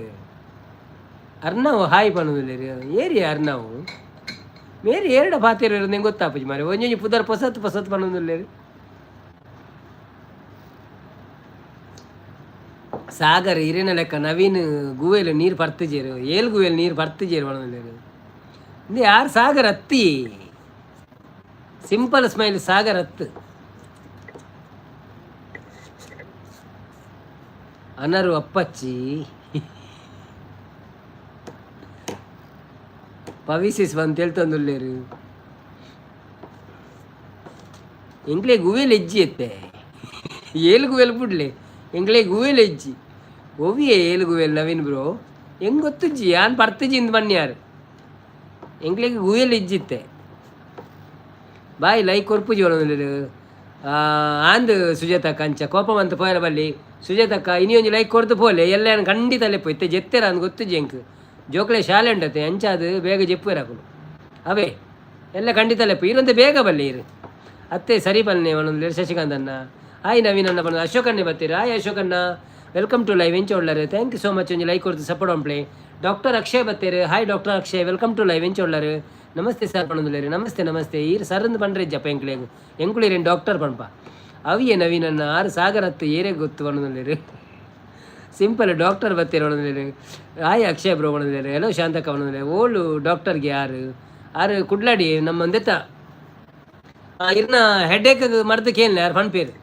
ಅರ್ನವು ಹಾಯ್ ಪನೊಂದುಲ್ಲೇರು. ಏರಿ ಅರ್ನವು ಮೇರಿ ಏರಡ ಪಾತೆರ್ ನಿಂಗೆ ಗೊತ್ತಾಪುಜಿ ಮಾರೆ. ಒಂಜೊಂಜಿ ಪುದರ್ ಪೊಸತ್ ಪೊಸತ್ ಪನೊಂದುಲ್ಲೇರು. ಸಾಗರ್ ಇರೇನ ಲೆಕ್ಕ ನವೀನ್ ಗುವೆಲ್ ನೀರು ಪರ್ತುಜೇರು, ಏಲ್ ಗುವೆಲ್ ನೀರು ಪರ್ತುಜೇರು ಪನೊಂದುಲ್ಲೇರು. ಇಂದು ಯಾರು? ಸಾಗರ್ ಅತ್ತಿ. ಸಿಂಪಲ್ ಸ್ಮೈಲ್ ಸಾಗರ್ ಅತ್ತು. ಅನರು ಅಪ್ಪಚ್ಚಿ ಪವಿಸಿಸ್ ಬಂತ ಹೇಳ್ತಂದುಲ್ಲೇರು. ಎಂಕ್ಲೆ ಗುವೆಲ್ ಎಜ್ಜಿ ಎತ್ತೆ, ಏಳು ಗುವೆಲ್ ಬುಡ್ಲೆ, ಎಂಕ್ಲೆ ಗುವೆಲ್ ಎಜ್ಜಿ. ಒವಿಯೇ ಏಳು ಗುವೆಲ್ ನವೀನ್ ಬ್ರೋ? ಹೆಂಗ್ ಗೊತ್ತುಜ್ಜಿ, ಯಾನ್ ಪರ್ತುಜಿ ಇಂದ್ ಬನ್ಯಾರು. ಎಂಕ್ಲೆಗ್ ಗುವೆಲ್ ಇಜ್ಜಿತ್ತೆ. Boy, like ಕೊರ್ಪುಜಿ ಒಳೊಂದುಲ್ಲೆರ್. ಆಂದ್ ಸುಜಾತಕ್ಕ, ಅಂಚ ಕೋಪ ಮಂತ್ ಪೋಯರ ಬಲ್ಲಿ ಸುಜಾತಕ್ಕ. ಇನಿ ಒಂಜಿ ಲೈಕ್ ಕೊರ್ದು ಪೋಲೆ. ಎಲ್ಲ ಖಂಡಿತ ಲೆಪ್ಪು. ಇತ್ತೆ ಜೆತ್ತೆರ ಅಂದ್ ಗೊತ್ತುಜ್ಜಿ ಎಂಕ್. ಜೋಕ್ಲೆ ಶಾಲೆ ಉಂಡತೆ, ಅಂಚಾದ್ ಬೇಗ ಜೆಪ್ಪುವೆರ್ ಅಕುಲು. ಅವೇ ಎಲ್ಲ ಖಂಡಿತ ಲೆಪ್ಪು. ಇರಂತೆ ಬೇಗ ಬಲ್ಲೆ ಇರು. ಅತ್ತೆ ಸರಿ ಪನ್ನೆ ಪನೊಂದುಲ್ಲೆರ್ ಶಶಿಕಾಂತ್ ಅಣ್ಣ. ಹಾಯ್ ನವೀನ್ ಅಣ್ಣ ಪನೊಂದು ಅಶೋಕ್ ಅಣ್ಣೆ ಬತ್ತೀರ. ಹಾಯ್ ಅಶೋಕ್ ಅಣ್ಣ, welcome to live. ಎಂಚ ಉಳ್ಳರು? Thank you so much ಒಂಜಿ ಲೈಕ್ ಕೊರ್ದು ಸಪೋರ್ಟ್ ಮನ್ಪ್ಲೆ. ಡಾಕ್ಟರ್ ಅಕ್ಷಯ್ ಬತ್ತೇರು. Hi doctor Akshay, welcome to live. ಎಂಚ ಉಳ್ಳರು? ನಮಸ್ತೆ ಸರ್ ಪನೊಂದುಲ್ಲೆರ್. ನಮಸ್ತೆ ನಮಸ್ತೆ. ಈರ್ ಸರ್ ಅಂದ್ ಪಂಡ್ರೆ ಇಜ್ಜಪ್ಪ ಎಂಕ್ಲೆಗ್, ಎಂಕುಲು ಇರೇನ್ ಡಾಕ್ಟರ್ ಪನ್ಪ. ಅವಿಯೇ ನವೀನ್ ಅಣ್ಣ, ಆರು ಸಾಗರ್ ಹತ್ತು ಏರೇ ಗೊತ್ತು ಪನೊಂದುಲ್ಲೆರ್. ಸಿಂಪಲ್ ಡಾಕ್ಟರ್ ಬತ್ತೀರ ಪನೊಂದುಲ್ಲೆರ್. ಹಾಯ್ ಅಕ್ಷಯ್ ಬ್ರೋ ಪನೊಂದುಲ್ಲೆರ್. ಹೆಲೋ ಶಾಂತಕ್ಕ ಪನೊಂದುಲ್ಲೆರ್. ಓಲು ಡಾಕ್ಟರ್ಗೆ? ಯಾರು ಆರು? ಕುಡ್ಲಾಡಿ ನಮ್ಮ ಒಂದೆತ್ತ ಇರ್ನ ಹೆಡ್ಏಕ್ ಮರ್ದ್ ಕೇನ್ಲೆ, ಯಾರು ಪನ್ಪೇರು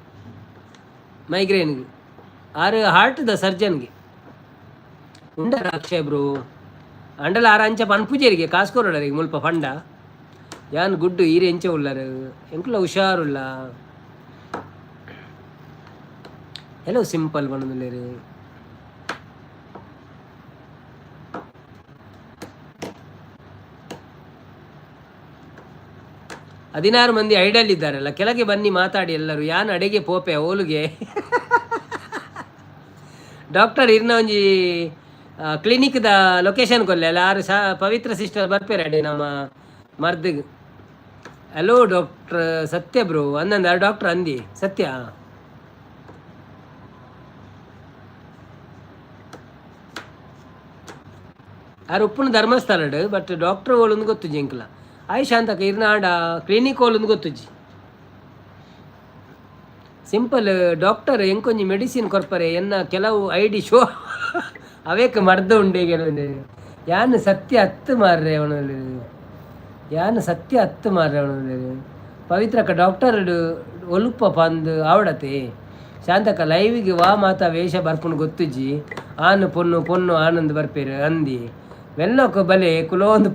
ಮೈಗ್ರೇನ್ಗೆ. ಆರು ಹಾರ್ಟ್ದ ಸರ್ಜನ್ಗೆ ಉಂಡರ ಅಕ್ಷಯ್ ಬ್ರೋ? ಅಂಡಲ ಆರ ಅಂಚ ಪನ್ಪುಜೇರಿಗೆ, ಕಾಸು ಕೊರೊಡರಿಗೆ ಮುಲ್ಪ ಫಂಡ. ಯಾನ್ ಗುಡ್ಡು, ಈರೆ ಎಂಚ ಉಲ್ಲರು? ಎಂಕುಲ ಹುಷಾರುಲ್ಲ. Hello simple ಪನೊಂದುಲ್ಲೆರ್. 16 ಮಂದಿ ಐಡಲ್ ಇದ್ದಾರಲ್ಲ, ಕೆಳಗೆ ಬನ್ನಿ, ಮಾತಾಡಿ ಎಲ್ಲರೂ. ಯಾನ್ ಅಡೆಗೆ ಪೋಪೆ ಓಲುಗೆ. ಡಾಕ್ಟರ್ ಇರ್ನ ಒಂಜಿ ಕ್ಲಿನಿಕ್ದ ಲೊಕೇಶನ್ ಕೊಲ್ಲೆ ಅಲ್ಲ, ಆರು ಸಾ ಪವಿತ್ರ ಸಿಸ್ಟರ್ ಬರ್ಪೇರ ಅಡೆ ನಮ್ಮ ಮರ್ದಿಗ್. ಹಲೋ ಡಾಕ್ಟರ್ ಸತ್ಯ ಬ್ರೋ ಅಂದಂದ. ಡಾಕ್ಟರ್ ಅಂದಿ ಸತ್ಯ. ಆರು ಉಪ್ಪುನ ಧರ್ಮಸ್ಥಳಡ್, ಬಟ್ ಡಾಕ್ಟರ್ ಓಲುಂದು ಗೊತ್ತುಜಿ ಎಂಕ್ಲ. ಆಯ್ ಶಾಂತಕ್ಕ, ಇರ್ನ ಆಂಡ ಕ್ಲಿನಿಕ್ ಓಲುಂದು ಗೊತ್ತುಜಿ. ಸಿಂಪಲ್ ಡಾಕ್ಟರ್ ಎಂಕೊಂಜಿ ಮೆಡಿಸಿನ್ ಕೊರ್ಪರೆ, ಎನ್ನ ಕೆಲವು ಐಡಿ ಶೋ ಅವೇಕ್ ಮರ್ದ ಉಂಡೆ ಕೆಲವೊಂದು. ಯಾನ್ ಸತ್ಯ ಹತ್ತು ಮಾರ್ರೆ ಅವನಲ್ಲಿ, ಯಾನ್ ಸತ್ಯ ಹತ್ತು ಮಾರ್ರೆ ಅವನಲ್ಲಿ. ಪವಿತ್ರಕ್ಕ ಡಾಕ್ಟರ್ ಒಲುಪ ಪಂದ್ ಆವಡತೆ. ಶಾಂತಕ್ಕ ಲೈವಿಗೆ ವಾ ಮಾತಾ ವೇಷ ಬರ್ಪುಂಡು ಗೊತ್ತುಜ್ಜಿ. ಆನು ಪೊನ್ನು ಪೊನ್ನು ಆನಂದ್ ಬರ್ಪೇರು ಅಂದಿ. ವೆಲ್ಲೊಕ್ ಬಲೆ ಕುಲೋಂದು.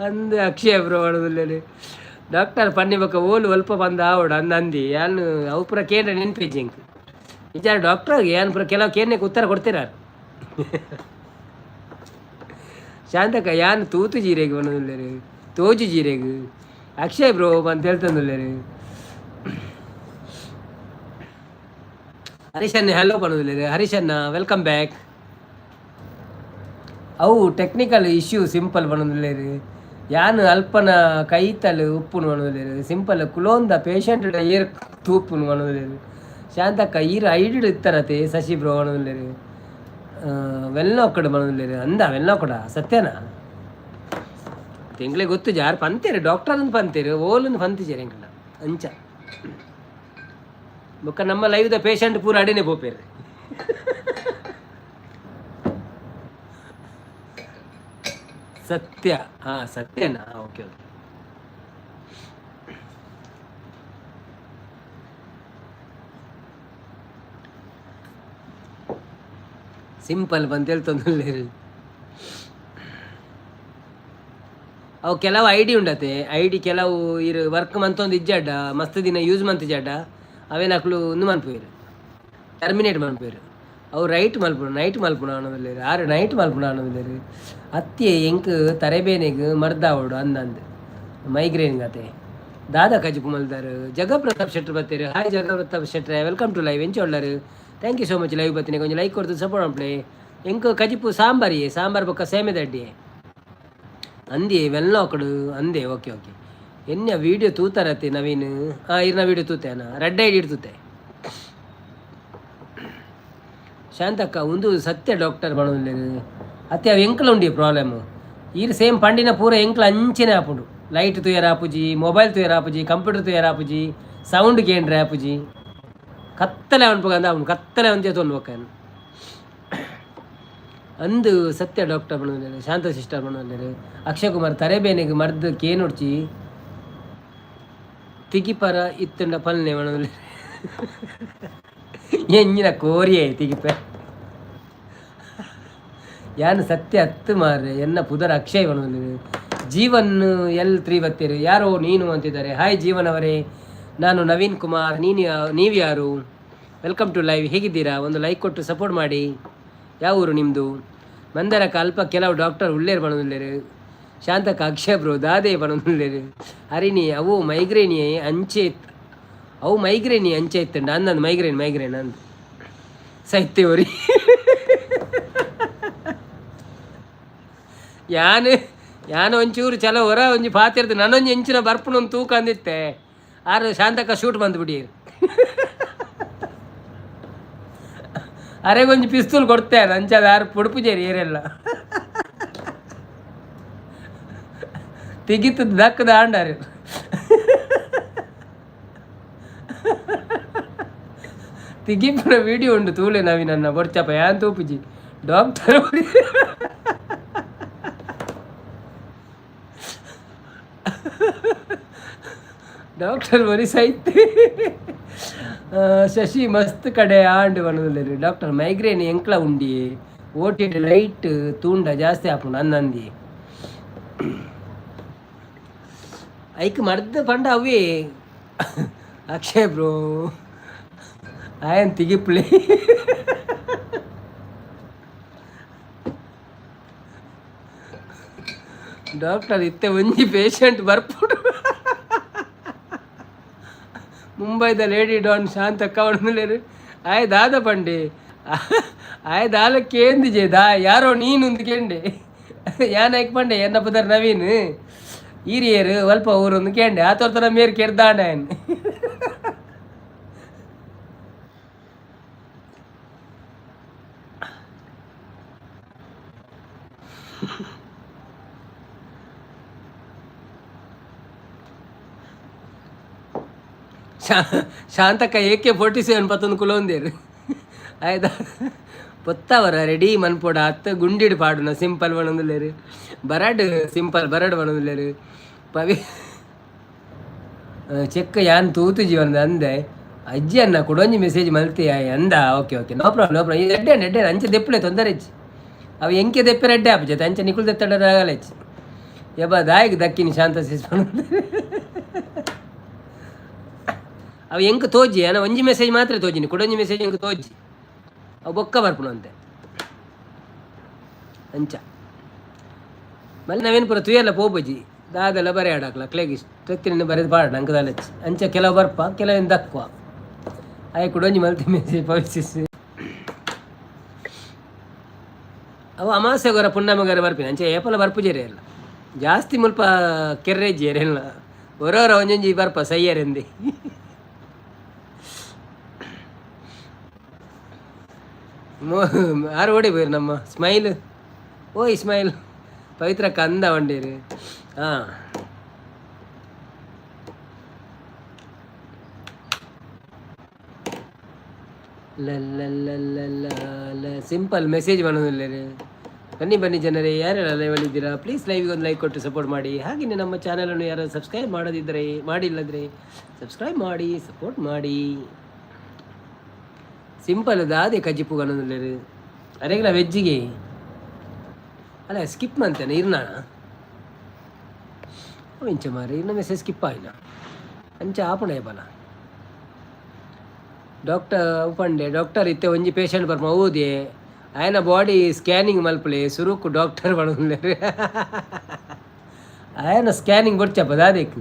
ಅಂದ್ ಅಕ್ಷಯ ಬ್ರೋ ಪನೊಂದುಲ್ಲೆರ್. ಡಾಕ್ಟರ್ ಪನ್ನಿ ಬೊಕ್ಕ ಓಲು ಒಲ್ಪ ಪಂದ್ ಆವೊಡು ಅಂದ್ ಅಂದಿ. ಯಾನ್ ಅವು ಪೂರ ಕೇಂದ್ರ ನೆನ್ಪಿಜ್ಜಿ ಎಂಕ್. ನಿಜ ಡಾಕ್ಟರ್ ಯಾನ್ ಪೂರ ಕೆಲವು ಕೇನ್ನೆಗ್ ಉತ್ತರ ಕೊಡ್ತೀರ. ಶಾಂತಕ್ಕ ಯಾನ್ ತೂತು ಜೀರೆಗ್ ಪನೊಂದುಲ್ಲೆರ್, ತೋಜು ಜೀರೆಗ್. ಅಕ್ಷಯ್ ಬ್ರೋ ಅಂತ ಹೇಳ್ತಂದುಲ್ಲೆರ್. ಹರೀಶ್ ಹಲೋ ಪನೊಂದುಲ್ಲೆರ್. ಹರೀಶಣ್ಣ, welcome back. ಅವು ಟೆಕ್ನಿಕಲ್ ಇಶ್ಯೂ ಸಿಂಪಲ್ ಪನೊಂದುಲ್ಲೆರ್. ಯಾನ್ ಅಲ್ಪನ ಕೈತಲ್ ಉಪ್ಪುನು ಪನೊಂದುಲ್ಲೆರ್. ಸಿಂಪಲ್ ಕುಲೋಂದ ಪೇಷಂಟ್ ಏರ್ ತೂಪುನು ಪನೊಂದುಲ್ಲೆರ್. ಶಾಂತಕ್ಕ ಈರ್ ಐಡಿಡ್ ಇತ್ತರತೆ ಶಶಿ ಬ್ರೋ ಪನೊಂದುಲ್ಲೆರ್. ವೆಲ್ನೋಕಡ್ ಪನೊಂದುಲ್ಲೆರ್. ಅಂದ ವೆಲ್ನೋಕಡ ಸತ್ಯನಾ? ಎಂಕ್ಲೆ ಗೊತ್ತು ಯಾರು ಪಂತೇರು ಡಾಕ್ಟರ್ ಅಂದ್ ಪಂತೇರು, ಓಲುಂದು ಪಂತಿಜೆರ್ ಎಂಕ್ಲ ಅಂಚ. ಬೊಕ್ಕ ನಮ್ಮ ಲೈವ್ದ ಪೇಷಂಟ್ ಪೂರ ಅಡೆನೆ ಪೋಪೇರು. ಸತ್ಯ, ಹಾಂ ಸತ್ಯನಾ? Okay okay. ಸಿಂಪಲ್ ಬಂತ ಹೇಳ್ತೊಂದುಲ್ಲೆರ್. ಅವು ಕೆಲವು ಐಡಿ ಉಂಡತೆ, ಐಡಿ ಕೆಲವು ಇರು ವರ್ಕ್ ಮಂತೊಂದು ಇಜ್ಜಾಡ, ಮಸ್ತ್ ದಿನ ಯೂಸ್ ಮಂತಿಜಾಡ, ಅವೇನ ಅಕ್ಲು ಉಂದು ಮನ್ಪುವೆರ್, ಟರ್ಮಿನೇಟ್ ಮನ್ಪುವೆರ್. ಅವು ರೈಟ್ ಮಲ್ಪುನು, ನೈಟ್ ಮಲ್ಪುನ ಆನೊಂದುಲ್ಲೆರ್. ಆರು ನೈಟ್ ಮಲ್ಪುನ ಆನೊಂದುಲ್ಲೆರ್. ಅತ್ಯೆ ಎಂಕ್ ತರೆಬೇನೆಗ್ ಮರ್ದಾವೊಡು ಅಂದಂದ್ ಮೈಗ್ರೇನ್ ಗತೆ. ದಾದಾ ಕಜಿಪು ಮಲ್ದಾರ್? ಜಗಪ್ರತಾಪ್ ಶೆಟ್ರ್ ಬತ್ತೆರ್. ಹಾಯ್ ಜಗಪ್ರತಾಪ್ ಶೆಟ್ರೆ, welcome to live. ಎಂಚ ಉಳ್ಳರು? Thank you so much live ಬತ್ತಿನ. ಕೊಂಚ ಲೈಕ್ ಕೊರ್ದು ಸಪೋರ್ಟ್ ಮಲ್ಪಲೆ. ಎಂಕ್ ಕಜಿಪು ಸಾಂಬಾರಿಯೇ, ಸಾಂಬಾರ್ ಬೊಕ್ಕ ಸೇಮೆದಡ್ಡಿ ಅಂದಿ. ವೆಲ್ನೋಕಡು ಅಂದೆ. Okay okay. ಎನ್ಯ ವೀಡಿಯೋ ತೂತಾರತ್ತೆ ನವೀನ್? ಹಾಂ, ಇರ್ನ ವೀಡಿಯೋ ತೂತೆ. ರೆಡ್ ಐಡಿ ತೂತೆ. ಶಾಂತಕ್ಕ ಉಂದು ಸತ್ಯ ಡಾಕ್ಟರ್ ಪನೊಂದುಲ್ಲೆರ್. ಅತ್ತೆ ಅವು ಎಂಕ್ಲ ಉಂಡಿ ಪ್ರಾಬ್ಲಮ್. ಈರ್ ಸೇಮ್ ಪಂಡಿನ ಪೂರ ಎಂಕ್ಲ ಅಂಚೆನೆ ಆಪುಂಡು. ಲೈಟ್ ತೂಯರ ಆಪುಜಿ, ಮೊಬೈಲ್ ತೂಯರ ಆಪುಜಿ, ಕಂಪ್ಯೂಟರ್ ತೂಯರ ಆಪುಜಿ, ಸೌಂಡ್ ಕೇಂಡ್ರೆ ಆಪುಜಿ. ಕತ್ತಲೆ ಅನ್ಪುಗ ಅಂದ ಆಪುಂಡು. ಕತ್ತಲೆ ಒಂಜೆ ತೊಂದು ಬೊಕ್ಕ. ಅಂದು ಸತ್ಯ ಡಾಕ್ಟರ್ ಪನೊಂದುಲ್ಲೆರ್, ಶಾಂತ ಸಿಸ್ಟರ್ ಪನೊಂದುಲ್ಲೆರ್. ಅಕ್ಷಯ್ ಕುಮಾರ್ ತರೆಬೇನೆಗ್ ಮರ್ದ್ ಕೇನೊಡ್ಚಿ ತಿಗಿಪರ ಇತ್ತುಂಡ ಪಲ್ನೆ ಪನೊಂದುಲ್ಲೆರ್. ಎಂಜಿನ ಕೋರಿಯೇ ತಿಗಿಪೆ. ಯಾನ್ ಸತ್ಯ ಅತ್ತು ಮಾರ್ರೆ, ಎನ್ನ ಪುದರ್ ಅಕ್ಷಯ್ ಪನೊಂದುಲ್ಲೆರ್. ಜೀವನ್ ಎಲ್ ತ್ರೀ ಬತ್ತೀರಿ, ಯಾರೋ ನೀನು ಅಂತಿದ್ದಾರೆ. ಹಾಯ್ ಜೀವನ್ ಅವರೇ, ನಾನು ನವೀನ್ ಕುಮಾರ್. ನೀನು ನೀವು ಯಾರು? Welcome to live. ಹೇಗಿದ್ದೀರಾ? ಒಂದು ಲೈಕ್ ಕೊಟ್ಟು ಸಪೋರ್ಟ್ ಮಾಡಿ. ಯಾವ ಊರು ನಿಮ್ಮದು? ಮಂದರಕ ಅಲ್ಪ ಕೆಲವು ಡಾಕ್ಟರ್ ಉಳ್ಳೇರು ಪನೊಂದುಲ್ಲೆರ್. ಶಾಂತಕ ಅಕ್ಷಯ್ ಬ್ರೋ ದಾದೆ ಪನೊಂದುಲ್ಲೆರ್. ಹರಿಣಿ ಅವು ಮೈಗ್ರೇನಿ ಅಂಚೆ, ಅವು ಮೈಗ್ರೇನಿ ಅಂಚೆ ಇತ್ತುಂಡ ಅಂದಂದು ಮೈಗ್ರೇನ್ ಮೈಗ್ರೇನ್ ಅಂದ್ ಸೈತೆ ಒರಿ. ಯಾನ್ ಯಾನ್ ಒಂಚೂರು ಚಲೋ ಹೊರ ಒಂಜಿ ಪಾತಿರ್ದು ನನೊಂಜಿ ಎಂಚಿನ ಬರ್ಪುನ ತೂಕ ಅಂದಿತ್ತೆ. ಆರು ಶಾಂತಕ ಶೂಟ್ ಬಂದು ಬಿಡಿ. ಅರೆಗೊಂಜಿ ಪಿಸ್ತೂಲ್ ಕೊಡ್ತೇನೆ ಅಂಚಾದ ಆರು ಪುಡುಪುಜೇರಿ ಏರೆಲ್ಲ ತಿಗಿತದ ದಕ್ಕದ ಆಂಡಾರು. ತಿಗಿಪುನ ವಿಡಿಯೋ ಉಂಡು ತೂಲೆ ನವಿ ನನ್ನ ಬೊಡ್ಚಪ್ಪ ಯಾನ್ ತೂಪುಜಿ ಡಾಕ್ಟರ್ ಡಾಕ್ಟರ್ ಬರಿ ಸೈತೆ. ಶಶಿ ಮಸ್ತ್ ಕಡೆ ಆಂಡ್ ಪನೊಂದುಲ್ಲೆರ್. ಡಾಕ್ಟರ್ ಮೈಗ್ರೇನ್ ಎಂಕ್ಲ ಉಂಡಿ ಓಟಿಡ್ ಲೈಟ್ ತೂಂಡ ಜಾಸ್ತಿ ಆಪುಂಡು ಅಂದಂದಿ. ಐಕ್ ಮರ್ದ್ ಪಂಡ ಅವೇ. ಅಕ್ಷಯ್ ಬ್ರೋ ಆಯನ್ ತಿಗಿಪ್ಲಿ. ಡಾಕ್ಟರ್ ಇತ್ತೆ ಒಂಜಿ ಪೇಷಂಟ್ ಬರ್ಪುಂಡು. ಮುಂಬೈದ ಲೇಡಿ ಡಾನ್ ಶಾಂತಕ್ಕ ಪನೊಂದುಲ್ಲೆರ್. ಆಯೆ ದಾದ ಪಂಡೆ? ಆಯೆ ದಾಲ ಕೇಂದಿಜೆ ದಾ ಯಾರೋ ನೀನು ಕೇಂಡೆ. ಯಾನ್ ಐಕ್ ಪಂಡೆ ಎನ್ನ ಪುದರ್ ನವೀನ್, ಈರಿಯರು ಒಲ್ಪ ಊರೊಂದು ಕೇಂಡೆ. ಆತೊರ್ತನ ಮೇರ್ ಕೆರ್ದಾಂಡ ಆಯನ್. ಶಾಂತಕ್ಕ AK-47 ಪತ್ತೊಂದು ಕುಲೊಂದೇರು. ಆಯ್ತಾ ಪೊತ್ತವರ ರೆಡಿ ಮನ್ಪೊಡ ಅತ್ತ ಗುಂಡಿಡ್ ಪಾಡುನ ಸಿಂಪಲ್ ಪನೊಂದುಲ್ಲೆರ್. ಬರಡ್ ಸಿಂಪಲ್ ಬರಡ್ ಪನೊಂದುಲ್ಲೆರ್. ಪವಿ ಚೆಕ್ ಯಾನ್ ತೂತುಜಿ ಪಂದ್ ಅಂದೆ. ಅಜ್ಜಿ ಅನ್ನ ಕುಡೊಂಜಿ ಮೆಸೇಜ್ ಮಲ್ತಿ ಆಯೆ ಅಂದ. Okay okay, no problem no problem. ಎಡ್ಡೆ ಎಡ್ಡೆ, ಅಂಚೆ ದೆಪ್ಪುಲೆ ತೊಂದರೆ ಇಜ್ಜಿ. ಅವು ಎಂಕೆ ದೆಪ್ಪೆರೆ ಎಡ್ಡೆ ಆಪುಜಿ ಅಂಚೆ ನಿಕುಲು ದೆತ್ತಡ ಆಗಲೆಚ್ಚಿ. ಯಬ್ಬ ದಾಯಿಗ್ ದಕ್ಕಿನಿ ಶಾಂತ ಸಿಸ್. ಅವು ಎಂಕ್ ತೋಜಿ ಅನ ಒಂಜಿ ಮೆಸೇಜ್ ಮಾತ್ರ ತೋಜಿನಿ, ಕುಡೊಂಜಿ ಮೆಸೇಜ್ ಎಂಕ್ ತೋಜಿ. ಅವು ಬೊಕ್ಕ ಬರ್ಪುನು ಅಂತೆ ಅಂಚ. ಮಲ್ಲಿ ನಾವೇನು ಪೂರ ತುಯಲ್ಲ ಪೋಪುಜಿ ದಾದೆಲ್ಲ ಬರೆ ಆಡಾಕ್ಲ ಅಕ್ಲೆಗ್ ಇಷ್ಟತ್ತಿನ ಬರೆದು ಪಾಡ ಅಂಕ ದಾಲಚ್ಚಿ. ಅಂಚ ಕೆಲವು ಬರ್ಪ ಕೆಲವು ದಕ್ವ. ಆಯ್ ಕುಡೊಂಜಿ ಮಲ್ತಿ ಮೆಸೇಜ್ ಪವಿಸಿಸ್. ಅವು ಅಮಾವಾಸ್ಯೆಗೊರ ಪುಣ್ಣಮಗರ ಬರ್ಪಿನ ಅಂಚೆ ಏಪಲ ಬರ್ಪುಜೆರೆ ಎಲ್ಲ ಜಾಸ್ತಿ ಮುಲ್ಪ ಕೆರ್ರೆಜ್ಜೆರೆ ಎಲ್ಲ ಒರೋರ ಒಂಜೊಂಜಿ ಬರ್ಪ ಸಯ್ಯರೆಂದಿ. ಆರು ಓಡಿ ಪೋಯಿರು ನಮ್ಮ ಸ್ಮೈಲ್ ಓಯ್ ಸ್ಮೈಲ್ ಪವಿತ್ರ ಕಂದ ವಂಡೀರು. ಹಾಂ ಸಿಂಪಲ್ ಮೆಸೇಜ್ ಮಾಡೋದಿಲ್ಲ. ಬನ್ನಿ ಬನ್ನಿ ಜನರೇ, ಯಾರೆಲ್ಲ ಲೈವಲ್ಲಿದ್ದೀರಾ ಪ್ಲೀಸ್ ಲೈವ್ಗೆ ಒಂದು ಲೈಕ್ ಕೊಟ್ಟು ಸಪೋರ್ಟ್ ಮಾಡಿ. ಹಾಗೆಯೇ ನಮ್ಮ ಚಾನಲನ್ನು ಯಾರು ಸಬ್ಸ್ಕ್ರೈಬ್ ಮಾಡೋದಿದ್ದರೆ ಮಾಡಿಲ್ಲದ್ರೆ ಸಬ್ಸ್ಕ್ರೈಬ್ ಮಾಡಿ ಸಪೋರ್ಟ್ ಮಾಡಿ. ಸಿಂಪಲ್ ದಾದೆ ಕಜ್ಜಿಪು ಅನ್ನೋದಿಲ್ಲ ಅರೆಗ್ಲ ವೆಜ್ಜಿಗೆ ಅಲ್ಲ ಸ್ಕಿಪ್ ಮಂತೇನೆ ಇರ್ನಾಣ ಇಂಚ ಮಾರಿ ಇರ್ನ ಮೆಸೇಜ್ ಸ್ಕಿಪ್ ಆಯ್ನ ಅಂಚ ಆಪುಣ ಬಲ. ಡಾಕ್ಟರ್ ಪಂಡೆ ಡಾಕ್ಟರ್ ಇತ್ತೆ ಒಂಜಿ ಪೇಷಂಟ್ ಬರ್ಮ ಹೌದೇ ಆಯನ ಬಾಡಿ ಸ್ಕ್ಯಾನಿಂಗ್ ಮಲ್ಪಲೆ ಸುರುಕು ಡಾಕ್ಟರ್ ಪನೊಂದುಲ್ಲೆರ್. ಆಯನ ಸ್ಕ್ಯಾನಿಂಗ್ ಬೊಡ್ಚಪ್ಪ ದಾದೆಕ್.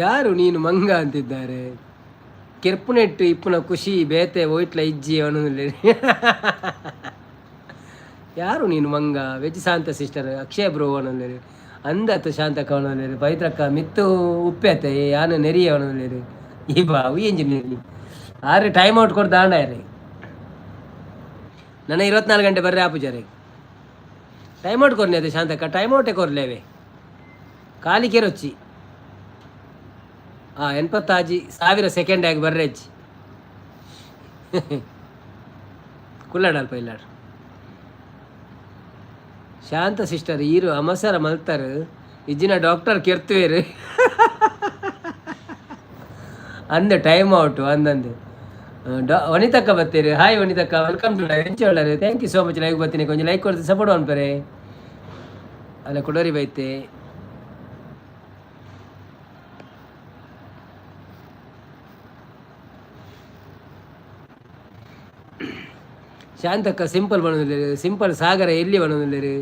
ಯಾರು ನೀನು ಮಂಗ ಅಂತಿದ್ದಾರೆ. ಕೆರ್ಪುನೆಟ್ಟು ಇಪ್ಪುನ ಖುಷಿ ಬೇತೆ ಒಯ್ಟ್ಲ ಇಜ್ಜಿ ಪನೊಂದುಲ್ಲೆರ್. ಯಾರು ನೀನು ಮಂಗ? ವೆಜ್ ಶಾಂತ ಸಿಸ್ಟರ್ ಅಕ್ಷಯ ಬ್ರೋ ಪನೊಂದುಲ್ಲೆರ್. ಅಂದತ್ ಶಾಂತಕ್ಕ ಪನೊಂದುಲ್ಲೆರ್. ಪವಿತ್ರಕ್ಕ ಮಿತ್ತು ಉಪ್ಪೆತೆ ಯಾನ್ ನೆರಿಯ ಪನೊಂದುಲ್ಲೆರ್. ಈ ಬಾ ಎಂಜಿನಿಯರ್ ಆರೆ ಟೈಮ್ ಔಟ್ ಕೊಡ್ದು ಆಂಡ ನನ್ನ 24 ಗಂಟೆ ಬರ್ರೆ ಆಪುಜಾರೆ. ಟೈಮ್ ಔಟ್ ಕೊರ್ನೆ ಅದು ಶಾಂತಕ್ಕ ಟೈಮ್ ಔಟೇ ಕೊರ್ಲೇವೆ ಖಾಲಿ ಕೆರೊಚ್ಚಿ. ಹಾಂ 86,000 ಸೆಕೆಂಡ್ ಆಗಿ ಬರ್ರೆಜ್ಜಿ. ಕುಲ್ಲಾಡ ಅಲ್ಪ ಇಲ್ಲಾಡ್. ಶಾಂತ ಸಿಸ್ಟರ್ ಈರು ಅಮಸರ ಮಲ್ತಾರು ಇಜ್ಜಿನ ಡಾಕ್ಟರ್ ಕೆರ್ತುವೇರು ಅಂದ ಟೈಮ್ ಔಟು ಅಂದಂದು. ವನಿತಕ್ಕ ಬತ್ತೀರಿ. ಹಾಯ್ ವನಿತಕ್ಕ, welcome to live. ಎಂಚ ಉಳ್ಳಾರು? Thank you so much. Live ಬತ್ತೀನಿ ಕೊಂಚ ಲೈಕ್ ಕೊಡ್ತು ಸಪೋರ್ಟ್ ಅನ್ಪರೆ ಅಲ್ಲ ಕುಡೋರಿ ಬೈತೆ. ಶಾಂತಕ್ಕ ಸಿಂಪಲ್ ಬಣ್ಣದಿಲ್ಲೇರು, ಸಿಂಪಲ್ ಸಾಗರ ಎಲ್ಲಿ ಬಣ್ಣದಿಲ್ಲೇರು.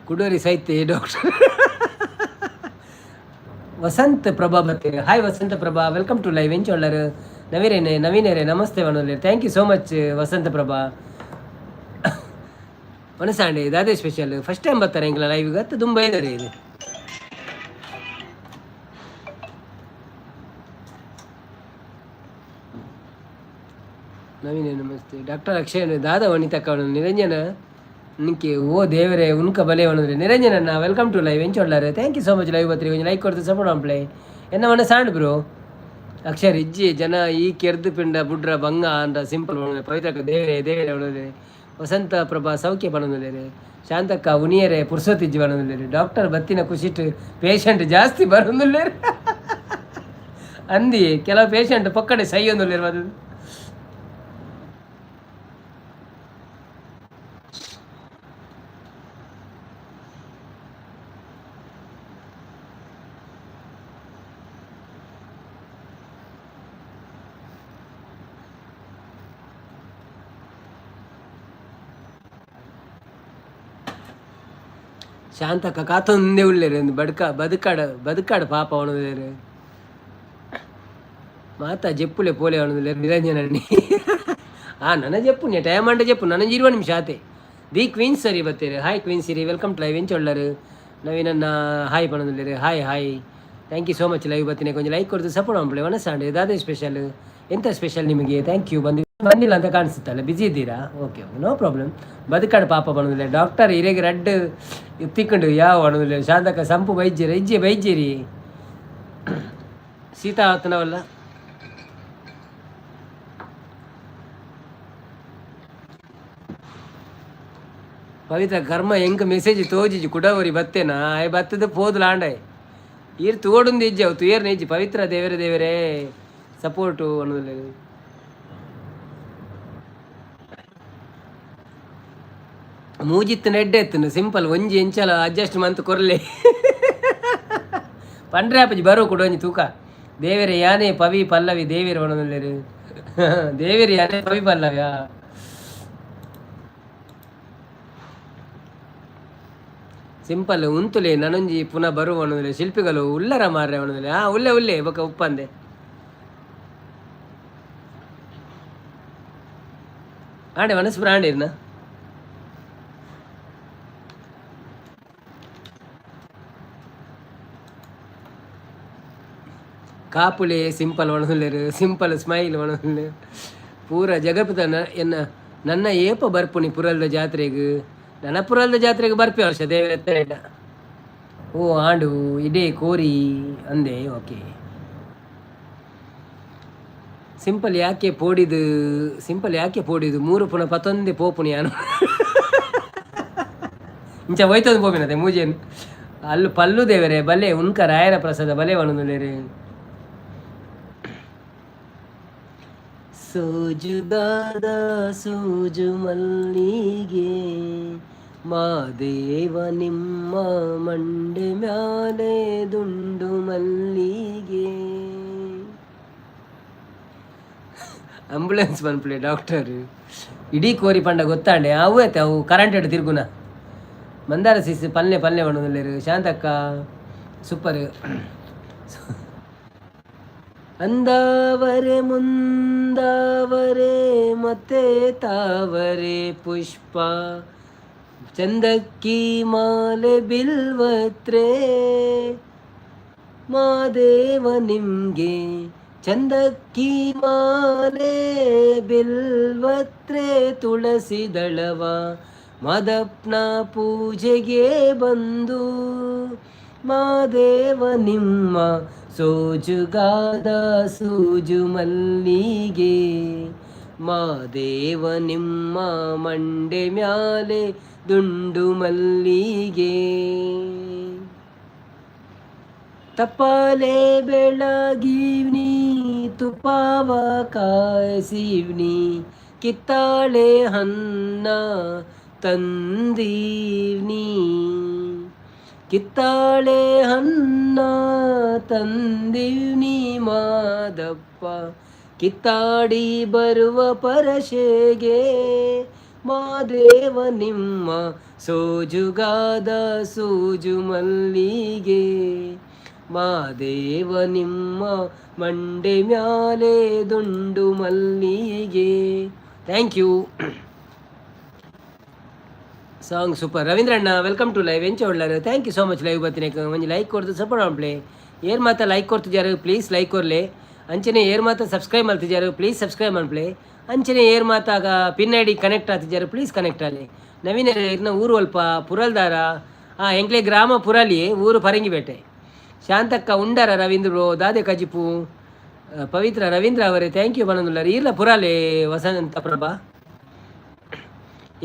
ಕುಡೋರಿ ಸೈತೆ doctor Vasantha Prabha ಬತ್ತೀರಿ. Hi Vasantha Prabha, welcome to live. ಎಂಚ ಉಳ್ಳಾರು? ನವೀನೇನೆ ನವೀನರೇ namaste ಬಣ್ಣದಿಲ್ಲೇರು. Thank you so much Vasantha Prabha. ಮನಸಾಂಡೆ ದಾದೆ special? First time ಬರ್ತಾರೆ ಎಂಗ್ಲ ಲೈವ್ ಅತ್ತ ತುಂಬ ಇದ್ದಾರೆ ಇದು. ನವೀನ ನಮಸ್ತೆ. ಡಾಕ್ಟರ್ ಅಕ್ಷಯ್ ದಾದ ವನಿತಕ್ಕ ನಿರಂಜನ ನಿಕ್ಕೆ ಓ ದೇವರೇ ಉನ್ಕ ಬಲೆ ಒಣದ್ರೆ. Niranjana welcome to live. ಎಂಚ ಉಳ್ಳಾರು? Thank you so much. Live ಬತ್ರಿ ಕೊಂಚ ಲೈಕ್ ಕೊಡ್ತು ಸಪೋರ್ಟ್ ಪ್ಲೇ ಎನ್ನ ಮನ ಸಾಂಡ್ ಬ್ರೋ. ಅಕ್ಷರ್ ಇಜ್ಜಿ ಜನ ಈ ಕೆರ್ದು ಪಿಂಡ ಬುಡ್ರ ಬಂಗ ಅಂಡ ಸಿಂಪಲ್ ಒಣದ್ರೆ. ಪವಿತ್ರಕ್ಕ ದೇವರೇ ದೇವರೇ ಒಣದ್ರೆ. ವಸಂತ ಪ್ರಭಾ ಸೌಖ್ಯ ಬಣದುಲ್ಲೇರು. ಶಾಂತಕ್ಕ ಉನಿಯರೆ ಪುರ್ಸೊತ್ತಿಜ್ಜಿ ಬಣದುಲ್ಲೇರು. ಡಾಕ್ಟರ್ ಬತ್ತಿನ ಖುಷಿಟ್ ಪೇಷಂಟ್ ಜಾಸ್ತಿ ಬರೋದಿಲ್ಲೇರು ಅಂದಿ. ಕೆಲವು ಪೇಷಂಟ್ ಪಕ್ಕಡೆ ಸೈಯೊಂದುಲ್ಲೇರು ಅದು. ಶಾಂತಕ್ಕ ಕಾತೊಂದೇ ಉಳ್ಳೇರು ಬಡ್ಕ ಬದುಕಾಡ ಬದುಕಾಡ ಪಾಪ ಅವನದೇರು ಮಾತಾ ಜೆಪ್ಪುಲೆ ಪೋಲೆ ಅವನದಿಲ್ಲೇರು ನಿರಂಜನಣ್ಣಿ. ಆ ನನ್ನ ಜೆಪ್ಪು ನೇ ಟೈಮ್ ಅಂಡ ಜೆಪ್ಪು ನನ್ನ 20 ನಿಮಿಷ ಆತೆ. The queen ಸರಿ ಬತ್ತೀರಿ. Hi queen Siri, welcome to live. ಎಂಚ ಉಳ್ಳಾರು? ನವೀನನ್ನ ಹಾಯ್ ಪಣದುಲ್ಲೇರು. Hi hi, thank you so much. Live ಬತ್ತೀನಿ ಕೊಂಚ ಲೈಕ್ ಕೊಡ್ತು ಸಪೋರ್ಟ್ ಮಾಡ್ಲಿ. ಮನಸ್ಸಾಂಡೆ ದಾದೆ ಸ್ಪೆಷಲ್? ಎಂತ ಸ್ಪೆಷಲ್ ನಿಮಗೆ? Thank you. ಬಂದು ಬಂದಿಲ್ಲ ಅಂತ ಕಾಣಿಸುತ್ತಲ್ಲ, ಬ್ಯುಸಿ ಇದ್ದೀರಾ? Okay okay, no problem. ಬದುಕಾಡು ಪಾಪ ಬಣದಿಲ್ಲ. ಡಾಕ್ಟರ್ ಇರೆಗೆ ರಡ್ಡು ತಿಕ್ಕೊಂಡು ಯಾವ ಅಣದಿಲ್ಲ. ಶಾಂತಕ ಸಂಪು ಬೈಜ್ಜಿರಿ ಇಜ್ಜಿ ಬೈಜ್ಜಿರಿ ಸೀತಾ ಆತನವಲ್ಲ. ಪವಿತ್ರ ಕರ್ಮ ಎಂಕ್ ಮೆಸೇಜ್ ತೋಜಿಜಿ ಕುಡವರಿ ಬತ್ತೇನಾ ಆಯ್ ಬತ್ತದ ಪೋದು ಲಾಂಡಾಯ್ ಈರ್ ತೋಡುಂದು ಇಜ್ಜಿ ಅವು ತುಯರ್ನ ಇಜ್ಜಿ. ಪವಿತ್ರ ದೇವರೇ ದೇವರೇ ಸಪೋರ್ಟು ಅನ್ನೋದಿಲ್ಲ. ಮೂಜಿತ್ತು ನೆಡ್ಡೆ ಎತ್ತುನು ಸಿಂಪಲ್ ಒಂಜಿ ಎಂಚಲ ಅಡ್ಜಸ್ಟ್ ಮಂತ್ ಕೊರ್ಲೆ ಪಂಡ್ರೆ ಅಪ್ಪಜಿ ಬರೋ ಕೂಡ ಒಂಜಿ ತೂಕ. ದೇವರೇ ಯಾನೇ ಪವಿ ಪಲ್ಲವಿ ದೇವಿರ ಬಣದಲ್ಲೇರು. ದೇವಿರ ಯಾನೇ ಪವಿ ಪಲ್ಲವಿಯಾ? ಸಿಂಪಲ್ ಉಂತುಲೆ ನನೊಂಜಿ ಪುನಃ ಬರುವ ಅನ್ನೋದಿಲ್ಲ. ಶಿಲ್ಪಿಗಳು ಉಲ್ಲರ ಮಾರ್ರೆ ಅನ್ನೋದಿಲ್ಲ. ಹಾ ಉಲ್ಲೆ ಉಲ್ಲೆ ಬೊಕ ಉಪ್ಪಂದೆ. ಆಂಡೆ ಮನಸ್ಸು ಪ್ರಾಂಡಿರ್ನ ಕಾಪುಲೆ ಸಿಂಪಲ್ ಒಣಹುಲ್ಲೇರು ಸಿಂಪಲ್ ಸ್ಮೈಲ್ ಒಣಹುಲ್ಲೆ ಪೂರ ಜಗಪುತ ಎನ್ನ ನನ್ನ ಏಪ ಬರ್ಪುನಿ ಪುರಲ್ದ ಜಾತ್ರೆಗ್? ನನ್ನ ಪುರಲ್ದ ಜಾತ್ರೆಗೆ ಬರ್ಪಿ ವರ್ಷ ದೇವರ ಎತ್ತರ. ಓ ಆಂಡು ಇಡೇ ಕೋರಿ ಅಂದೆ. ಓಕೆ ಸಿಂಪಲ್ ಯಾಕೆ ಪೋಡಿದು? ಸಿಂಪಲ್ ಯಾಕೆ ಪೋಡಿದು? ಮೂರು ಪುನಃ ಪತ್ತೊಂದೇ ಪೋಪುನಿ ಯಾನು ಇಂಚ ಹೋಯ್ತದ ಪೋಪಿನತೆ ಮೂಜೇನು ಅಲ್ಲು ಪಲ್ಲು ದೇವರೇ ಬಲೆ ಉನ್ಕ ರಾಯರ ಪ್ರಸಾದ ಬಲೆ ಒಣದುಲೇರೆ. ಸೋಜುದಾದ ಸೋಜು ಮಲ್ಲಿಗೆ ಮಾದೇವ ನಿಮ್ಮ ಮಂಡೆ ಮ್ಯಾಲೆ ದುಂಡು ಮಲ್ಲಿಗೆ. ಆಂಬುಲೆನ್ಸ್ ಪನ್ಪುಲೆ ಡಾಕ್ಟರ್ ಇಡೀ ಕೋರಿ ಪಂಡ ಗೊತ್ತಾಂಡೆ ಅವು ಐತೆ ಅವು ಕರೆಂಟ್ ಎಡ್ ತಿರ್ಗುನ. ಮಂದಾರ ಸಿಸ್ ಪಲ್ಲೆ ಪಲ್ಲೆ ಪಣ್ಣೊಂದುಲ್ಲೆರ್. ಶಾಂತಕ್ಕ ಸೂಪರ್. ಅಂದಾವರೆ ಮುಂದಾವರೆ ಮತ್ತೆ ತಾವರೆ ಪುಷ್ಪ ಚಂದಕ್ಕಿ ಮಾಲೆ ಬಿಲ್ವತ್ರೆ ಮಾದೇವ ನಿಮ್ಗೆ ಚಂದಕ್ಕಿ ಮಾಲೆ ಬಿಲ್ವತ್ರೆ ತುಳಸಿ ದಳವ ಮದಪ್ನ ಪೂಜೆಗೆ ಬಂದು ಮಾದೇವ ನಿಮ್ಮ ಸೋಜುಗಾದ ಸೂಜು ಮಲ್ಲಿಗೆ, ಮಾದೇವ ನಿಮ್ಮ ಮಂಡೆ ಮ್ಯಾಲೆ ದುಂಡು ಮಲ್ಲಿಗೆ. ತಪಾಲೆ ಬೆಳಗಿವ್ನಿ, ತುಪಾವ ಕಾಯಿಸಿವ್ನಿ, ಕಿತ್ತಾಳೆ ಹನ್ನ ತಂದೀವ್ನಿ, ಕಿತ್ತಾಳೆ ಹನ್ನ ತಂದೀವ್ನಿ ಮಾದಪ್ಪ, ಕಿತ್ತಾಡಿ ಬರುವ ಪರಶೆಗೆ, ಮಾದೇವ ನಿಮ್ಮ ಸೋಜುಗಾದ ಸೂಜು ಮಲ್ಲಿಗೆ, ಮಾದೇವ ನಿಮ್ಮ ಮಂಡೆ ಮ್ಯಾಲೆ ದುಂಡು ಮಲ್ಲಿಗೆ. Thank you. Song super. ರವೀಂದ್ರಣ್ಣ, welcome to live. ಎಂಚ ಉಳ್ಳಾರು? Thank you so much. Live ಬತ್ತಿನ ಒಂಜಿ ಲೈಕ್ ಕೊಡ್ದು ಸಪೋರ್ಟ್ ಮಲ್ಪಲೆ. ಏರ್ ಮಾತ ಲೈಕ್ ಕೊಡ್ತಿದ್ದಾರೆ, ಪ್ಲೀಸ್ ಲೈಕ್ ಕೊರ್ಲೆ. ಅಂಚನೆ ಏರ್ ಮಾತ ಸಬ್ಸ್ಕ್ರೈಬ್ ಮಲ್ತಿದ್ದಾರೆ, ಪ್ಲೀಸ್ ಸಬ್ಸ್ಕ್ರೈಬ್ ಮಲ್ಪಲೆ. ಅಂಚನೆ ಏರ್ ಮಾತಾಗ ಪಿನ್ I D connect ಆತಿದ್ದಾರೆ, ಪ್ಲೀಸ್ ಕನೆಕ್ಟ್ ಆಲೆ. ನವೀನ, ಇರ್ನ ಊರು ಅಲ್ಪ? ಪುರಲ್ದಾರ? ಹಾಂ, ಎಂಕ್ಲೆ ಗ್ರಾಮ ಪುರಲಿ, ಊರು ಪರಂಗಿಪೇಟೆ. ಶಾಂತಕ್ಕ ಉಂಡರ ರವೀಂದ್ರ ದಾದೆ ಕಜಿಪು? ಪವಿತ್ರ ರವೀಂದ್ರ ಅವರೇ, thank you ಪನೊಂದುಲ್ಲಾರ್. ಈರ್ಲ ಪುರಾಲೆ ವಸಂತ ಪ್ರಭಾ.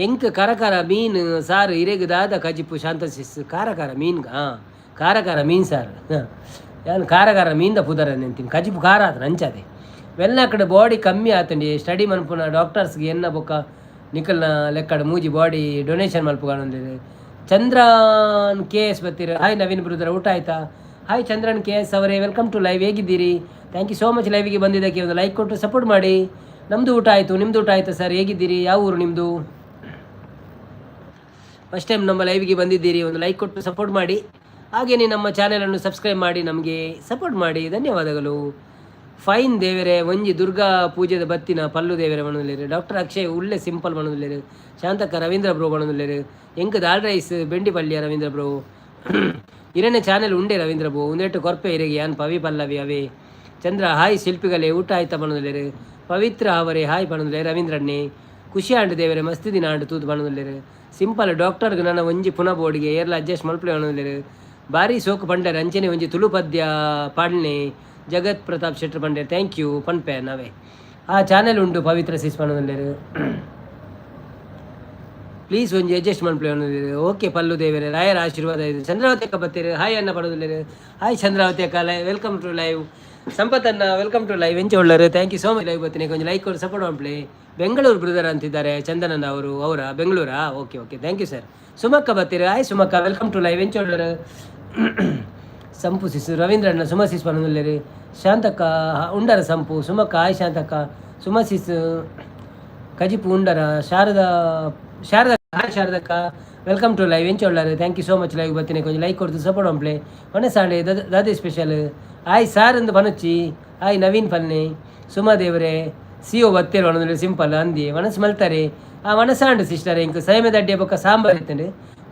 ಎಂಕ್ ಕರಕರ ಮೀನು ಸಾರು, ಇರೆಗ್ ದಾದ ಕಜಿಪು? ಶಾಂತ ಸಿಸ್, ಖಾರ ಖಾರ ಮೀನು. ಹಾಂ, ಖಾರ ಖಾರ ಮೀನು ಸಾರು. ಯಾನ್ ಖಾರ ಖಾರ ಮೀನ್ದ ಪುದರ ನೆಂತೀನಿ. ಕಜಿಪು ಖಾರ ಆತನ ಅಂಚಾದೆ. ವೆಲ್ನಾಕಡೆ ಬಾಡಿ ಕಮ್ಮಿ ಆತಂಡಿ. ಸ್ಟಡಿ ಮನ್ಪುನ ಡಾಕ್ಟರ್ಸ್ಗೆ ಎನ್ನ ಬೊಕ್ಕ ನಿಕಲ್ನ ಲೆಕ್ಕಡ್ ಮೂಜಿ ಬಾಡಿ ಡೊನೇಷನ್ ಮಲ್ಪುಗಾನೊಂದಿದೆ. ಚಂದ್ರಾನ್ ಕೆ ಎಸ್ ಬತ್ತೀರ. ಹಾಯ್ ನವೀನ್ ಬ್ರದರ್, ಊಟ ಆಯ್ತಾ? ಹಾಯ್ ಚಂದ್ರನ್ ಕೆ ಎಸ್ ಅವರೇ, welcome to live. ಹೇಗಿದ್ದೀರಿ? Thank you so much. ಲೈವ್ಗೆ ಬಂದಿದ್ದಕ್ಕೆ ಒಂದು ಲೈಕ್ ಕೊಟ್ಟು ಸಪೋರ್ಟ್ ಮಾಡಿ. ನಮ್ಮದು ಊಟ ಆಯಿತು, ನಿಮ್ಮದು ಊಟ ಆಯಿತಾ ಸರ್? ಹೇಗಿದ್ದೀರಿ? ಯಾವ ಊರು ನಿಮ್ಮದು? ಫಸ್ಟ್ ಟೈಮ್ ನಮ್ಮ ಲೈವ್ಗೆ ಬಂದಿದ್ದೀರಿ, ಒಂದು ಲೈಕ್ ಕೊಟ್ಟು ಸಪೋರ್ಟ್ ಮಾಡಿ. ಹಾಗೆಯೇ ನಮ್ಮ ಚಾನೆಲನ್ನು ಸಬ್ಸ್ಕ್ರೈಬ್ ಮಾಡಿ, ನಮಗೆ ಸಪೋರ್ಟ್ ಮಾಡಿ. ಧನ್ಯವಾದಗಳು. ಫೈನ್ ದೇವರೇ, ಒಂಜಿ ದುರ್ಗಾ ಪೂಜೆದ ಬತ್ತಿನ ಪಲ್ಲು ದೇವರೇ ಬಣ್ಣದಲ್ಲಿರು. ಡಾಕ್ಟರ್ ಅಕ್ಷಯ್ ಉಳ್ಳೆ ಸಿಂಪಲ್ ಬಣ್ಣದಲ್ಲಿರು. ಶಾಂತಕ್ಕ ರವೀಂದ್ರ ಬ್ರೋ ಬಣ್ಣದಲ್ಲಿರು. ಎಂಕ್ ದಾಲ್ ರೈಸ್ ಬೆಂಡಿ ಪಲ್ಯ. ರವೀಂದ್ರ ಬ್ರೋ, ಇರನೆ ಚಾನೆಲ್ ಉಂಡೆ ರವೀಂದ್ರ ಬ್ರೋ? ಒಂದೆಟ್ಟು ಕೊರ್ಪೆ ಇರೆಗೆ ಯಾನ್. ಪವಿ ಪಲ್ಲವಿ ಅವೇ. ಚಂದ್ರ ಹಾಯ್ ಶಿಲ್ಪಿಗಳೇ, ಊಟ ಆಯ್ತಾ ಬಣ್ಣದಲ್ಲಿರು. ಪವಿತ್ರ ಅವರೇ, ಹಾಯ್ ಬಣ್ಣದಲ್ಲೇ. ರವೀಂದ್ರಣ್ಣೆ, ಖುಷಿ ಆಂಡ್ ದೇವರೇ, ಮಸ್ತ್ ದಿನ ಆಂಡ್ ತೂದು ಬಣ್ಣದಲ್ಲಿರು. ಸಿಂಪಲ್ ಡಾಕ್ಟರ್ಗೆ ನನ್ನ ಒಂಜಿ ಪುನಃ ಬೋರ್ಡಿಗೆ ಏರ್ಲ ಅಡ್ಜಸ್ಟ್ ಮಲ್ಪಲೆ ಬಣ್ಣದಲ್ಲಿರು. ಬಾರಿ ಸೋಕು ಪಂಡರ್. ಅಂಚನೆ ಒಂಜಿ ತುಳು ಪದ್ಯ ಪಾಡ್ನೆ ಜಗತ್ ಪ್ರತಾಪ್ ಶೆಟ್ರ್ ಪಂಡೇರ್. Thank you ಪನ್ಪೆ ನಾವೇ. ಆ ಚಾನೆಲ್ ಉಂಟು ಪವಿತ್ರ ಸಿಸ್ ಪಣ್ಣದಲ್ಲೇರು. ಪ್ಲೀಸ್ ಒಂಜಿ ಅಡ್ಜಸ್ಟ್ ಮಲ್ಪಲೆ. ಓಕೆ ಪಲ್ಲು ದೇವರೇ, ರಾಯರ ಆಶೀರ್ವಾದ ಇದೆ. ಚಂದ್ರಾವತಿ ಅಕ್ಕ ಬತ್ತೀರಿ, ಹಾಯ್ ಅನ್ನ ಪಡೋದಿಲ್ಲ. ಹಾಯ್ ಚಂದ್ರಾವತಿ ಅಕ್ಕ, ಲೈ welcome to live. Sampath ಅನ್ನ, welcome to live. ಎಂಚ ಉಳ್ಳರು? Thank you so much. Live ಬರ್ತೀನಿ, ಕೊಂಚ ಲೈಕ್ ಕೊಡು, ಸಪೋರ್ಟ್ ಮಾಡ್ಲಿ. ಬೆಂಗಳೂರು ಬ್ರದರ್ ಅಂತಿದ್ದಾರೆ ಚಂದನಣ್ಣ ಅವರು. ಅವರ ಬೆಂಗಳೂರಾ? Okay okay, thank you sir. ಸುಮಕ್ಕ ಬರ್ತೀರಿ. ಹಾಯ್ ಸುಮಕ್ಕ, welcome to live. ಎಂಚ ಉಳ್ಳರು? ಸಂಪು ಸಿಸು ರವೀಂದ್ರಣ್ಣ, ಸುಮ ಸಿಸ್ ಪನೊಂದುಲ್ಲೆರ್. ಶಾಂತಕ್ಕ ಉಂಡರ ಸಂಪು? ಸುಮಕ್ಕ ಹಾಯ್. ಶಾಂತಕ್ಕ, ಸುಮ ಸಿಸ್ ಕಜಿಪು ಉಂಡರ? ಶಾರದಾ, ಶಾರದಾ, ಹಾಯ್ ಶಾರದಕ್ಕ, welcome to live. ಎಂಚ ಉಳ್ಳಾರು? Thank you so much. Live ಬರ್ತೀನಿ, ಕೊಂಚ ಲೈಕ್ ಕೊಡ್ತು ಸಪೋರ್ಟ್ ಮಲ್ಪಲೆ. ಒಣಸಾಂಡೆ ದಾದೆ ಸ್ಪೆಷಲ್? ಹಾಯ್ ಸಾರ್ ಅಂದು ಪನೊಚ್ಚಿ. ಹಾಯ್ ನವೀನ್ ಪನ್ನೆ. ಸುಮಾ ದೇವರೇ, ಸಿ ಒ ಬತ್ತೇರು ಒಣದಲ್ಲಿ ಸಿಂಪಲ್ ಅಂದಿ. ವನಸ್ ಮಲ್ತಾರೆ. ಆ ವನಸಾಂಡ್ ಸಿಸ್ಟರ್, ಎಂಕ್ ಸೈಮೆ ದಡ್ಡೆ ಬೊಕ್ಕ ಸಾಂಬಾರ್ ಇತ್ತಂಡೆ.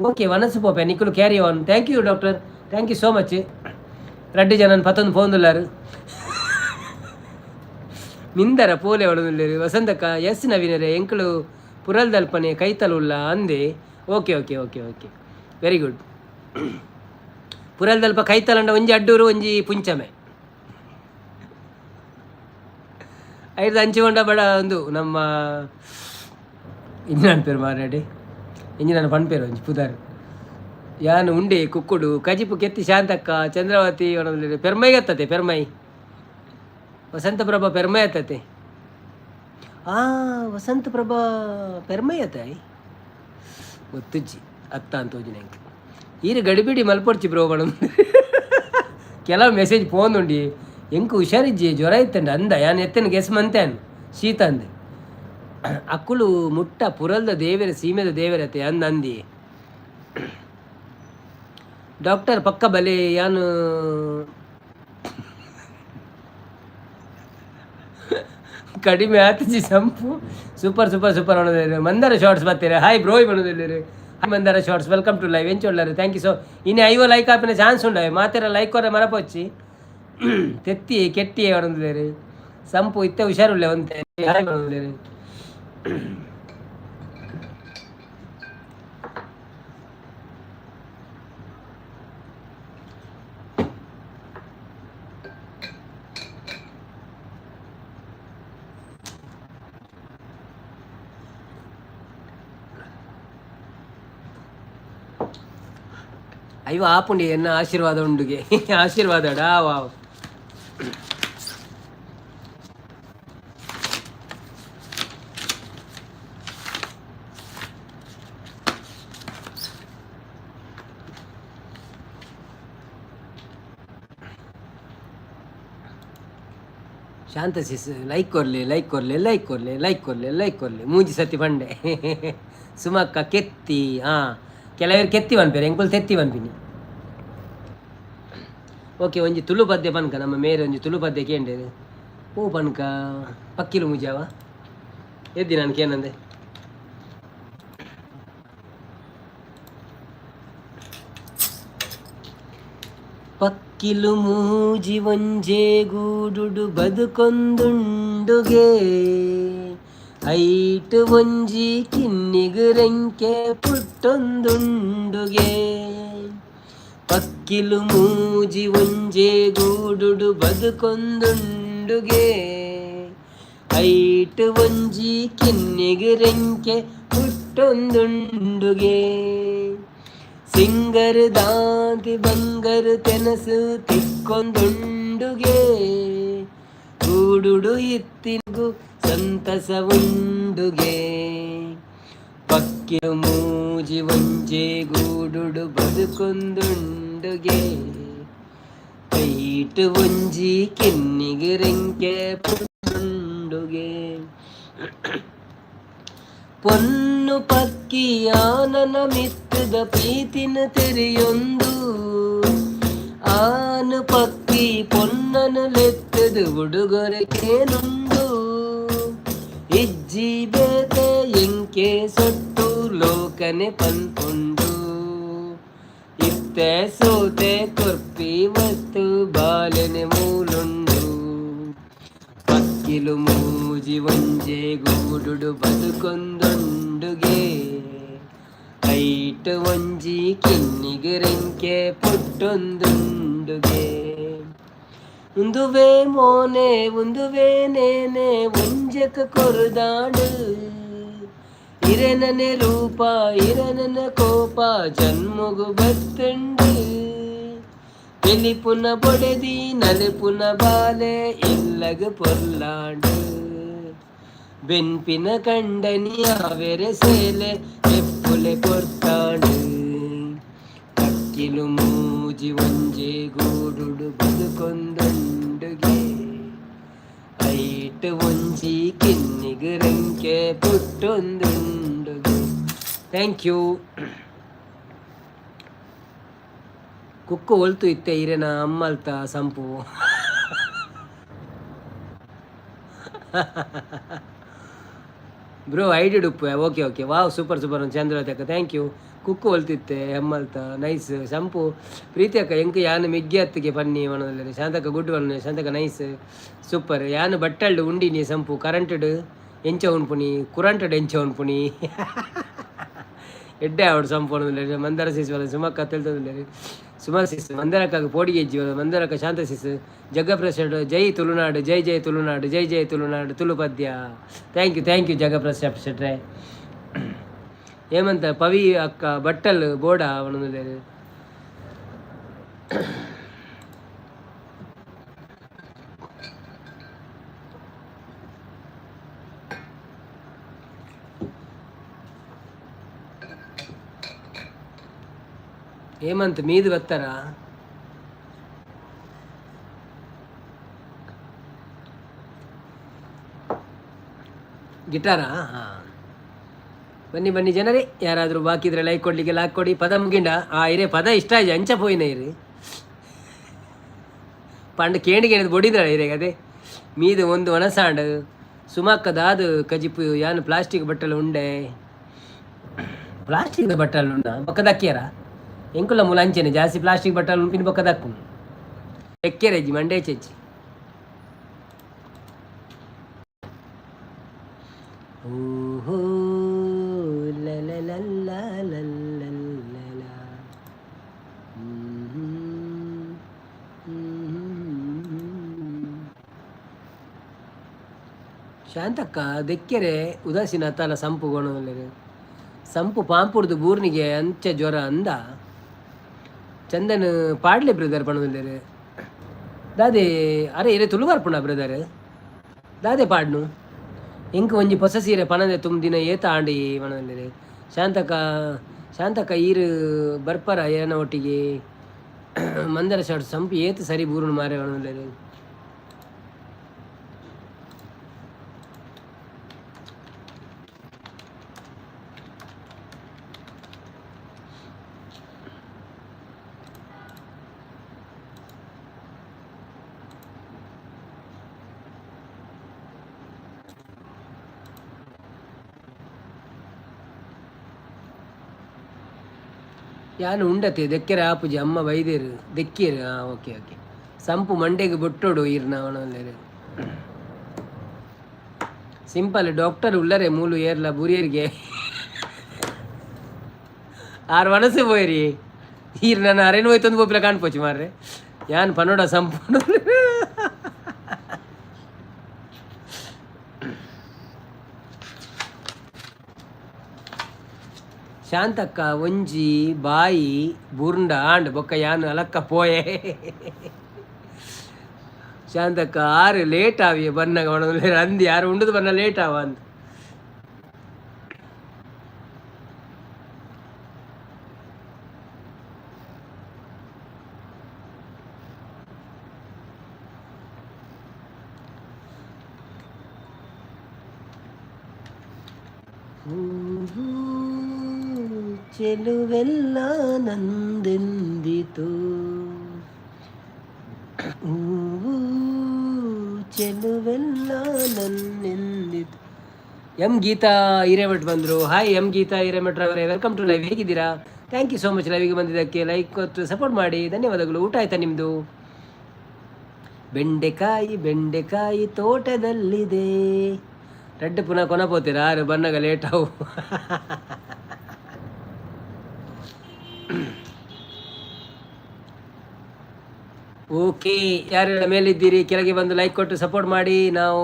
ಓಕೆ, ವನಸು ಪೋಪೆ ನಿಕುಲು, carry on. Thank you doctor, thank you so much. ರಡ್ಡು ಜನ ಪತ್ತೊಂದು ಫೋನ್ದುಲ್ಲಾರು. ಮಿಂದರ ಪೋಲೆ ಒಳದುಲ್ಲೇರು. ವಸಂತಕ್ಕ, ಎಸ್ ನವೀನರೇ, ಎಂಕುಲು ಪುರಲ್ದಲ್ಪನೆ ಕೈತಲ್ ಉಲ್ಲ ಅಂದೆ. Okay okay okay okay, very good. ಪುರಲ್ದಲ್ಪ ಕೈತಲಂಡ ಒಂಜಿ ಅಡ್ಡೂರು, ಒಂಜಿ ಪುಂಚಮೆ. ಐದು ಹಂಚಿಕೊಂಡ ಬಡ ಒಂದು ನಮ್ಮ ಇಂಜಿನ ಪೇರು ಮಾರಾಡಿ, ಇಂಜಿನ ಪನ್ಪೇರು ಒಂಜಿ ಪುದಾರ್. ಯಾನ್ ಉಂಡೆ ಕುಕ್ಕುಡು ಕಜಿಪು ಕೆತ್ತಿ. ಶಾಂತಕ್ಕ, ಚಂದ್ರವತಿ ಪೆರ್ಮೈ ಅತ್ತದೆ. ಪೆರ್ಮೈ ವಸಂತಪ್ರಭಾ ಪೆರ್ಮೈ ಅತ್ತದೆ. ಆ ವಸಂತಪ್ರಭಾ ಪೆರ್ಮೈ ಅತ್ತಾಯ್ ಗೊತ್ತುಜ್ಜಿ ಅತ್ತ ಅಂತ ತೋಜಿನ. ಎಂಕ್ ಈರು ಗಡಿಬಿಡಿ ಮಲ್ಪೊಡ್ಚಿ ಬ್ರೋ ಬಣ. ಕೆಲವು ಮೆಸೇಜ್ ಫೋನ್ ಉಂಡಿ. ಎಂಕ್ ಹುಷಾರಿಜ್ಜಿ, ಜ್ವರ ಇತ್ತಂಡ ಅಂದ. ಯಾನ್ ಎತ್ತನ ಗೆಸ್ ಮಂತೇನ್ ಶೀತ ಅಂದೆ. ಅಕ್ಕುಲು ಮುಟ್ಟ ಪುರಲ್ದ ದೇವರ ಸೀಮೆದ ದೇವರತೆ ಅಂದ ಅಂದಿ. ಡಾಕ್ಟರ್ ಪಕ್ಕ ಬಲೆ ಯಾನು ಕಡಿಮೆ ಆತಜಿ ಸಂಪು. ಸೂಪರ್ ಸೂಪರ್ ಸೂಪರ್ ಅನ್ನೋದಿಲ್ಲ. ಮಂದಾರ ಶಾರ್ಟ್ಸ್ ಬರ್ತೀರ. ಹಾಯ್ ಬ್ರೋ ಬನ್ನೋದಿಲ್ಲ. Hi Mandara shorts, welcome to live. ಎಂಚ ಉಳ್ಳಾರು? Thank you so. ಇನ್ನು ಐವೋ ಲೈಕ್ ಆಪಿನ ಚಾನ್ಸ್ ಉಂಡ. ಮಾತೆರ ಲೈಕ್ ಅವರ ಮರಪೊಚ್ಚಿ ತೆತ್ತಿ ಕೆಟ್ಟಿ ಅವನೊಂದಿಲ್ಲೇರು. ಸಂಪು ಇತ್ತೆ ಹುಷಾರುಳ್ಳೆ ಒಂತೆ. ಹಾಯ್ ಬನ್ನೋದಿಲ್ಲೇರು. ಅಯ್ಯೋ ಆಪುಂಡಿ ಎನ್ನ ಆಶೀರ್ವಾದ ಉಂಡುಗೆ ಆಶೀರ್ವಾದ ವಾವ್. ಶಾಂತ ಸಿಸ್ ಲೈಕ್ ಕೊರ್ಲೆ, ಲೈಕ್ ಕೊರ್ಲೆ, ಲೈಕ್ ಕೊರ್ಲೆ, ಲೈಕ್ ಕೊರ್ಲೆ, ಲೈಕ್ ಕೊರ್ಲೆ. ಮೂಜಿ ಸತಿ ಬಂಡೆ. ಸುಮಕ್ಕ ಕೆತ್ತಿ. ಹಾಂ, ಕೆಲವರು ಕೆತ್ತಿ ಪನ್ಪೆರ್, ಎಂಕುಲು ತೆತ್ತಿ ಪನ್ಪಿನಿ. ಓಕೆ, ಒಂಜಿ ತುಳು ಪದ್ಯ ಪನ್ಕ. ನಮ್ಮ ಮೇರೆ ಒಂಜಿ ತುಳು ಪದ್ಯ ಕೇಂಡೇರು. ಓ ಪನ್ಕ ಪಕ್ಕಿಲು ಮುಜಾವ ಎದ್ದಿ ನಾನು ಕೇನಂದೆ. ಪಕ್ಕಿಲು ಮೂಜಿ ಒಂಜೆ ಗೂಡುಡು ಬದುಕೊಂದುಂಡುಗೆ, ಐಟ್ ಒಂಜಿ ಕಿನ್ನಿಗ್ ರೆಂಕೆ ಪುಟ್ಟೊಂದುಂಡುಗೆ. ಪಕ್ಕಿಲು ಮೂಜಿ ಒಂಜೆ ಗೂಡುಡು ಬದುಕೊಂದುಂಡುಗೆ, ಐಟ್ ಒಂಜಿ ಕಿನ್ನಿಗ್ ರೆಂಕೆ ಪುಟ್ಟೊಂದುಂಡುಗೆ. ಸಿಂಗರ್ ದಾಂತಿ ಬಂಗರ್ ತೆನಸು ತಿಕ್ಕೊಂದುಂಡುಗೆ, ಗೂಡುಡು ಇತ್ತಿಗು ಸಂತಸ ಉಂಡುಗೆ. ಪಕ್ಕಿಲು ಮೂಜಿ ಒಂಜೆ ಗೂಡುಡು ಬದುಕೊಂದುಂಡುಗೆ, ಐಟ್ ಒಂಜಿ ಕಿನ್ನಿಗ್ ರೆಂಕೆ ಪುಟ್ಟುಂಡುಗೆ. ಪೊನ್ನು ಪಕ್ಕಿ ಆನನ ಮಿತ್ತದ ಪ್ರೀತಿನ ತೆರೆಯೊಂದು, ಆನು ಪಕ್ಕಿ ಪೊನ್ನನು ಲೆತ್ತದು ಉಡುಗೊರೆಕೇನುಂಡು. ಇಜ್ಜಿ ಬೇತೆ ಎಂಕೆ ಸೊಟ್ಟು ಲೋಕನೆ ಪನ್ಪುಂಡು, ಇತ್ತೆ ಸೋತೆ ಕೊರ್ಪಿ ವಸ್ತು ಬಾಲೆನೆ ಮೂಲುಂಡು. ಪಕ್ಕಿಲು ಮೂಜಿ ಒಂಜೆ ಗೂಡುಡು ಬದುಕೊಂದುಂಡುಗೆ, ಐಟ್ ಒಂಜಿ ಕಿನ್ನಿಗ್ ರೆಂಕೆ ಪುಟ್ಟೊಂದುಂಡುಗೆ. ಉಂದುವೇ ಮೋನೆ ಉಂದುವೇ ನೇನೆ ಒಂಜೆಕ ಕೊರುದಾಂಡು, ಇರೆನನೆ ರೂಪ ಇರನನ ಕೋಪ ಜನ್ಮಗು ಬತ್ತುಂಡು. ತೆಲಿಪುನ ಬೊಡೆದಿ ನಲಿಪುನ ಬಾಲೆ ಇಲ್ಲಗ ಪೊರ್ಲಾಂಡು, ಬೆನ್ಪಿನ ಕಂಡನಿ ಆವೆರೆ ಸೇಲೆ ಎಪ್ಪುಲೆ ಕೊರ್ತಾಂಡು. ಪಕ್ಕಿಲು ಮೂಜಿ ಒಂಜೆ ಗೂಡುಡು ಬದುಕೊಂದುಂಡುಗೆ, ಐಟ್ ಒಂಜಿ ಕಿನ್ನಿಗ್ ರೆಂಕೆ ಪುಟ್ಟೊಂದುಂಡುಗೆ. Thank you. Kukku ಒಲ್ತು ಇತ್ತೆ ಇರೆನ ಅಮ್ಮಲ್ತ ಸಂಪು. ಬ್ರೋ ಐಡಿ ಉಪ್ಪು. Okay okay, wow, super super. Chandra ಅಕ್ಕ, thank you. Kukku ಒಲ್ತಿತ್ತೆ ಅಮ್ಮಲ್ತ, ನೈಸ್ ಸಂಪು. ಪ್ರೀತಿ ಅಕ್ಕ, ಎಂಕ್ ಯಾನ್ ಮಿಗ್ಗಿ ಅತ್ತಿಗೆ ಪನ್ನಿ ಮನದಲ್ಲಿ. ಶಾಂತಕ್ಕ ಗುಡ್ ಒನ್. ಶಾಂತಕ್ಕ ನೈಸ್, ಸೂಪರ್. ಯಾನ್ ಬಟ್ಟಲ್ಡು ಉಂಡಿನಿ ಸಂಪು. ಕರೆಂಟ್ಡ್ ಎಂಚ ಉನ್ಪುನಿ, ಕುರಂಟಡ್ ಎಂಚ ಉನ್ಪುನಿ. ಎಡ್ಡೆ ಆವಡು ಸಂಪು ಅನ್ನೋದಿಲ್ಲ. ಮಂದಾರ ಸಿಸ್ ಸುಮಕ್ಕ ತೆಲ್ತದಿಲ್ಲ. ಸುಮಾ ಸಿಸ್, ಮಂದಾರಕ್ಕ ಪೋಡಿಗೆ ಹೆಜ್ಜಿ, ಮಂದಾರಕ್ಕ, ಶಾಂತ ಸಿಸ್, ಜಗ್ಗಪ್ರಸಾದ್, ಜೈ ತುಳುನಾಡು, ಜೈ ಜೈ ತುಳುನಾಡು, ಜೈ ಜೈ ತುಳುನಾಡು. ತುಳು ಪದ್ಯ. Thank you, thank you Jaggaprasad ಶೆಟ್ರೆ. ಹೇಮಂತ ಪವಿ ಅಕ್ಕ ಬಟ್ಟಲ್ ಬೋಡ ಅವನೊಂದು. ಹೇಮಂತ್ ಮೀದು ಬರ್ತಾರಾ? ಗಿಟಾರಾ? ಹಾಂ, ಬನ್ನಿ ಬನ್ನಿ ಜನರೇ, ಯಾರಾದರೂ ಬಾಕಿ ಇದ್ರೆ ಲೈಕ್ ಕೊಡ್ಲಿಕ್ಕೆ ಲೈಕ್ ಕೊಡಿ. ಪದ ಮುಗಿಂಡ ಆ ಇರೇ ಪದ ಇಷ್ಟ ಆಯ್ತು ಅಂಚ ಪೋಯಿನ ಇರಿ ಪಂಡ ಕೇಂಡಿ ಕೇಳಿದ್ ಬೊಡಿದ್ರ ಇರೇಗ. ಅದೇ ಮೀದು ಒಂದು ಒಣಸಾಂಡ್ ಸುಮಕ್ಕದಾದು ಕಜಿಪು. ಯಾನು ಪ್ಲಾಸ್ಟಿಕ್ ಬಟ್ಟಲು ಉಂಡೆ, ಪ್ಲಾಸ್ಟಿಕ್ ಬಟ್ಟಲು ಉಂಡ ಬೊಕ್ಕದಕ್ಕಿಯರ. ಎಂಕುಲ ಮೂಲ ಅಂಚೆನೆ ಜಾಸ್ತಿ ಪ್ಲಾಸ್ಟಿಕ್ ಬಟ್ಟಲು ಉಂಪಿನ ಬೊಕ್ಕದಕ್ಕು ಎಕ್ಕೆರೆಜ್ಜಿ ಮಂಡೇ ಚೆಚ್ಚಿ. ಓಹೋ ಲಲಲಲ್ಲ. ಶಾಂತಕ್ಕ ದೆಕ್ಕೆರೆ ಉದಾಸೀನ ತಲ ಸಂಪು ಗೋಣದಲ್ಲಿ ಸಂಪು ಪಾಂಪುರ್ದು ಬೂರ್ನಿಗೆ ಅಂಚ ಜ್ವರ ಅಂದ. ಚಂದನ್ ಪಾಡ್ಲೆ ಬ್ರದರ್ ಪಣದಲ್ಲೇರು. ದಾದೆ ಅರೆ ಇರೆ ತುಳು ಬರ್ಪುಣ ಬ್ರದರ್? ದಾದೆ ಪಾಡ್ನು? ಎಂಕ್ ಒಂಜಿ ಪೊಸ ಸೀರೆ ಪನಂದೆ ತುಂಬಿನ ಏತ ಆಂಡಿ ಪಣದಲ್ಲೇರು. ಶಾಂತಕ, ಶಾಂತಕ ಈರು ಬರ್ಪರ ಏನ ಒಟ್ಟಿಗೆ? ಮಂದರ ಶಾರ್ಟ್ ಸಂಪು ಏತ್ ಸರಿ ಬೂರುನು ಮಾರೆ ಪಣದಲ್ಲೇರು. ಯಾನ್ ಉಂಡತೆ ದೆಕ್ಕೆರೆ ಆಪುಜಿ, ಅಮ್ಮ ಬೈದೇರು ದೆಕ್ಕಿಯರು. ಹಾಂ, ಓಕೆ ಓಕೆ. ಸಂಪು ಮಂಡೆಗೆ ಬೊಟ್ಟೋಡು ಈರ್ನ ಒಣಲ್ಲೇರು. ಸಿಂಪಲ್ ಡಾಕ್ಟರ್ ಉಲ್ಲರೆ ಮೂಲು ಏರ್ಲ ಬುರಿಯರಿಗೆ ಆರು ಮನಸ್ಸು ಪೋಯರಿ ಈರ್. ನಾನು ಅರೆನು ಹೋಯ್ತಂದು ಪೋಪಿಲ ಕಾಣ್ಪೋಚಿ ಮಾರ್ರೆ. ಯಾನ್ ಪನೋಡ ಸಂಪು. ಶಾಂತಕ್ಕ ಒಂಜಿ ಬಾಯಿ ಬುರ್ಂಡ ಆಂಡ್ ಬೊಕ್ಕ ಯಾನ್ ಅಲಕ್ಕ ಪೋಯೆ. ಶಾಂತಕ್ಕ ಆರು ಲೇಟ್ ಆವಿಯ ಬನ್ನಗ ಒಣದ ಅಂದಿ. ಯಾರು ಉಂಡುದು ಬನ್ನ ಲೇಟ್ ಆವ ಅಂದ್. ಹೂವು ಚೆಲುವೆಲ್ಲ ನಂದೆಂದಿತು, ಹೂವು ಚೆಲುವೆಲ್ಲ ನನ್ನೆಂದಿತು. ಎಂ ಗೀತಾ ಹಿರೇಮಠ್ ಬಂದರು. ಹಾಯ್ ಎಂ ಗೀತಾ ಹಿರೇಮಠ್ ಅವರೇ, welcome to live. ಹೇಗಿದ್ದೀರಾ? Thank you so much ಲೈವ್ಗೆ ಬಂದಿದ್ದಕ್ಕೆ. ಲೈಕ್ ಕೊಟ್ಟು ಸಪೋರ್ಟ್ ಮಾಡಿ, ಧನ್ಯವಾದಗಳು. ಊಟ ಆಯ್ತಾ ನಿಮ್ಮದು? ಬೆಂಡೆಕಾಯಿ ಬೆಂಡೆಕಾಯಿ ತೋಟದಲ್ಲಿದೆ. ರಡ್ಡು ಪುನಃ ಕೊನ ಪೋತೀರಾ? ಆರು ಬನ್ನಗ ಲೇಟ್ ಅವು. ಓಕೆ, ಯಾರೆಲ್ಲ ಮೇಲಿದ್ದೀರಿ ಕೆಳಗೆ ಬಂದು ಲೈಕ್ ಕೊಟ್ಟು ಸಪೋರ್ಟ್ ಮಾಡಿ. ನಾವು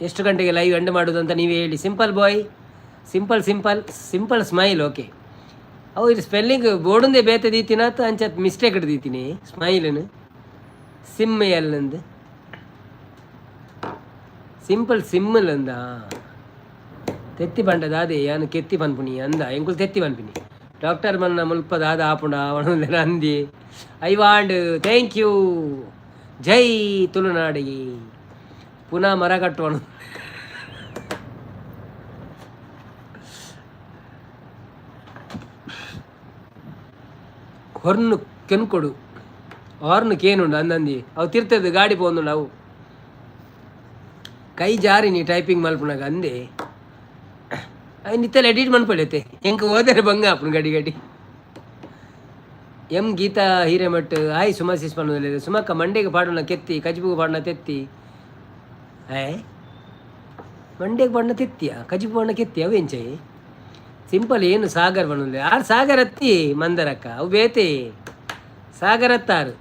ಎಷ್ಟು ಗಂಟೆಗೆ ಲೈವ್ ಎಂಡ್ ಮಾಡೋದು ಅಂತ ನೀವೇ ಹೇಳಿ. Simple boy, simple simple simple smile. Okay, ಅವು ಇದು ಸ್ಪೆಲ್ಲಿಂಗ್ ಬೋರ್ಡುಂದೇ ಬೇತೆ ದೀತಿನ ಅಂಚ ಮಿಸ್ಟೇಕ್ ದೀತೀನಿ. ಸ್ಮೈಲ್ನು ಸಿಮ್ ಎಲ್ಲಂದು ಸಿಂಪಲ್ ಸಿಮ್ಮಲ್ ಅಂದ. ತೆತ್ತಿ ಪಂಡ ದಾದೆ ಯಾನು ಕೆತ್ತಿ ಪನ್ಪುನಿ ಅಂದ. ಎಂಕುಲು ತೆತ್ತಿ ಪನ್ಪಿನಿ. ಡಾಕ್ಟರ್ ಮನ್ನ ಮುಲ್ಪ ದಾದ ಆಪುಂಡ ಅವನ ಅಂದಿ. I want thank you. ಜೈ ತುಳುನಾಡಿಗೆ. ಪುನಃ ಮರ ಕಟ್ಟುವನು. ಹೊರ್ನು ಕೆನ್ಕೊಡು ಹಾರ್ನ್ ಕೇನುಂಡು ಅಂದಂದಿ. ಅವು ತಿರ್ತದ ಗಾಡಿ ಪೋಂದುಂಡು. ಅವು ಕೈ ಜಾರಿ ನೀ ಟೈಪಿಂಗ್ ಮಲ್ಪುನಾಗ ಅಂದೆ. ಐನ್ ಇತ್ತೆಲ್ಲ ಎಡಿಟ್ ಮನ್ಪೊಲೆತೆ. ಎಂಕ್ ಓದರೆ ಬಂಗ ಆಪುಂಡು ಗಡಿ ಗಡಿ. M Geetha Hiremath hi. Suma sis ಪನ್ನೊಂದುಲ್ಲೆರ್. ಸುಮಕ್ಕ ಮಂಡೆಗ್ ಪಾಡುನ ಕೆತ್ತಿ, ಕಜಿಪುಗು ಪಾಡುನ ತೆತ್ತಿ. ಏ ಮಂಡೆಗ್ ಪಾಡುನ ತೆತ್ತಿಯ, ಕಜಿಪು ಪಾಡುನ ಕೆತ್ತಿ, ಅವು ಎಂಚೈ? ಸಿಂಪಲ್ ಏನು ಸಾಗರ್ ಪನ್ನೊಂದುಲ್ಲೆರ್. ಆರ್ ಸಾಗರ್ ಅತ್ತಿ ಮಂದರಕ್ಕ, ಅವು ಬೇತೆ. ಸಾಗರ್ ಅತ್ತಾರು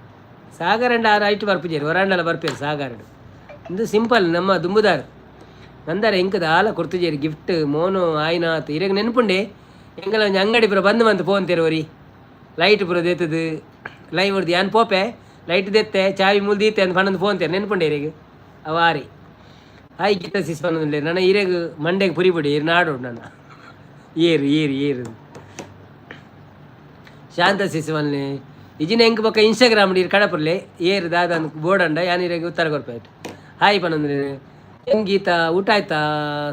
ಸಾಗರಂಡ ಆರು ಐಟ್ ಬರ್ಪುಜೆರ್, ವರಾಂಡಲ ಬರ್ಪೇರು ಸಾಗರಡು. ಇಂದು ಸಿಂಪಲ್ ನಮ್ಮ ದುಂಬುದಾರ್ ನಂದಾರ. ಎಂಕ್ ದಾಲ ಕೊರ್ತುಜೇರಿ ಗಿಫ್ಟ್ ಮೋನು ಆಯ್ನಾತ್. ಇರೆಗ್ ನೆನ್ಪುಂಡೆ, ಎಂಕಲ ಒಂಜಿ ಅಂಗಡಿ ಪೂರ ಬಂದ್ ಮಂತ್ ಪೋಂತೇರು ಒರಿ. ಲೈಟ್ ಪೂರ ದೇತದು ಲೈವ್ ಹೊಡ್ದು ಯಾನ್ ಪೋಪೆ, ಲೈಟ್ ದೆತ್ತೆ, ಚಾವಿ ಮೂಲ್ ದೀತೆ ಅಂದ್ ಪನೊಂದು ಪೋಂತೇರು. ನೆನ್ಪುಂಡೆ ಇರೆಗ್? ಅವು ಆರಿ. ಹಾಯ್ ಗೀತಾ ಸಿಸ್ ಪನೊಂದುಲ್ಲೆರ್. ನನ ಇರೆಗ್ ಮಂಡೆಗ್ ಪುರಿ ಪುಡಿ ಇರ್ ನಾಡೋಡು ನನ್ನ ಏರು ಏರು ಏರು. ಶಾಂತ ಸಿಸ್ ಮಲ್ನೆ ಇಜಿನ ಎಂಕ್ ಬೊಕ್ಕ ಇನ್ಸ್ಟಾಗ್ರಾಮ್ ಇರ್ ಕಡಪುರ್ಲೆ. ಏರು ದಾದ ಬೋರ್ಡ್ ಅಂಡ ಯಾನ್ ಇರೆಗ್ ಉತ್ತರ ಕೊರ್ಪೆ. ಹಾಯ್ ಪನೊಂದುಲ್ಲೆರ್. ಎಂ ಗೀತಾ ಊಟ ಆಯ್ತಾ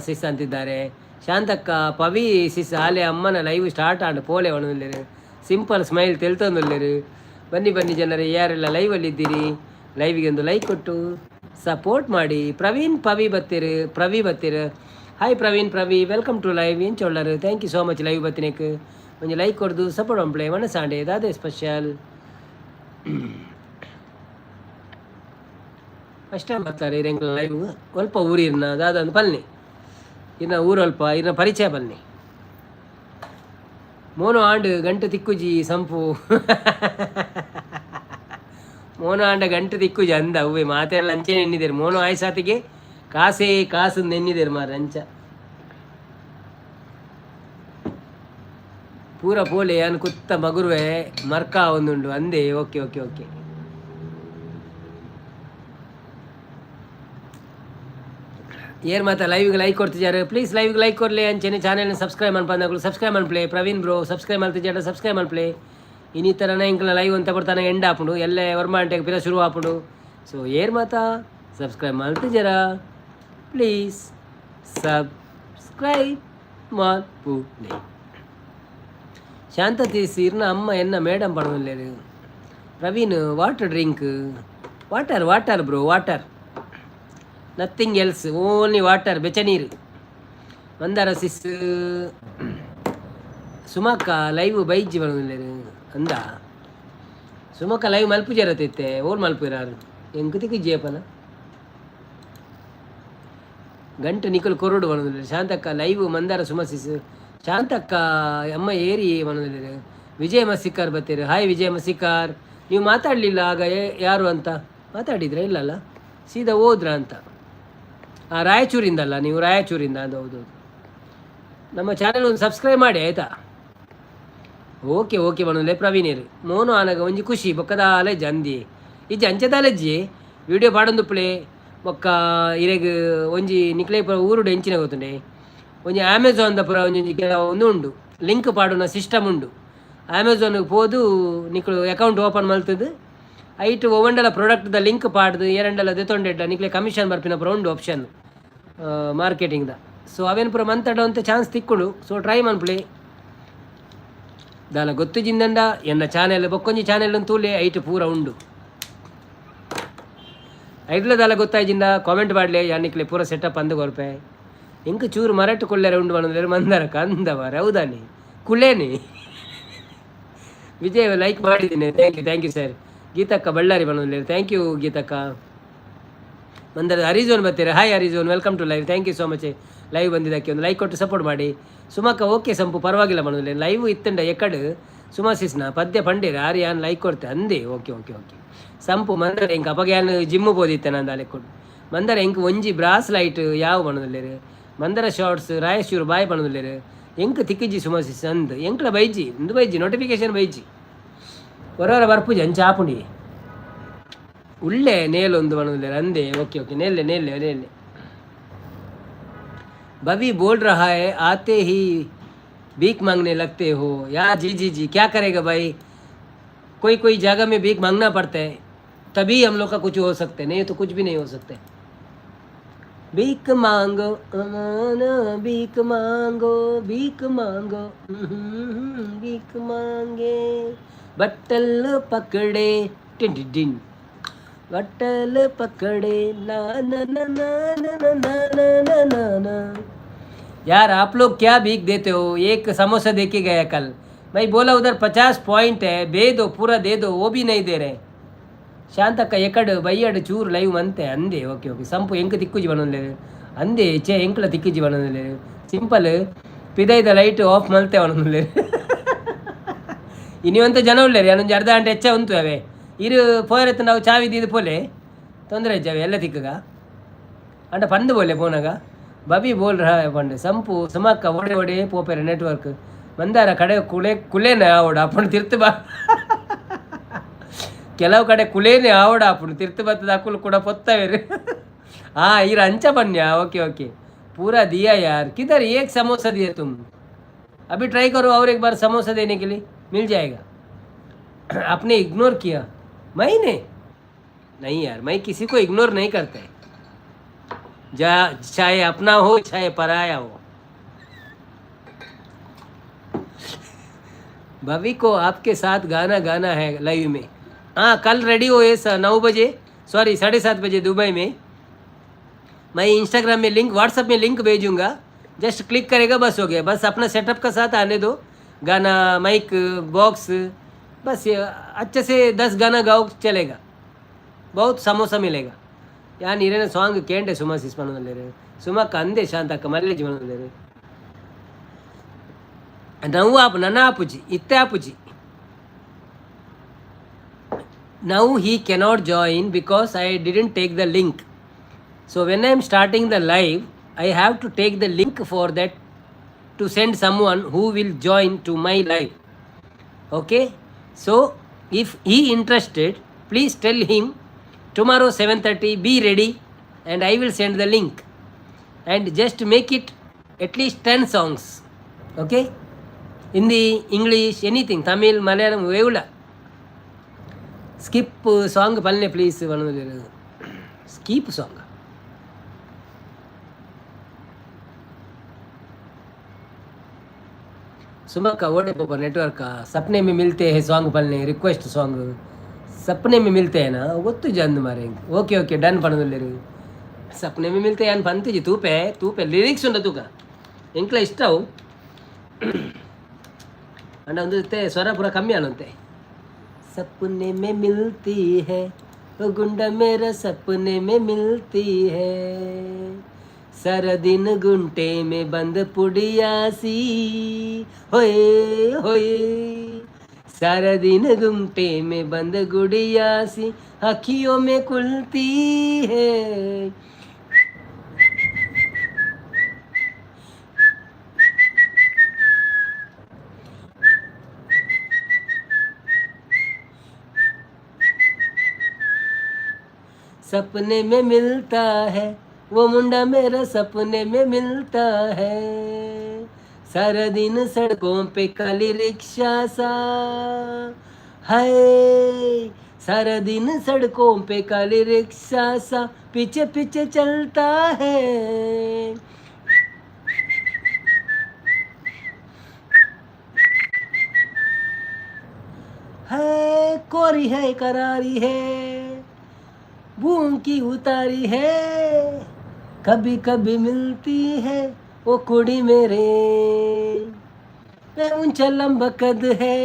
ಸಿಸ್ ಅಂತಿದ್ದಾರೆ. ಶಾಂತಕ್ಕ ಪವಿ ಸಿಸ್ ಆಲೆ ಅಮ್ಮನ ಲೈವ್ ಸ್ಟಾರ್ಟ್ ಆಂಡ್ ಪೋಲೆ ಪನೊಂದುಲ್ಲೆರ್. ಸಿಂಪಲ್ ಸ್ಮೈಲ್ ತೆಲ್ತೊಂದುಲ್ಲೆರ್. ಬನ್ನಿ ಬನ್ನಿ ಜನರೇ, ಯಾರೆಲ್ಲ ಲೈವಲ್ಲಿ ಇದ್ದೀರಿ ಲೈವಿಗೆ ಒಂದು ಲೈಕ್ ಕೊಟ್ಟು ಸಪೋರ್ಟ್ ಮಾಡಿ. Praveen Pavi ಬತ್ತೀರು, ಪ್ರವಿ ಬತ್ತೀರು. Hi Praveen Pravi, welcome to live. ಎಂಚ ಉಳ್ಳರು? Thank you so much live ಬತ್ತಿನೇಕ್. ಒಂಜಿ ಲೈಕ್ ಕೊರ್ದು ಸಪೋರ್ಟ್ ಮನ್ಪುಲೆ. ಮನಸಾಂಡೆ ದಾದೆ ಸ್ಪೆಷಲ್? ಫಸ್ಟ್ ಟೈಮ್ ಬರ್ತಾರೆ ಇರೆಂಗ್ಲ ಲೈವ್. ಒಲ್ಪ ಊರು ಇರ್ನ ದಾದ ಅಂದ್ ಪಲ್ನಿ. ಇರ್ನ ಊರು ಅಲ್ಪ ಇರ್ನ ಪರಿಚಯ ಪಲ್ನಿ. ಮೋನು ಆಂಡ್ ಗಂಟು ತಿಕ್ಕುಜಿ ಸಂಪು. ಮೋನು ಆಂಡ ಗಂಟು ತಿಕ್ಕುಜಿ ಅಂದ. ಅವ್ವೆ ಮಾತೆಲ್ಲ ಅಂಚೆನೆ ಎಣ್ಣಿದೇರು. ಮೋನು ಆಯ್ಸಾತಿಗೆ ಕಾಸೇ ಕಾಸು ಎಣ್ಣಿದೇರು ಮಾರ ಅಂಚ. ಪೂರ ಪೋಲೆ ಯಾನ್ ಕುತ್ತ ಮಗುರುವೆ ಮರ್ಕ ಒಂದುಂಡು ಅಂದೆ. ಓಕೆ ಓಕೆ ಓಕೆ, ಏರ್ ಮಾತ ಲೈವ್ಗೆ ಲೈಕ್ ಕೊಡ್ತಿದ್ದಾರೆ? ಪ್ಲೀಸ್ ಲೈವ್ಗೆ ಲೈಕ್ ಕೊಡಲಿ. ಅಂಚೆನೆ ಚಾನೆಲ್ನ ಸಬ್ಸ್ಕ್ರೈಬ್ ಮನ್ಪಂದಾಗಲು ಸಬ್ಸ್ಕ್ರೈಬ್ ಮನ್ಪ್ಲೆ. ಪ್ರವೀಣ್ ಬ್ರೋ, ಸಬ್ಸ್ಕ್ರೈಬ್ ಮಲ್ತಿಜಾರ ಸಬ್ಸ್ಕ್ರೈಬ್ ಮನ್ಪ್ಲೆ. ಇನ್ನಿತರ ಎಂಕ್ಲ ಲೈವ್ ಅಂತ ಕೊಡ್ತಾನೆ ಎಂಡ್ ಆಪುಂಡು, ಎಲ್ಲೆ ಒರ್ಮಾಂಟೆಗೆ ಪಿರ ಶುರು ಆಪುಂಡು. ಸೊ ಏರ್ ಮಾತ ಸಬ್ಸ್ಕ್ರೈಬ್ ಮಲ್ತಿಜಾರ? ಪ್ಲೀಸ್ ಸಬ್ಸ್ಕ್ರೈಬ್ ಮಲ್ಪುಲೆ. ಶಾಂತತಿ ಸೀರ್ನ ಅಮ್ಮ ಎನ್ನ madam ಪಡೋಲ್ಲೇರು. Praveen, water drink, water water bro, water, nothing else, only water. ಬೆಚ್ಚ ನೀರು. ಮಂದಾರ ಸಿಸ್, ಸುಮಕ್ಕ ಲೈವ್ ಬೈಜ್ಜಿ ಬರೋದಿಲ್ಲೇರು ಅಂದ. ಸುಮಕ್ಕ ಲೈವ್ ಮಲ್ಪುಜರತಿತ್ತೆ, ಓಲ್ ಮಲ್ಪುರಾರು? ಎಂಕ್ ತಿಕ್ಕಿಜ್ಜಿಯಪ್ಪನ ಗಂಟೆ ನಿಕಲ್ ಕೊರಡು ಬರೋದಿಲ್ಲ. ಶಾಂತಕ್ಕ ಲೈವ್, ಮಂದಾರ ಸುಮಸಿಸ್, ಶಾಂತಕ್ಕ ಅಮ್ಮ ಏರಿ ಬರೋದಿಲ್ಲ. ವಿಜಯ ಮಸಿಕಾರ್ ಬತ್ತೀರಿ. ಹಾಯ್ ವಿಜಯ ಮಸಿಕಾರ್. ನೀವು ಮಾತಾಡಲಿಲ್ಲ ಆಗ, ಯಾರು ಅಂತ ಮಾತಾಡಿದ್ರೆ? ಇಲ್ಲಲ್ಲ, ಸೀದಾ ಹೋದ್ರ ಅಂತ. ಹಾಂ, ರಾಯಚೂರಿಂದಲ್ಲ ನೀವು? ರಾಯಚೂರಿಂದ ಅದು. ಹೌದು. ನಮ್ಮ ಚಾನೆಲ್ ಒಂದು ಸಬ್ಸ್ಕ್ರೈಬ್ ಮಾಡಿ, ಆಯಿತಾ? ಓಕೆ ಓಕೆ ಬಣ್ಣಲೆ. ಪ್ರವೀಣರು ಮೋನು ಆನಗ ಒಂಜಿ ಖುಷಿ ಬೊಕ್ಕದ ಅಲೆಜ್ಜಿ ಅಂದಿ ಇಜ್ಜಿ ಅಂಚೆದ ಅಲೆಜ್ಜಿ ವಿಡಿಯೋ ಪಾಡೊಂದುಪ್ಪುಲೆ. ಬೊಕ್ಕ ಇರೆಗ್ ಒಂಜಿ ನಿಕ್ಲೆ ಪೂರ ಊರುಡು ಎಂಚಿನ ಗೊತ್ತುಂಡೆ, ಒಂಜಿ ಅಮೆಝಾನ್ದ ಪೂರ ಒಂಜಿ ಕೆಲವು ಒಂದು ಉಂಡು, ಲಿಂಕ್ ಪಾಡುನ ಸಿಸ್ಟಮ್ ಉಂಡು. ಅಮೆಝಾನ್ಗೆ ಪೋದು ನಿಕ್ಲು ಅಕೌಂಟ್ ಓಪನ್ ಮಲ್ತದು ಐಟ್ ಒವಂಡಲ ಪ್ರಾಡಕ್ಟ್ದ ಲಿಂಕ್ ಪಾಡ್ದು ಏರಂಡಲ ದೆತೊಂಡೆಡ್ಡ ನಿಕ್ಲೆ ಕಮಿಷನ್ ಬರ್ಪಿನ ಪೂರ ಉಂಡು ಆಪ್ಷನ್ ಮಾರ್ಕೆಟಿಂಗ್ದ. ಸೊ ಅವೇನು ಪೂರ ಮಂತಡ ಅಂತ ಚಾನ್ಸ್ ತಿಕ್ಕುಂಡು. ಸೊ ಟ್ರೈ ಮನ್ಪುಲೆ. ದಾಲ ಗೊತ್ತು ಜಿಂದಂಡ ಎನ್ನ ಚಾನೆಲ್ ಬೊಕ್ಕೊಂಜಿ ಚಾನೆಲ್ ತೂಲೆ, ಐಟ್ ಪೂರ ಉಂಡು. ಐಟ್ಲ ದಾಲ ಗೊತ್ತಾಯ್ಜಿಂದ ಕಾಮೆಂಟ್ ಮಾಡಲೆ, ಯಾನಿಕ್ಲೆ ಪೂರ ಸೆಟಪ್ ಅಂದು ಕೊರ್ಪೆ. ಇಂಕ್ ಚೂರು ಮರಟ್ಟು ಕುಳ್ಳೆರೆ ಉಂಡು ಬಂದ್ರೆ ಮಂದರ ಕಂದ ಮಾರೆ. ಹೌದಾನಿ ಕುಳ್ಳೇನಿ. ವಿಜಯ್ ಲೈಕ್ ಮಾಡಿದ್ದೀನಿ, thank you, thank you sir. ಗೀತಕ್ಕ ಬಳ್ಳಾರಿ ಬಂದ್ರೆ, thank you ಗೀತಕ್ಕ. ಮಂದರ ಹರಿಜೋನ್ ಬರ್ತೀರಾ? Hi ಹರಿಜೋನ್, welcome to live. Thank you so much. Live ಬಂದಿದ್ದಕ್ಕೆ ಒಂದು ಲೈಕ್ ಕೊಟ್ಟು ಸಪೋರ್ಟ್ ಮಾಡಿ. ಸುಮಕ್ಕ ಓಕೆ ಸಂಪು, ಪರವಾಗಿಲ್ಲ ಮನದಲ್ಲಿ ಲೈವ್ ಇತ್ತಂಡ ಎಕ್ಕಡು. ಸುಮಾಸಿಸ್ನ ಪದ್ಯ ಪಂಡೇರು ಆರು ಯಾನ್ ಲೈಕ್ ಕೊಡ್ತೆ ಅಂದೆ. ಓಕೆ ಓಕೆ ಓಕೆ ಸಂಪು. ಮಂದರ ಎಂಕ್ ಅಪಗ ಯಾನ್ ಜಿಮ್ಮು ಪೋದಿತ್ತೆ ನಂದು ಅಲೆ ಕೊಡು. ಮಂದರ ಎಂಕ್ ಒಂಜಿ ಬ್ರಾಸ್ ಲೈಟ್ ಯಾವ ಬಣ್ಣದಲ್ಲೇರು. ಮಂದರ ಶಾರ್ಟ್ಸ್ ರಾಯಚೂರು ಬಾಯ್ ಬಣ್ಣದಲ್ಲೇರು. ಎಂಕ್ ತಿಕ್ಕಿಜಿ ಸುಮಾಸಿಸ್ ಅಂದ್ ಎಂಕ್ಲ ಬೈಜಿ ಇಂದು ಬೈಜಿ ನೋಟಿಫಿಕೇಶನ್ ಬೈಜಿ ಹೊರವರ ಬರ್ಪುಜಿ ಅಂಚ ಆಪುಂಡಿ ಉಳ್ಳೆ ನೇಲೊಂದು ಬಣ್ಣದಲ್ಲೇರು ಅಂದೆ. ಓಕೆ ಓಕೆ, ನೇಲ್ಲೆ ನೇಲ್ಲೆ ನೇಲ್ಲೆ. बबी बोल रहा है, आते ही भीख मांगने लगते हो यार। जी जी जी, क्या करेगा भाई, कोई कोई जगह में भीख मांगना पड़ता है, तभी हम लोग का कुछ हो सकते, नहीं तो कुछ भी नहीं हो सकते। भीख मांगो अमाना, भीख मांगो, भीख मांगो, भीख मांगे बट्टल पकड़े टिन टिन टिन बट्टल पकड़े ना ना ना ना ना ना ना ना ना ना। यार, आप लोग क्या भीख देते हो? एक समोसा दे के गया कल। भाई बोला उधर 50 पॉइंट है, दे दो, पूरा दे दो, वो भी नहीं दे रहे। ಶಾಂತಕ್ಕ ಎಕಡ್ ಬೈಯಡ್ ಚೂರು ಲೈವ್ ಮಂತೆ ಅಂದೆ. ಓಕೆ ಓಕೆ ಸಂಪು ಎಂಕ್ ತಿಕ್ಕುಜಿ ಬನೊಂದೇರು ಅಂದೆ. ಚೆ ಎಂಕ್ಲ ತಿಕ್ಕುಜಿ ಬನೊಂದೇರು. ಸಿಂಪಲ್ ಪಿದೈದ ಲೈಟ್ ಆಫ್ ಮಲ್ತೆ ಬನೊಂದೇರು. ಇನಿ ಒಂತ ಜನ ಉಳ್ಳೇರಿ, ಅನ್ನೊಂಜಿ ಅರ್ಧ ಗಂಟೆ ಹೆಚ್ಚ ಉಂತು ಅವೆ. ಇರು ಪೋಯರತ್ತು ನಾವು ಚಾವಿ ದೀದು ಪೋಲೆ, ತೊಂದರೆ ಇಜ್ಜವೆ ಎಲ್ಲ ತಿಕ್ಕಗ ಅಂಡ ಪಂದು ಬೋಲೆ ಪೋನಾಗ. ಬಬಿ ಬೋಲ್ ರಹ ಪಂಡು ಸಂಪು. ಸುಮಕ್ಕ ಓಡೆ ಓಡೆ ಪೋಪೆರೆ ನೆಟ್ವರ್ಕ್. ಮಂದಾರ ಕಡೆ ಕುಳೆ ಕುಲೇನೆ ಆವಡ ಅಪ್ಪಣ ತಿರ್ತು ಬಾ. ಕೆಲವು ಕಡೆ ಕುಲೇನೆ ಆವಡ ಆಪುಂಡು, ತಿರ್ತು ಬತ್ತದ ಅಕುಲು ಕೂಡ ಪೊತ್ತವೇರು. हाँ, इर अंचा बन्या। ओके ओके, पूरा दिया यार। किधर एक समोसा दिया तुम? अभी ट्राई करो और एक बार समोसा देने के लिए, मिल जाएगा। आपने इग्नोर किया मैंने? नहीं यार, मैं किसी को इग्नोर नहीं करता है, जा चाहे अपना हो चाहे पराया हो। भवि को आपके साथ गाना गाना है लाइव में। हाँ, कल रेडी हो ये 9 बजे, सॉरी, 7:30 बजे दुबई में। मैं इंस्टाग्राम में लिंक, व्हाट्सएप में लिंक भेजूंगा, जस्ट क्लिक करेगा, बस हो गया। बस अपना सेटअप का साथ आने दो, गाना, माइक, बॉक्स, बस ये अच्छे से 10 गाना गाओ, चलेगा, बहुत समोसा मिलेगा। ಯಾನ್ ಇರೇನ ಸಾಂಗ್ ಕೇಂಡೆ ಸುಮಾ ಸಿಸ್ ಪನೊಂದುಲ್ಲೆರ್. ಸುಮಕ್ಕ ಅಂದೆ. ಶಾಂತಕ್ಕ ಮಲ್ಲೆಜಿ ಪನೊಂದುಲ್ಲೆರ್. ನವು ಆಪು ನನ ಆಪುಜಿ, ಇತ್ತೆ ಆಪುಜಿ. Now he cannot join because I didn't take the link. So when I am starting the live, I have to take the link for that. to send someone who will join to my live. Okay, so if he interested, please tell him tomorrow 7:30 be ready and I will send the link. And just make it at least 10 songs. Okay, Hindi, English, anything, Tamil, Malayalam, వేవుల skip song పల్లె please. Skip song सुमक्का ओडे पोपर network. सपने में मिलते हैं song पल्ने, request song सपने में मिलते हैं ना, ಗೊತ್ತು ಜಂದ್ ಮಾರೆ. ಓಕೆ ಓಕೆ, ಡನ್ ಪಣದುಲ್ಲೆರು. ಸಪ್ನೆ ಮೇ ಮಿಲ್ತೆ ಯಾನ್ ಪಂತಿಜಿ. ತೂಪೆ ತೂಪೆ, ಲಿರಿಕ್ಸ್ ಉಂಡ ತೂಕ. ಎಂಕ್ಲ ಇಷ್ಟ ಅವು. ಅಂಡ ಒಂದು ಸ್ವರ ಪೂರ ಕಮ್ಮಿ ಆನಂತೆ. सपने में मिलती है वो गुंडा मेरा, सपने में मिलती है. सारा दिन गुंटे में बंद पुड़िया सी, होए होए. सारा दिन गुमटे में बंद गुड़िया सी, अखियों में खुलती है. सपने में मिलता है वो मुंडा मेरा, सपने में मिलता है. सारा दिन सड़कों पे काली रिक्शा सा है, सारा दिन सड़कों पे काली रिक्शा सा पीछे पीछे चलता है. है कोरी है, करारी है, बूंद की उतारी है. कभी कभी मिलती है वो कुड़ी मेरे. मैं ऊंचा लंबा कद है,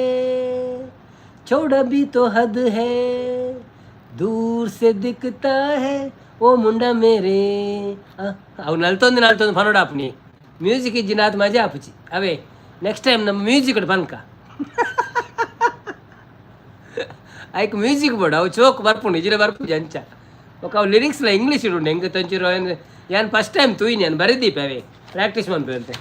चौड़ा भी तो हद है. दूर से दिखता है वो मुंडा मेरे. ಅವು ನಲ್ತೊಂದು ನಲ್ತೊಂದು ಪನೋಡ ಆಪುನಿ. ಮ್ಯೂಸಿಕ್ ಇಜ್ಜಿನಾತ್ ಮಜಾ ಆಪುಜಿ. ಅವೇ ನೆಕ್ಸ್ಟ್ ಟೈಮ್ ನಮ್ಮ ಮ್ಯೂಸಿಕ್ ಪನ್ಕ. ಐಕ್ ಮ್ಯೂಸಿಕ್ ಬೋಡು. ಅವು ಚೋಕ್ ಬರ್ಪುಂಡು, ಇಜಿರ ಬರ್ಪುಜಿ ಅಂಚ. ఒక ಅವು ಲಿರಿಕ್ಸ್ಲ ಇಂಗ್ಲೀಷ್ ಉಂಡು. ಎಂಕ್ ತಂಚಿರು ಯಾನ್ ಫಸ್ಟ್ ಟೈಮ್ ತೂಯಿನಿ. ಯಾನ್ ಬರೆದೀಪ ಅವೇ ಪ್ರಾಕ್ಟೀಸ್ ಮನ್ಪೆ ಅಂತೆ.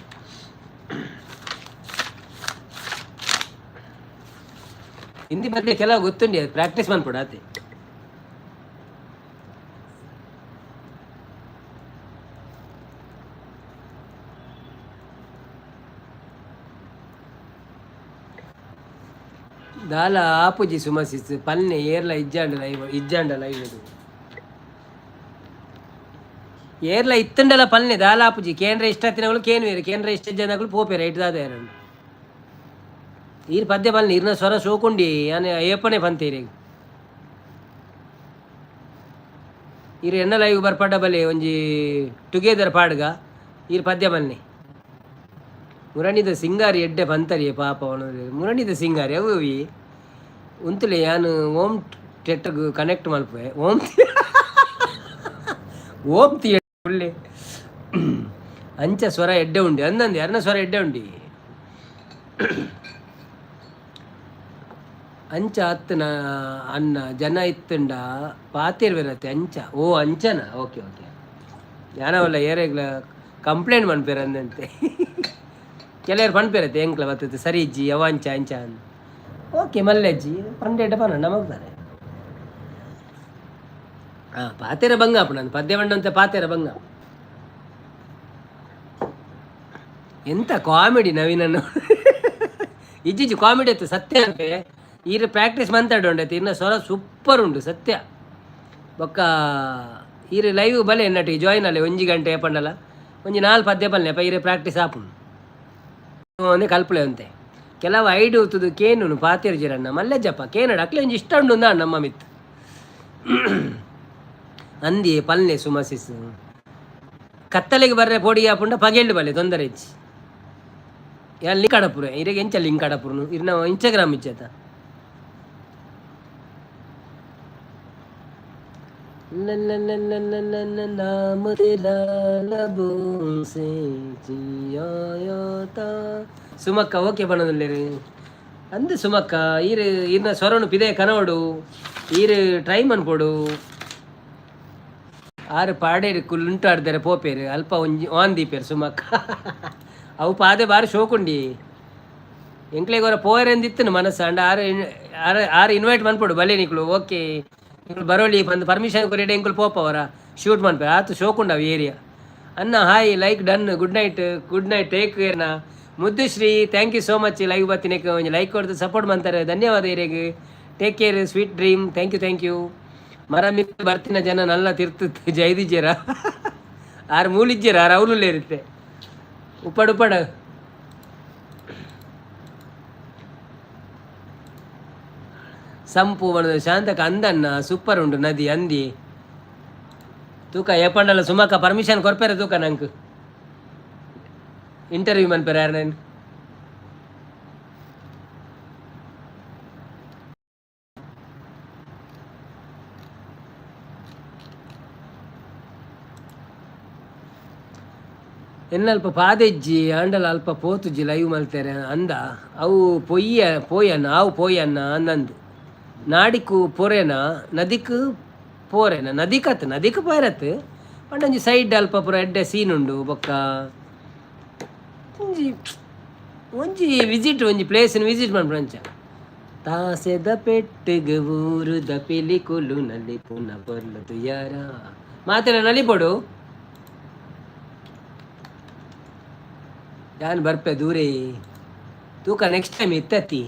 ಹಿಂದಿ ಮಧ್ಯೆ ಕೆಲವು ಗೊತ್ತುಂಡಿ, ಅದು ಪ್ರಾಕ್ಟೀಸ್ ಮನ್ಪೊಡು ಆತೆ. ದಾಲ ಆಪುಜಿ ಸುಮಸಿಸ್ ಪಲ್ನೆ. ಏರ್ಲ ಇಜ್ಜಾಂಡ ಲೈವ್, ಇಜ್ಜಾಂಡ ಲೈವ್ ಇದು. ಏರ್ಲ ಇತ್ತಂಡಲ ಪಲ್ನೆ, ದಾಲ ಆಪುಜಿ. ಕೇಂದ್ರ ಇಷ್ಟ ತಿನಗಳು ಕೇನ್ವೇರು, ಕೇಂದ್ರ ಇಷ್ಟ ಜನಗಳು ಪೋಪೇರು. ಐಟ್ ದಾದ ಎರಡು ಈರ್ ಪದ್ಯ ಪಲ್ನೆ. ಇರ್ನ ಸ್ವರ ಸೋಕುಂಡಿ ಯಾನೆ ಏಪನೆ ಪಂತೀರಿ. ಈರ್ ಎನ್ನ ಲೈವ್ ಬರ್ಪಾಡ ಬಲೆ ಒಂಜಿ ಟುಗೆದರ್ ಪಾಡ್ಗ. ಈರ್ ಪದ್ಯ ಬನ್ನಿ. ಮುರಣಿದ ಸಿಂಗಾರಿ ಎಡ್ಡೆ ಪಂತರಿ ಪಾಪ ಅವನು. ಮುರಣಿದ ಸಿಂಗಾರಿ ಅವು ಉಂತುಲೆ. ಯಾನು ಓಮ್ ಥಿಯೇಟರ್ಗ್ ಕನೆಕ್ಟ್ ಮಲ್ಪುವೆ. ಓಮ್ ಓಮ್ ಥಿಯೇಟರ್ ಉಳ್ಳೆ ಅಂಚ ಸ್ವರ ಎಡ್ಡೆ ಉಂಡಿ ಅಂದಂದು. ಯಾರನ್ನ ಸ್ವರ ಎಡ್ಡೆ ಉಂಡಿ ಅಂಚ ಅತ್ತನ ಅನ್ನ ಜನ ಇತ್ತಂಡ ಪಾತಿರ್ವೆರತ್ತೆ ಅಂಚ. ಓ ಅಂಚನ, ಓಕೆ ಓಕೆ. ಯಾನವಲ್ಲ ಏರೆಗ್ಲ ಕಂಪ್ಲೇಂಟ್ ಮನ್ಪೇರ ಅಂದಂತೆ. ಕೆಲವರು ಪನ್ಪೇರತ್ತೆ ಎಂಕ್ಲ ಬರ್ತದೆ ಸರಿ ಇಜ್ಜಿ ಅವ ಅಂಚ ಅಂಚ ಅಂದ್. ಓಕೆ ಮಲ್ಲೆಜ್ಜಿ ಪಂಡೇಟ ಪನ ನಮಗ್ತಾರೆ. ಹಾಂ, ಪಾತೆರ ಬಂಗ ಅಪ್ಪಣ ಪದ್ಯ ಬಂಡಂತೆ ಪಾತೆರ ಬಂಗ. ಎಂತ ಕಾಮಿಡಿ ನವೀನನ್ನು ಇಜ್ಜಿಜ್ಜಿ. ಕಾಮಿಡಿ ಇತ್ತು ಸತ್ಯ ಅನ್ಪೆ. ಈರ್ ಪ್ರಾಕ್ಟೀಸ್ ಮಂತಾಡುಂಡೈತೆ. ಇನ್ನ ಸ್ವರ ಸೂಪರ್ ಉಂಡು ಸತ್ಯ. ಬೊಕ್ಕ ಈರ್ ಲೈವ್ ಬಲೆ ಎನ್ನಟಿ ಜಾಯಿನ್ ಅಲ್ಲೇ ಒಂಜಿ ಗಂಟೆ ಪಂಡಲ ಒಂಜಿ ನಾಲ್ ಪದ್ಯ ಬಲ್ಲೆ ಅಪ್ಪ. ಈರೆ ಪ್ರಾಕ್ಟೀಸ್ ಆಪುಂಡು ಒಂದೇ ಕಲ್ಪಲೆ ಅಂತೆ. ಕೆಲವು ಐಡು ಉತ್ತುದು ಕೇನುನು ಪಾತೆರು ಜಿರಣ್ಣ ಮಲ್ಲೆಜ್ಜಪ್ಪ ಕೇನಡ ಅಕ್ಲೆ ಒಂಜಿ ಇಷ್ಟ ಉಂಡು ನಮ್ಮ ಮಿತ್ ಅಂದಿ ಪಲ್ನೆ. ಸುಮಸಿಸ್ ಕತ್ತಲೆಗೆ ಬರ್ರೆ ಪೋಡಿ ಆಪುಂಡ ಪಗೆಲ್ಡು ಬಲ್ಲೆ, ತೊಂದರೆ ಇಜ್ಜಿ. ಯಾನ್ ಲಿಂಕ್ ಆಡಪುರ ಇರೆಗೆ. ಎಂಚ ಲಿಂಕ್ ಆಡಪುರುನು? ಇರ್ನ ಇನ್ಸ್ಟಾಗ್ರಾಮ್ ಇಜ್ಜತ. नाम तेरा लबों से जिया. ಸುಮಕ್ಕ ಓಕೆ ಬಣ್ಣದುಲ್ಲೇರು ಅಂದು. ಸುಮಕ್ಕ ಈರು ಈರ್ನ ಸ್ವರನು ಪಿದೆ ಕನವಡು. ಈರು ಟ್ರೈ ಮನ್ಪೊಡು. ಆರು ಪಾಡೇರು ಕುಲ್ಲುಂಟು ಆಡ್ದಾರೆ ಪೋಪೇರು. ಅಲ್ಪ ಒಂಜಿ ಆನ್ ದೀಪೇರು ಸುಮಕ್ಕ. ಅವು ಪಾದೆ ಬಾರಿ ಶೋಕುಂಡಿ. ಎಂಕ್ಲೆಗ್ ಒರ ಪೋಯರೆಂದಿತ್ತನು ಮನಸ್ಸು. ಅಂಡ ಆರು ಆರು ಆರು ಇನ್ವೈಟ್ ಮನ್ಪೊಡು, ಬಲೆ ನಿಕ್ಲು, ಓಕೆ ನಿಕ್ಲು ಬರೋಳಿ ಪಂದ್ ಪರ್ಮಿಷನ್ ಕೊರಿಯಡೆ ಎಂಕುಲು ಪೋಪ ಅವರ ಶೂಟ್ ಮನ್ಪೆ. ಆತು ಶೋಕುಂಡು ಅವು ಏರಿಯಾ. ಅನ್ನ hi, like done, good night, good night, take ಕೇರ್ನ. ಮುದ್ದುಶ್ರೀ, thank you so much. Live ಬತ್ತಿನಕ್ಕೆ ಒಂಜಿ ಲೈಕ್ ಕೊಡ್ದು ಸಪೋರ್ಟ್ ಮಾಡ್ತಾರೆ, ಧನ್ಯವಾದ ಇರೆಗ್. Take care, sweet dream, thank you, thank you. ಮರ ಮಿತ್ ಬರ್ತಿನ ಜನ ನಲ್ಲ ತಿರ್ತು ಜೈದಿಜ್ಜರ ಆರು ಮೂಲಿಜ್ಜರ ಆರು ಅವನು ಇರುತ್ತೆ. ಉಪ್ಪಡು ಉಪ್ಪಡು ಸಂಪು ಬಣ್ಣದ ಶಾಂತಕ ಅಂದನ್ನ ಸೂಪರ್ ಉಂಡು ನದಿ ಅಂದಿ. ತೂಕ ಏಪಂಡಲ ಸುಮಕ್ಕ ಪರ್ಮಿಷನ್ ಕೊರ್ಪೆರೆ ತೂಕ. ನಂಕ್ ಇಂಟರ್ವ್ಯೂ ಮನ್ಪೆರೆ ಯಾರು ನಾನು. ಎನ್ನಲ್ಪ ಪಾದೆಜ್ಜಿ ಆಂಡಲ ಅಲ್ಪ ಪೋತುಜ್ಜಿ ಲೈವ್ ಮಲ್ತೇರೆ ಅಂದ. ಅವು ಪೊಯ್ಯ ಪೋಯನ್ನ ಅವು ಪೋಯನ್ನ ಅಂದಂದು. ನಾಡಿಕು ಪೊರೆನ ನದಿಕ್ ಪೋರೆನ ನದಿಕತ್ ನದಿಕ್ ಪೋಯರತ್ ಪಂಡ ಒಂಜಿ ಸೈಡ್ ಅಲ್ಪ ಪೂರ ಎಡ್ಡೆ ಸೀನ್ ಉಂಡು. ಬೊಕ್ಕ ಒಂಜಿ ಒಂಜಿ ವಿಸಿಟ್, ಒಂಜಿ ಪ್ಲೇಸ್ ವಿಸಿಟ್ ಮನ್ಪುನಂಚ. ತಾಸೆದ ಪೆಟ್ಟಿಗ್ ಊರುದ ಪಿಲಿಕುಲು ನಲಿಪುನ ಪೊರ್ಲು ತುಯಾರ. ಮಾತೆರ ನಲಿಪೊಡು. ಯಾನ್ ಬರ್ಪೆ ದೂರೇ ತೂಕ. ನೆಕ್ಸ್ಟ್ ಟೈಮ್ ಇತ್ತತಿ,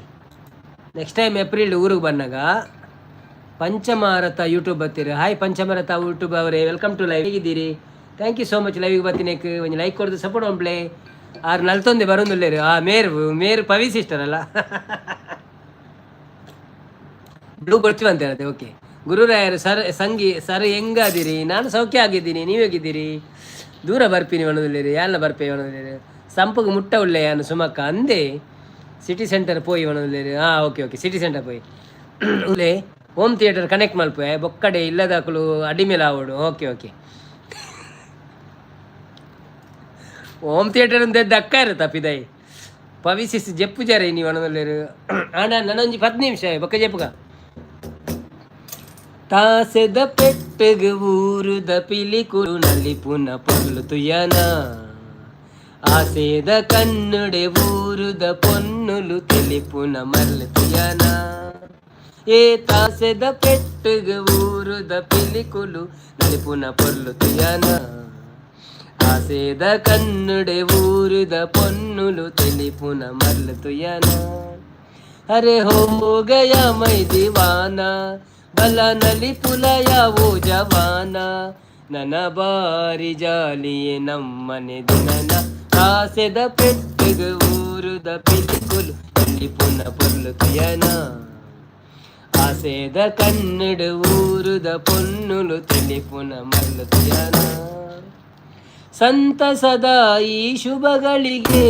ನೆಕ್ಸ್ಟ್ ಟೈಮ್ ಏಪ್ರಿಲ್ ಊರಿಗೆ ಬಂದಾಗ. ಪಂಚಮಾರಥ ಯೂಟ್ಯೂಬ್ ಬರ್ತೀರಿ. ಹಾಯ್ ಪಂಚಮಾರಥ ಯೂಟ್ಯೂಬ್ ಅವರೇ, welcome to live. ಹೇಗಿದ್ದೀರಿ? Thank you so much. ಲೈವ್ಗೆ ಬರ್ತೀನೇಕ್ ಒಂಜಿ ಲೈಕ್ ಕೊಡ್ದು ಸಪೋರ್ಟ್ ಒನ್. ಆರು ನಲ್ತೊಂದೆ ಬರೋದಿಲ್ಲೇರು. ಆ ಮೇರ್ ಮೇರ್ ಪವಿ ಸಿಸ್ಟರ್ ಅಲ್ಲ, ಬ್ಲೂ ಬರ್ತೀವಿ ಅಂತ ಹೇಳುತ್ತೆ. ಓಕೆ ಗುರುರಾಯರು ಸರ್, ಸಂಗಿ ಸರ್, ಹೆಂಗಾದಿರಿ? ನಾನು ಸೌಖ್ಯ ಆಗಿದ್ದೀನಿ, ನೀವು ಹೇಗಿದ್ದೀರಿ? ದೂರ ಬರ್ಪಿನಿ ಒಣದಿಲ್ಲೇರಿ, ಯಾಲ ಬರ್ಪೆ ಒಣದಿಲ್ಲೇರಿ. ಸಂಪಗೆ ಮುಟ್ಟ ಉಳ್ಳೆ ಯಾನು ಸುಮಕ್ಕ ಅಂದೆ. ಸಿಟಿ ಸೆಂಟರ್ ಪೋಯಿ ಒಣದಿಲ್ಲೇರಿ. ಹಾಂ, ಓಕೆ ಓಕೆ, ಸಿಟಿ ಸೆಂಟರ್ ಪೋಯಿ ಉಳ್ಳೆ. ಹೋಮ್ ಥಿಯೇಟರ್ ಕನೆಕ್ಟ್ ಮಲ್ಪೆ ಬೊಕ್ಕಡೆ ಇಲ್ಲದಾಕಲು ಅಡಿಮೇಲೆ ಆವಡು. ಓಕೆ ಓಕೆ, ಹೋಮ್ ಥಿಯೇಟರ್ ಅಂತ ಅಕ್ಕ ಇರುತ್ತೆ ಪಿದಾಯಿ. ಪವಿಸಿಸ್ ಜಪ್ಪು ಜರೆ ನೀವು ಒಣದಲ್ಲೇರು. ಆಂಡ ನನೊಂಜಿ 10 ನಿಮಿಷ ಬೊಕ್ಕ ಜಪ್ಪುಗ. ತಾಸೆದ ಪೆಟ್ಟಗ್ ಊರುದ ಪಿಲಿಕುಲು ನಲಿಪುನ ಪೊರ್ಲು ತುಯನ. ಆಸೆದ ಕನ್ನುಡೆ ಊರುದ ಪೊನ್ನುಲು ತೆಲಿಪುನ ಮರ್ಲು ತುಯನ. ಏ ತಾಸೆದ ಪೆಟ್ಟಗ್ ಊರುದ ಪಿಲಿಕುಲು ನಲಿಪುನ ಪೊರ್ಲು ತುಯನ. ಆಸೆದ ಕನ್ನುಡೆ ಊರುದ ಪೊನ್ನುಲು ತೆಲಿಪುನ ಮರ್ಲು ತುಯನ. ಅರೆ ಹೋ ಗಯ ಮೈ ದಿವಾನ, ಬಲ ನಲಿಪುಲಯ ಓ ಜವಾನ. ನನ್ನ ಬಾರಿ ಜಾಲಿಯೇ ನಮ್ಮನೆ ದಿನನ. ಆಸೆದ ಪೆಟ್ಟಗ್ ಊರುದ ಪಿಲಿಕುಲು ನಲಿಪುನ ಪೊರ್ಲು ತುಯನ. ಆಸೆದ ಕನ್ನಡ ಊರುದ ಪೊನ್ನುಲು ತೆಲಿಪುನ ಮರ್ಲು ತುಯನ. ಸಂತಸದ ಈ ಶುಭಗಳಿಗೆ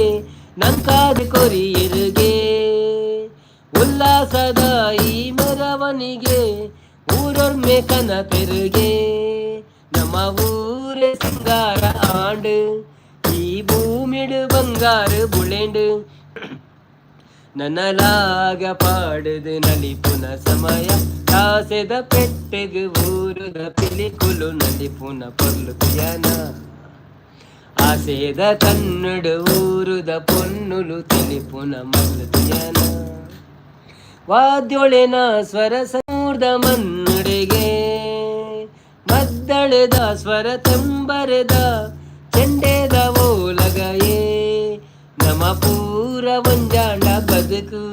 ನಂಕಾದ ಕೊರಿಯರಿಗೆ, ಉಲ್ಲಾಸದ ಈ ಮೆರವಣಿಗೆ ಊರೊರ್ಮೆ ಕನ ಪೆರುಗೆ. ನಮ್ಮ ಊರೇ ಸಿಂಗಾರ ಆಂಡು, ಈ ಭೂಮಿಡು ಬಂಗಾರ ಬುಳೆಂಡು. ನನಲಾಗ ಪಾಡುದು ನಲಿಪುನ ಸಮಯ. ತಾಸೆದ ಪೆಟ್ಟೆಗ್ ಊರುದ ಪಿಲಿಕುಲು ನಲಿಪುನ ಪೊರ್ಲು ತುಯನ. ಆಸೆದ ಕನ್ನಡ ಊರುದ ಪೊನ್ನುಲು ತಿಳಿಪುನ ಮಲ್ಲು ತುಯನ. ವಾದ್ಯೊಳೆನ ಸ್ವರ ಸಮೂರ್ದ ಮನ್ನುಡೆಗೆ, ಮದ್ದಳೆದ ಸ್ವರ ತಂಬರೆದ ಚೆಂಡೆದ ಓಲಗಯೇ. ನಮ ಪೂರ ಒಂಜಾಂಡ ಬದುಕು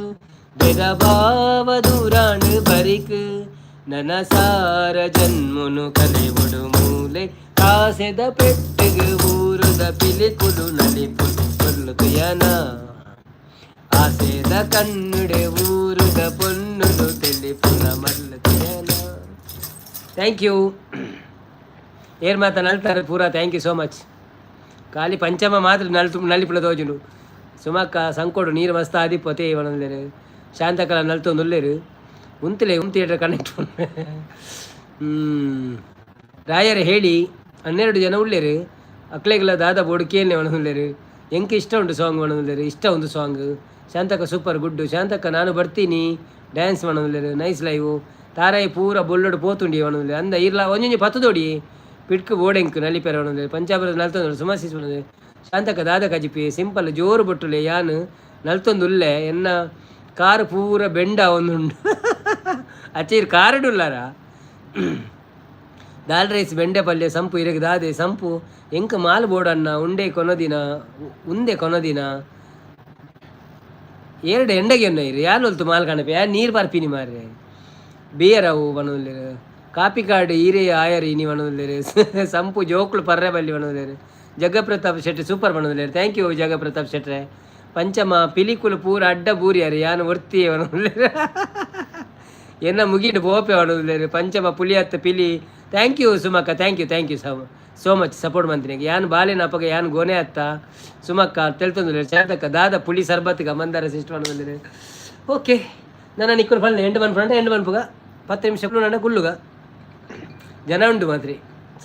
ಬೆದ ಭಾವ ದೂರಾಂಡು ಬರಿಕು. ನನ ಸಾರ ಜನ್ಮನು ಕಲೆವುಡು ಮೂಲೆ. ಕಾಸೆದ ಪೆಟ್ಟಿಗೆ ಊರುದ ಪಿಲಿಕುಲು ನಲಿಪುಲು ಪೊರ್ಲು ತುಯನ. ಆಸೆದ ಕನ್ನುಡೆ ಊರುದ ಪೊನ್ನುಲು ತೆಲಿಪುನ ಮರ್ಲು ತುಯನ. Thank you. ಏರ್ ಮಾತ ನಲ್ತಾರೆ ಪೂರ, thank you so much. ಖಾಲಿ ಪಂಚಮ ಮಾತ್ರ ನಲ್ತು ನಲ್ಲಿಪುಳ ತೋಜುಂಡು. ಸುಮಕ್ಕ ಸಂಕೋಡು ನೀರು ಮಸ್ತ್ ಆದಿಪ್ಪತೆ ಒಣಂದೇರು. ಶಾಂತಕಲ ನಲ್ತೊಂದು ಉಲ್ಲೇರು. ಉಂತಲೆ ಉಂ ಥಿಯೇಟರ್ ಕನೆಕ್ಟ್. ರಾಯರೇ ಹೇಳಿ, 12 ಜನ ಉಳ್ಳೇರು. ಅಕ್ಲೆಗ್ಲ ದಾದ ಬೋಡು ಕೇಳನೆ ಒಣದುಲ್ಲೇರು. ಎಂಕ್ ಇಷ್ಟ ಉಂಟು ಸಾಂಗ್ ಒಣದುಲ್ಲೇರು. ಇಷ್ಟ ಒಂದು ಸಾಂಗ್. ಶಾಂತಕ್ಕ ಸೂಪರ್ ಗುಡ್ಡು. ಶಾಂತಕ್ಕ ನಾನು ಬರ್ತೀನಿ ಡ್ಯಾನ್ಸ್ ಒಣದುಲ್ಲೇರು. Nice live. ತಾರಾಯಿ ಪೂರ ಬೊಲ್ಲೊಡು ಪೋತುಂಡಿ ಒಣದುಲ್ಲೇರು. ಅಂದ ಇರ್ಲ ಒಂಜೊಂಜಿ ಪತ್ತುದೋಡಿ ಪಿಟ್ಕು ಬೋಡೆಂಕ್ ನಲಿಪೆರೆ ಒಣದುಲ್ಲೇರು. ಪಂಚಾಬರ ನಲ್ತೊಂದು ಸುಮಾಸಿಸ್ ಒಣದುಲ್ಲೇರು. ಶಾಂತಕ ದಾದ ಕಜಿಪಿ ಸಿಂಪಲ್ ಜೋರು ಬೊಟ್ಟುಲೆ ಯಾನ್ ನಲ್ತೊಂದುಲ್ಲೆ ಎನ್ನ ಕಾರು ಪೂರ ಬೆಂಡ ಒಂದುಂಡು ಅಚ್ಚೀರ್ ಕಾರಡುಲ್ಲಾರ ದಾಲ್ ರೈಸ್ ಬೆಂಡೆ ಪಲ್ಯ ಸಂಪು ಇರಗ್ ದಾದೆ ಸಂಪು ಎಂಕ್ ಮಾಲ್ ಬೋಡನ್ನ ಉಂಡೆ ಕೊನದಿನ ಉಂದೆ ಕೊನದಿನ ಏರಡೆ ಎಂಡಗೆ ಇರು ಯಾನ್ ಒಲ್ತು ಮಾಲ್ ಕಾಣಪೆ ಯಾನ್ ನೀರು ಪರ್ಪಿನಿ ಮಾರ್ರೆ ಬಿಯರ್ ಅವು ಬನೊಲ್ಲೆರ್ ಕಾಪಿ ಕಾರ್ಡ್ ಈರೇ ಆಯರ್ ಇನಿ ಬನೊಲ್ಲೆರ್ ಸಂಪು ಜೋಕುಲು ಪರ್ರೆ ಬಲ್ಲಿ ಬನೊಲ್ಲೆರ್ ಜಗಪ್ರತಾಪ್ ಶೆಟ್ಟಿ ಸೂಪರ್ ಬನೊಲ್ಲೆರ್ thank you ಜಗಪ್ರತಾಪ್ ಶೆಟ್ರೆ. ಪಂಚಮ ಪಿಲಿಕುಲು ಪೂರ ಅಡ್ಡ ಬೂರಿಯರ್ ಯಾನ್ ಒರ್ತಿಯೇ ಬನೊಲ್ಲೆರ್ ಎನ್ನ ಮುಗಿಡ್ ಪೋಪೆ ಬನೊಲ್ಲೆರ್ ಪಂಚಮ ಪುಲಿ ಅತ್ತ ಪಿಲಿ. Thank you ಸುಮಕ್ಕ, thank you, thank you so so much support ಮಂತ್ರಿಗೆ. ಯಾನ್ ಬಾಲಿನ ಅಪಗ ಯಾನ್ ಗೋನೆ ಅತ್ತ ಸುಮಕ್ಕ ತೆಲ್ತೊಂದುಲ್ಲೆರ್. ಶಾಂತಕ್ಕ ದಾದ ಪುಳಿ ಸರ್ಬತ್ಗ ಮಂದಾರ ಸಿಸ್ಟ್ ಬಂದಿರಿ. ಓಕೆ, ನನ್ನ ನಿಕ್ಕುಲು ಫಲ್ ಎಂಟು ಮನ್ಪುಂಡ ಎಂಟು ಮನ್ಪುಗ 10 ನಿಮಿಷ ನನ್ನ ಕುಲ್ಲುಗ ಜನ ಉಂಟು ಮಾತ್ರಿ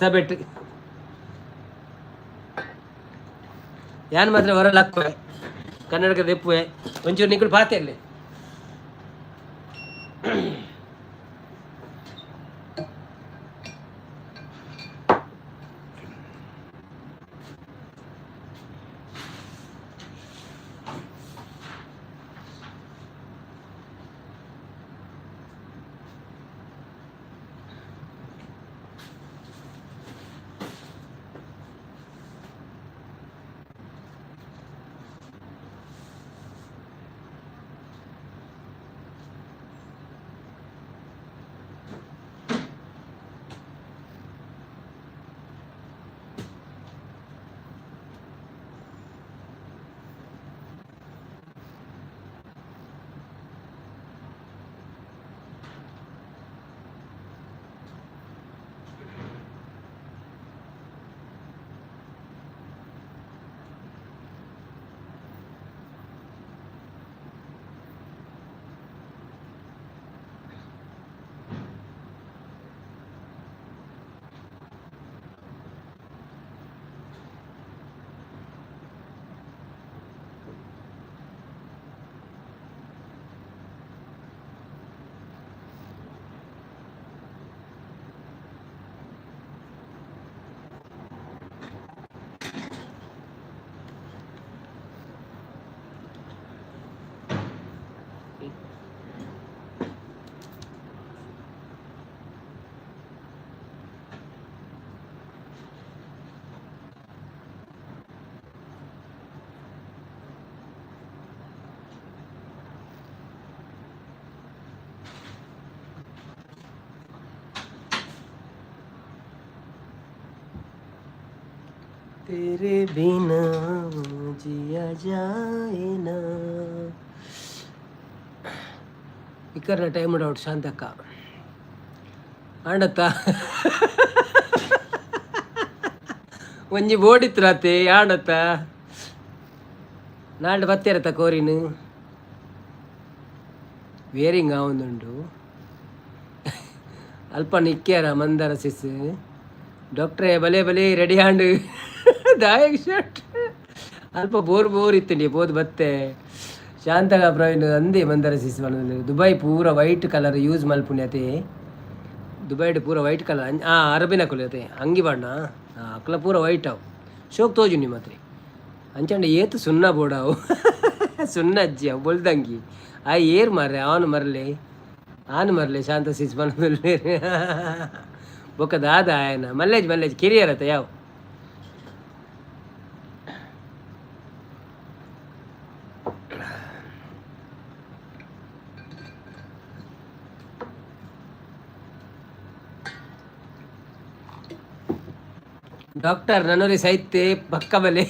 ಸಬೆಟ್ ಯಾನ್ ಮಾತ್ರ ಹೊರ ಲಕ್ಕುವೆ ಕನ್ನಡಕ ದೆಪ್ಪುವೆ ಒಂಚೂರು ನಿಕ್ಕುಲು ಪಾತೆ ಅಲ್ಲಿ. तेरे बिना जिया जाए ना. ಇಕ್ಕರ್ನ ಟೈಮ್ ಔಟ್ ಶಾಂತಕ್ಕ ಆಂಡತ್ತ ಒಂಜಿ ಬೋಡಿತ್ರಾತೆ ಆಂಡತ್ತ ನಾಲ್ಡು ಬತ್ತೇರತ್ತ ಕೋರಿನು ವೇರಿಂಗ್ ಆವೊಂದುಂಡು ಅಲ್ಪ ನಿಕ್ಕ್ಯಾರ ಮಂದಾರ ಸಿಸ್ ಡಾಕ್ಟ್ರೇ ಬಲೆ ಬಲೆ ರೆಡಿ ಆಂಡ್ ದಾಯಕ್ ಶರ್ಟ್ ಅಲ್ಪ ಬೋರ್ ಬೋರ್ ಇತ್ತಂಡಿ ಪೋದು ಬತ್ತೆ ಶಾಂತಗ ಪ್ರವೀಣ್ ಅಂದೆ ಮಂದಾರ ಸಿಸ್ ಪನೊಂದುಲ್ಲೆರ್ ದುಬೈ ಪೂರ ವೈಟ್ ಕಲರ್ ಯೂಸ್ ಮಲ್ಪುನಿ ಅತೆ ದುಬೈಡ್ ಪೂರ ವೈಟ್ ಕಲರ್ ಆ ಅರಬಿನಕುಲು ಅತೆ ಅಂಗಿ ಪಾಡ್ನ ಅಕ್ಲ ಪೂರ ವೈಟ್ ಅವು ಶೋಕ್ ತೋಜುಂಡಿ ಮಾತ್ರೆ ಅಂಚಂಡ ಏತ್ ಸುನ್ನ ಬೋಡಾವು ಸುನ್ನ ಅಜ್ಜಿ ಅವು ಬೊಲ್ದಂಗಿ ಆ ಏರ್ ಮಾರ್ರೆ ಅವನು ಮರ್ಲೆ ಆನ್ ಮರ್ಲೆ ಶಾಂತ ಸಿಸ್ ಪನೊಂದುಲ್ಲೆರ್ ಬೊಕ್ಕ ದಾದ ಆಯನ ಮಲ್ಲೇಜ್ ಮಲ್ಲೇಜ್ ಕಿರಿಯರತ ಯಾವ ಡಾಕ್ಟರ್ ನನೊರಿ ಸೈತೆ ಪಕ್ಕ ಬಲೆ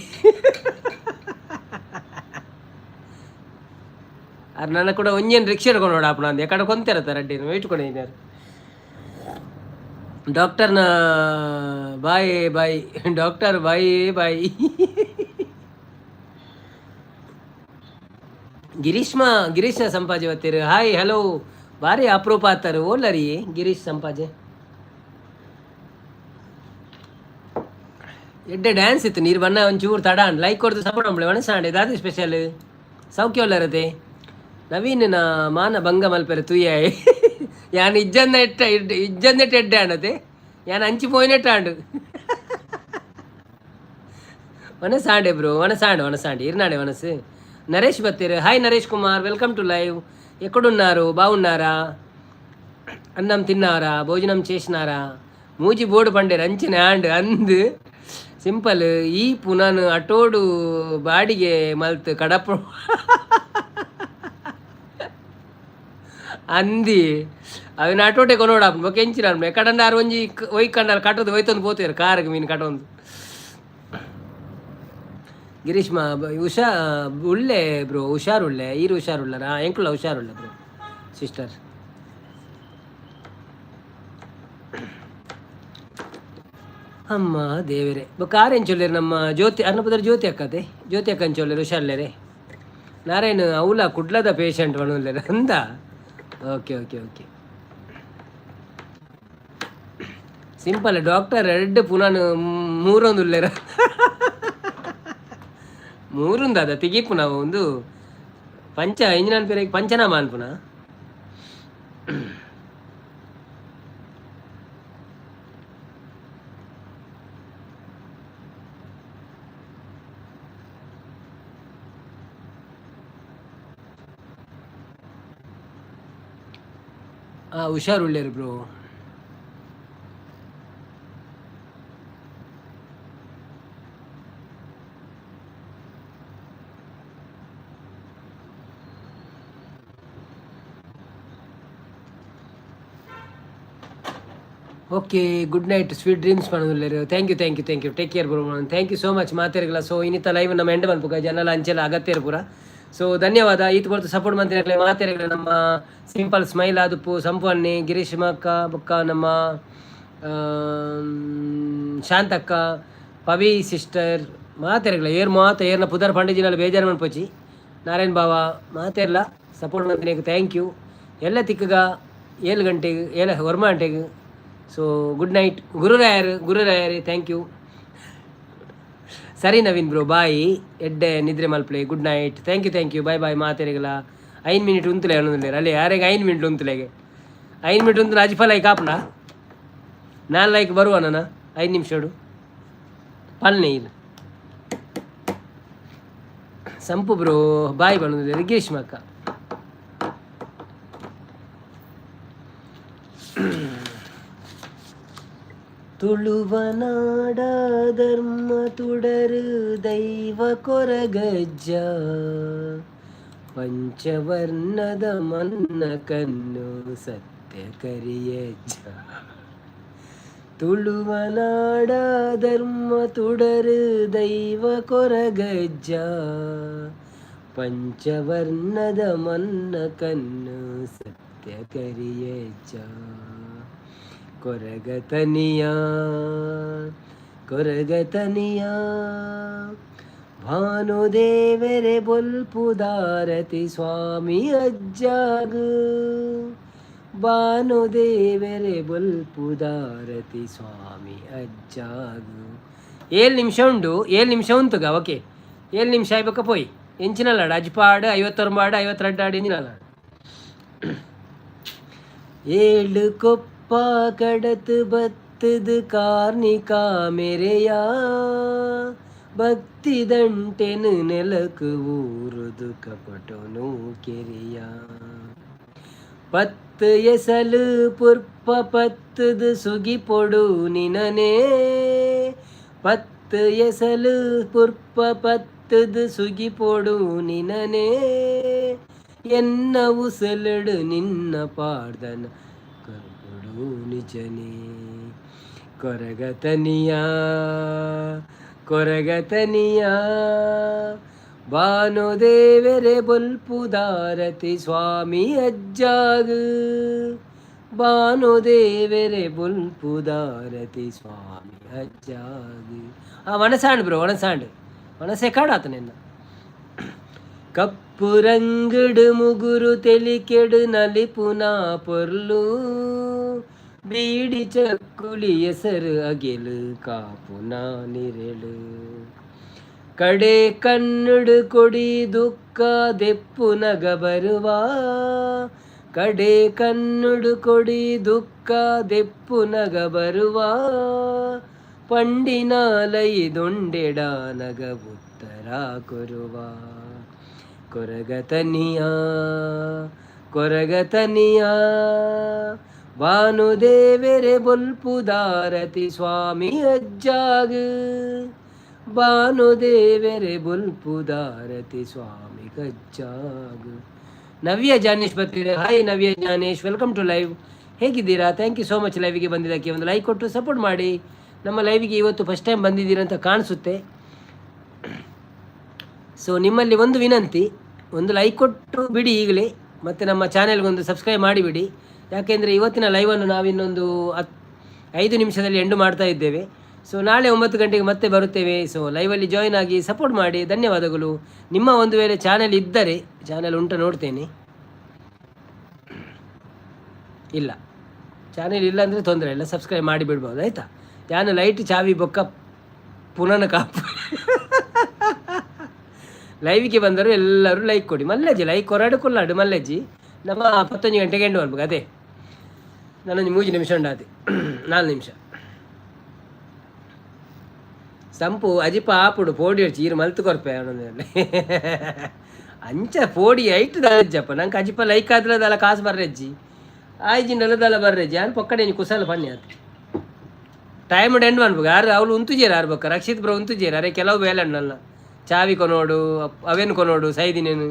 ಅರ್ ನನ್ನ ಕೂಡ ಒಂಜೇನು ರಿಕ್ಷಾ ಹಿಡ್ಕೊಂಡು ನೋಡಪ್ಪ ಅಂದೆ ಎಕಡೆ ಕೊಂತಿರತ್ತ ರಡ್ಡಿನ ವೆಯ್ಟ್ ಕೊಂಡಿದ್ದಾರೆ ಡಾಕ್ಟರ್ನ bye bye doctor bye bye. ಗಿರೀಶ್ಮ ಗಿರೀಶ್ನ ಸಂಪಾಜೆ ಬತ್ತೀರು. ಹಾಯ್ ಹಲೋ ಭಾರಿ ಅಪರೂಪ ಆತಾರು ಓಲ್ಲರಿ ಗಿರೀಶ್ ಸಂಪಾಜೆ. ಎಡ್ಡೆ ಡ್ಯಾನ್ಸ್ ಇತ್ತು ನೀರು ಬಣ್ಣ ಒಂಚೂರು ತಡ ಲೈಕ್ ಕೊಡ್ದು ಸಪೋರ್ಟ್ ಅಂಬಳೆ ಒಣಸಾಂಡೆ ದಾದಿ ಸ್ಪೆಷಲ್ ಸೌಖ್ಯ ಒಲ್ಲರತೆ ನವೀನ್ ಮಾನ ಭಂಗ ಮಲ್ಪೆರೆ ತುಯ್ಯಾಯ್ ಯಾನ್ ಇಜ್ಜಂದ ಎಟ್ಟ ಇಜ್ಜಂದೆಟ್ಟ ಎಡ್ಡೆ ಆಂಡತೆ ಯಾನ್ ಅಂಚಿ ಪೋಯಿನೆಟ್ಟ ಆಂಡು. ವನಸಾಂಡೆ ಬ್ರೋ, ವನಸಾಂಡ್ ವನಸಾಂಡ್ ಇರ್ನಾಡೆ ವನಸು. నరేష్ బత్తేరు. Hi Naresh Kumar, welcome to live. ఎక్కడున్నారు? బాగున్నారా? అన్నం తిన్నారా? భోజనం చేసినారా? మూజి బోర్డు పండేరు అంచిన ఆండ్ అందు సింಪಲ್. ಈ ಪುನನ್ ಅಟೋಡು ಬಾಡಿಗೆ ಮಲ್ತ್ ಕಡಪ ಅಂದಿ ಅವಿನ ಅಟೋಟೆ ಕೊನೋಡ ಬೊಕ ಎಂಚಿನ ಎಕ್ಕಡಂಡ ಒಂಜಿ ಒಯ್ಕಂಡಾರ ಕಟ್ಟದು ಒಯ್ತೊಂದು ಪೋತೇರು ಕಾರ್ಗ್ ಮೀನು ಕಟೊಂದು. ಗಿರೀಶ್ಮ ಉಷಾ ಉಳ್ಳೆ ಬ್ರೋ, ಹುಷಾರುಳ್ಳೆ. ಈರು ಹುಷಾರುಳ್ಳರಾ? ಎಂಕುಲ ಹುಷಾರುಳ್ಳೆ ಬ್ರೋ ಸಿಸ್ಟರ್. ಅಮ್ಮ ದೇವರೇ. ಬೊಕ್ಕ ಆರೆಂಚೊಲ್ಲೆರ್ ನಮ್ಮ ಜ್ಯೋತಿ ಅರ್ನಪುದರ್ ಜ್ಯೋತಿ ಅಕ್ಕತೆ, ಜ್ಯೋತಿ ಅಕ್ಕ ಅಂಚೊಲ್ಲೆರ್ ಹುಷಾರ್ಲೇರೆ. ನಾರಾಯಣ ಅವಲ ಕುಡ್ಲದ ಪೇಷಂಟ್ ಪಣೊಲ್ಲೆರ್ ಅಂದ. Okay okay okay. Simple doctor red ಪುನನ್ ಮೂರೊಂದು ಉಲ್ಲೆರ ಮೂರುಂದಾದ ತಿಗಿಪುನ ಒಂದು ಪಂಚ ಇಂಜಿನ ಪೇರೆ panchnama ಅನ್ಪುನ. ಹುಷಾರುಳ್ಳೇರು bro. Okay, good night, sweet dreams ಪಣೊಂದುಲ್ಲೆರ್. Thank you, thank you, thank you. Take care bro. Thank you so much ಮಾತೆರ್ಗಲ. So ಇನ್ನಿತ live ನಮ್ಮ ಎಂಡ್ ಮನ್ಪುಗ, ಜನಲ ಅಂಚೆಲ ಅಗತ್ಯ ಪೂರ. ಸೊ ಧನ್ಯವಾದ ಈತ್ ಕೊರ್ತು ಸಪೋರ್ಟ್ ಮಂತಿನಕ್ಲೆ ಮಾತೆರ್ಗಲ. ನಮ್ಮ ಸಿಂಪಲ್ ಸ್ಮೈಲ್ ಆದುಪ್ಪು ಸಂಪು ಅಣ್ಣೆ, ಗಿರೀಶ್ ಮಕ್ಕ, ಬೊಕ್ಕ ನಮ್ಮ ಶಾಂತಕ್ಕ, ಪವಿ ಸಿಸ್ಟರ್, ಮಾತೆರ್ಗಲ. ಏರ್ ಮಾತ ಏರ್ನ ಪುದರ್ ಪಂಡಿಜಿನಲ್ಲಿ ಬೇಜಾರು ಮನ್ಪೊಚಿ. ನಾರಾಯಣ್ ಬಾವ ಮಾತೆರ್ಲ ಸಪೋರ್ಟ್ ಮಂತಿನಕ್ thank you. ಎಲ್ಲ ತಿಕ್ಕಗ 7 ಗಂಟೆಗೆ, ಏಳು ಒರ್ಮ ಗಂಟೆಗೆ. ಸೊ ಗುಡ್ ನೈಟ್ ಗುರುರಾಯರು, ಗುರುರಾಯರೇ thank you. ಸರಿ ನವೀನ್ ಬ್ರೋ, ಬಾಯ್. ಎಡ್ಡೆ ನಿದ್ರೆ ಮಲ್ಪಲೆ. Good night. Thank you, thank you, bye bye ಮಾತೆರೆಗಲ. 5 minute ಉಂತುಲೆ ಅನ್ನೊಂದುಲ್ಲೆರ್. ಅಲ್ಲಿ ಯಾರೆಗ್ 5 ಮಿನಿಟ್ ಉಂತುಲೆಗೆ? 5 ಮಿನಿಟ್ ಉಂತು ಅಜಿಪ ಲೈಕ್ ಆಪುಂಡ? ನಾನ್ ಲೈಕ್ ಬರುವ ನನ್ನ 5 ನಿಮಿಷಡು ಪಲ್ನೆ ಇದು. ಸಂಪು ಬ್ರೋ ಬಾಯ್ ಪನೊಂದುಲ್ಲೆರ್ ಗ್ರೀಷ್ಮಕ್ಕ. ತುಳುವನಾಡ ಧರ್ಮ ತುಡರು ದೈವ ಕೊರಗಜ್ಜ, ಪಂಚವರ್ಣದ ಮನ್ನ ಕಣ್ಣು ಸತ್ಯ ಕರಿಯಜ್ಜ. ತುಳುವನಾಡ ಧರ್ಮ ತುಡರು ದೈವ ಕೊರಗಜ್ಜ, ಪಂಚವರ್ಣದ ಮನ್ನ ಕಣ್ಣು ಸತ್ಯ ಕರಿಯಜ್ಜ. ಕೊರಗತನಿಯ ಕೊರಗತನಿಯ ಭಾನುದೇವರೆ ಬೊಲ್ಪುದಾರತಿ ಸ್ವಾಮಿ ಅಜ್ಜಾಗ, ಭಾನುದೇವರೆ ಬೊಲ್ಪುದಾರತಿ ಸ್ವಾಮಿ ಅಜ್ಜಾಗ. 7 ನಿಮಿಷ ಉಂಡು, 7 ನಿಮಿಷ ಉಂತುಗ. ಓಕೆ, 7 ನಿಮಿಷ ಆಯ್ಬೇಕ ಪೋಯ್. ಎಂಚಿನಲ್ಲಾಡು ಅಜ್ಪಾಡು 59 ಆಡು 52 ಆಡು ಎಂಚಿನಲ್ಲಾಡು. ಏಳು ಕೊಪ್ಪ ಕಡತು ಬತ್ತದು ಕಾರ್ನಿಕ ಮೆರೆಯ, ಭಕ್ತಿ ದಂಟೆನು ನೆಲಕು ಊರುದು ಕಪಟೋನು ಕೆರೆಯ. ಪತ್ತು ಎಸಲು ಪುರ್ಪ ಪತ್ತದು ಸುಗಿಪೊಡು ನಿನನೇ, ಪತ್ತು ಎಸಲು ಪುರ್ಪ ಪತ್ತದು ಸುಗಿಪೊಡು ನಿನನೇ. ಎನ್ನ ಉಸಲಡು ನಿನ್ನ ಪಾಡ್ದನ ಕರ್ಪೊಡು ನಿಜನೇ. ಕೊರಗತನಿಯ ಕೊರಗತನಿಯ ಭಾನುದೇವರೆ ಬೊಲ್ಪುದಾರತಿ ಸ್ವಾಮಿ ಅಜ್ಜಾಗ, ಭಾನುದೇವರೆ ಬೊಲ್ಪುದಾರತಿ ಸ್ವಾಮಿ ಅಜ್ಜಾಗ. ಆ ವನಸಾಂಡ್ ಬ್ರೋ, ವನಸಾಂಡ್ ವನಸೆ ಕಾಡಾತ ನಿನ್ನ. ಕಪ್ಪು ರಂಗಡು ಮುಗುರು ತೆಲಿಕೆಡು ನಲಿಪುನ ಪೊರ್ಲು, ಬೀಡಿ ಚಕ್ಕುಲಿ ಎಸರು ಅಗೆಲು ಕಾಪುನ ನಿರೆಳು. ಕಡೆ ಕನ್ನಡು ಕೊಡಿ ದುಃಖ ದೆಪ್ಪುನಗ ಬರುವ, ಕಡೆ ಕನ್ನಡು ಕೊಡಿ ದುಃಖ ದೆಪ್ಪುನಗ ಬರುವ. ಪಂಡಿನಾಲೈದೊಂಡೆಡಾನಗ ಉತ್ತರ ಕೊರುವ. ಕೊರಗತನಿಯ ಕೊರಗತನಿಯ ಭಾನುದೇವೆರೆ ಬೊಲ್ಪುದಾರತಿ ಸ್ವಾಮಿ ಅಜ್ಜಾಗ್, ಭಾನುದೇವೆರೆ ಬೊಲ್ಪುದಾರತಿ ಸ್ವಾಮಿ ಗಜ್ಜಾಗ್. ನವ್ಯ ಜ್ಞಾನೇಶ್ ಬರ್ತಿದೆ. Hi Navya Jnanesh, welcome to live. ಹೇಗಿದ್ದೀರಾ? Thank you so much ಲೈವಿಗೆ ಬಂದಿದ್ದಕ್ಕೆ. ಒಂದು ಲೈಕ್ ಕೊಟ್ಟು ಸಪೋರ್ಟ್ ಮಾಡಿ. ನಮ್ಮ ಲೈವಿಗೆ ಇವತ್ತು ಫಸ್ಟ್ ಟೈಮ್ ಬಂದಿದ್ದೀರಾ ಅಂತ ಕಾಣಿಸುತ್ತೆ. ಸೊ ನಿಮ್ಮಲ್ಲಿ ಒಂದು ವಿನಂತಿ, ಒಂದು ಲೈಕ್ ಕೊಟ್ಟು ಬಿಡಿ ಈಗಲೇ, ಮತ್ತು ನಮ್ಮ ಚಾನೆಲ್ಗೊಂದು ಸಬ್ಸ್ಕ್ರೈಬ್ ಮಾಡಿಬಿಡಿ. ಯಾಕೆಂದರೆ ಇವತ್ತಿನ ಲೈವನ್ನು ನಾವಿನ್ನೊಂದು 5 ನಿಮಿಷದಲ್ಲಿ ಎಂಡು ಮಾಡ್ತಾ ಇದ್ದೇವೆ. ಸೊ ನಾಳೆ 9 ಗಂಟೆಗೆ ಮತ್ತೆ ಬರುತ್ತೇವೆ. ಸೊ ಲೈವಲ್ಲಿ ಜಾಯಿನ್ ಆಗಿ ಸಪೋರ್ಟ್ ಮಾಡಿ. ಧನ್ಯವಾದಗಳು. ನಿಮ್ಮ ಒಂದು ವೇಳೆ ಚಾನೆಲ್ ಇದ್ದರೆ, ಚಾನೆಲ್ ಉಂಟ ನೋಡ್ತೇನೆ. ಇಲ್ಲ, ಚಾನೆಲ್ ಇಲ್ಲ ಅಂದರೆ ತೊಂದರೆ ಇಲ್ಲ, ಸಬ್ಸ್ಕ್ರೈಬ್ ಮಾಡಿ ಬಿಡ್ಬೋದು, ಆಯಿತಾ? ಯಾನು ಲೈಟ್ ಚಾವಿ ಬೊಕ್ಕ ಪುನಃ ಕಾಪು. ಲೈವಿಗೆ ಬಂದರು ಎಲ್ಲರೂ ಲೈಕ್ ಕೊಡಿ. ಮಲ್ಲೆಜ್ಜಿ ಲೈಕ್ ಕೊರಾಡು ಕೊಲ್ಲಾಡು ಮಲ್ಲೆಜ್ಜಿ. ನಮ್ಮ 11 ಗಂಟೆಗೆ ಎಂಡು ಬರ್ಬೇಕು. ಅದೇ ನಾನೊಂದು 3 ನಿಮಿಷ ಉಂಡಾತಿ, 4 ನಿಮಿಷ. ಸಂಪು ಅಜಿಪ ಆಪುಡು ಪೋಡಿ ಚೀರು ಮಲ್ತು ಕೊರ್ಪೆ ಅವನೊಂದು ಅಂಚ ಪೋಡಿ ಐಟ್ ದಾಲಜ್ಜಪ್ಪ. ನಂಗೆ ಅಜಿಪ ಲೈಕ್ ಆದ್ರದಲ್ಲ ಕಾಸು ಬರ್ರೆಜ್ಜಿ ಆಯ್ಜಿಂಡಲ್ಲ ದಲ್ಲ ಬರ್ರೆಜ್ಜಿ. ಯಾನ್ ಪೊಕ್ಕಡೆ ಕುಸಲ ಪನ್ನಿ ಆತ ಟೈಮ್ ಎಂಡ್ ಅನ್ಬೇಕು. ಯಾರು ಅವಳು ಉಂತುಜೇರು ಯಾರು ಬೊಕ್ಕ ರಕ್ಷಿತ್ ಬ್ರೋ ಉಂತುಜೇರು. ಅರೆ ಕೆಲವು ಬೇಲೆ ಅಣ್ಣಲ್ಲ ಚಾವಿ ಕೊನೋಡು ಅವೇನು ಕೊನೋಡು ಸೈದಿನೇನು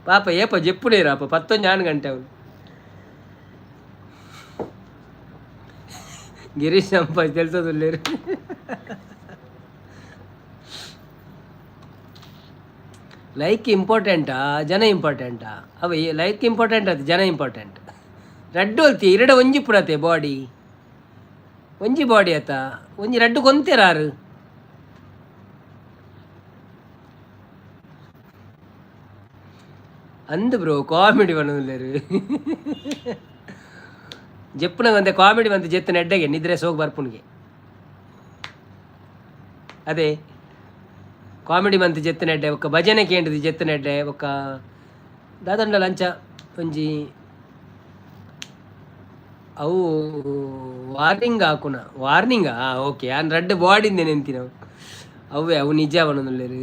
ಪಾಪ ಏಪ ಜೆಪ್ಪುಡೇರಪ್ಪ ಪತ್ತೊಂದು ಆನು ಗಂಟೆ ಅವನು. ಗಿರೀಶ್ ಸಂಪ తెలుಸೋದಿಲ್ಲೇರು. ಲೈಕ್ ಇಂಪಾರ್ಟೆಂಟಾ ಜನ ಇಂಪಾರ್ಟೆಂಟಾ? ಅವ ಲೈಕ್ ಇಂಪಾರ್ಟೆಂಟ್ ಅದು ಜನ ಇಂಪಾರ್ಟೆಂಟ್. ರಡ್ಡು ಅಲ್ತಿ ಇರಡ ಒಂಜಿ ಪುಡತೆ ಬಾಡಿ ಒಂಜಿ ಬಾಡಿ ಆತ ಒಂಜಿ ರಡ್ಡು ಕೊಂತೇರಾರು. ಅಂದು ಬ್ರೋ ಕಾಮಿಡಿ ಬನ್ನೋದಿಲ್ಲೇರು. ಜೆಪ್ಪುನಗ ಒಂದೆ ಕಾಮಿಡಿ ಬಂತು ಜೆತ್ತು ನೆಡ್ಡೆಗೆ ನಿದ್ರೆ ಸೋಗ್ ಬರ್ಪುನಿಗೆ. ಅದೇ ಕಾಮಿಡಿ ಬಂತು ಜೆತ್ತು ನೆಡ್ಡೆ ಒಕ್ಕ ಭಜನೆ ಕೇಂದ್ರದಿ ಜೆತ್ತು ನೆಡ್ಡೆ ಒಕ್ಕ ದಾದಂಡ ಲಂಚ ಒಂಜಿ ಅವು ವಾರ್ನಿಂಗ್ ಹಾಕುನ ವಾರ್ನಿಂಗಾ? ಓಕೆ, ಆನ್ ರಡ್ಡ್ ಬಾಡಿಂದೆ ನೆಂತಿನವು ಅವೇ ಅವು ನಿಜ ಅವನೊಂದುಲ್ಲೆರ್.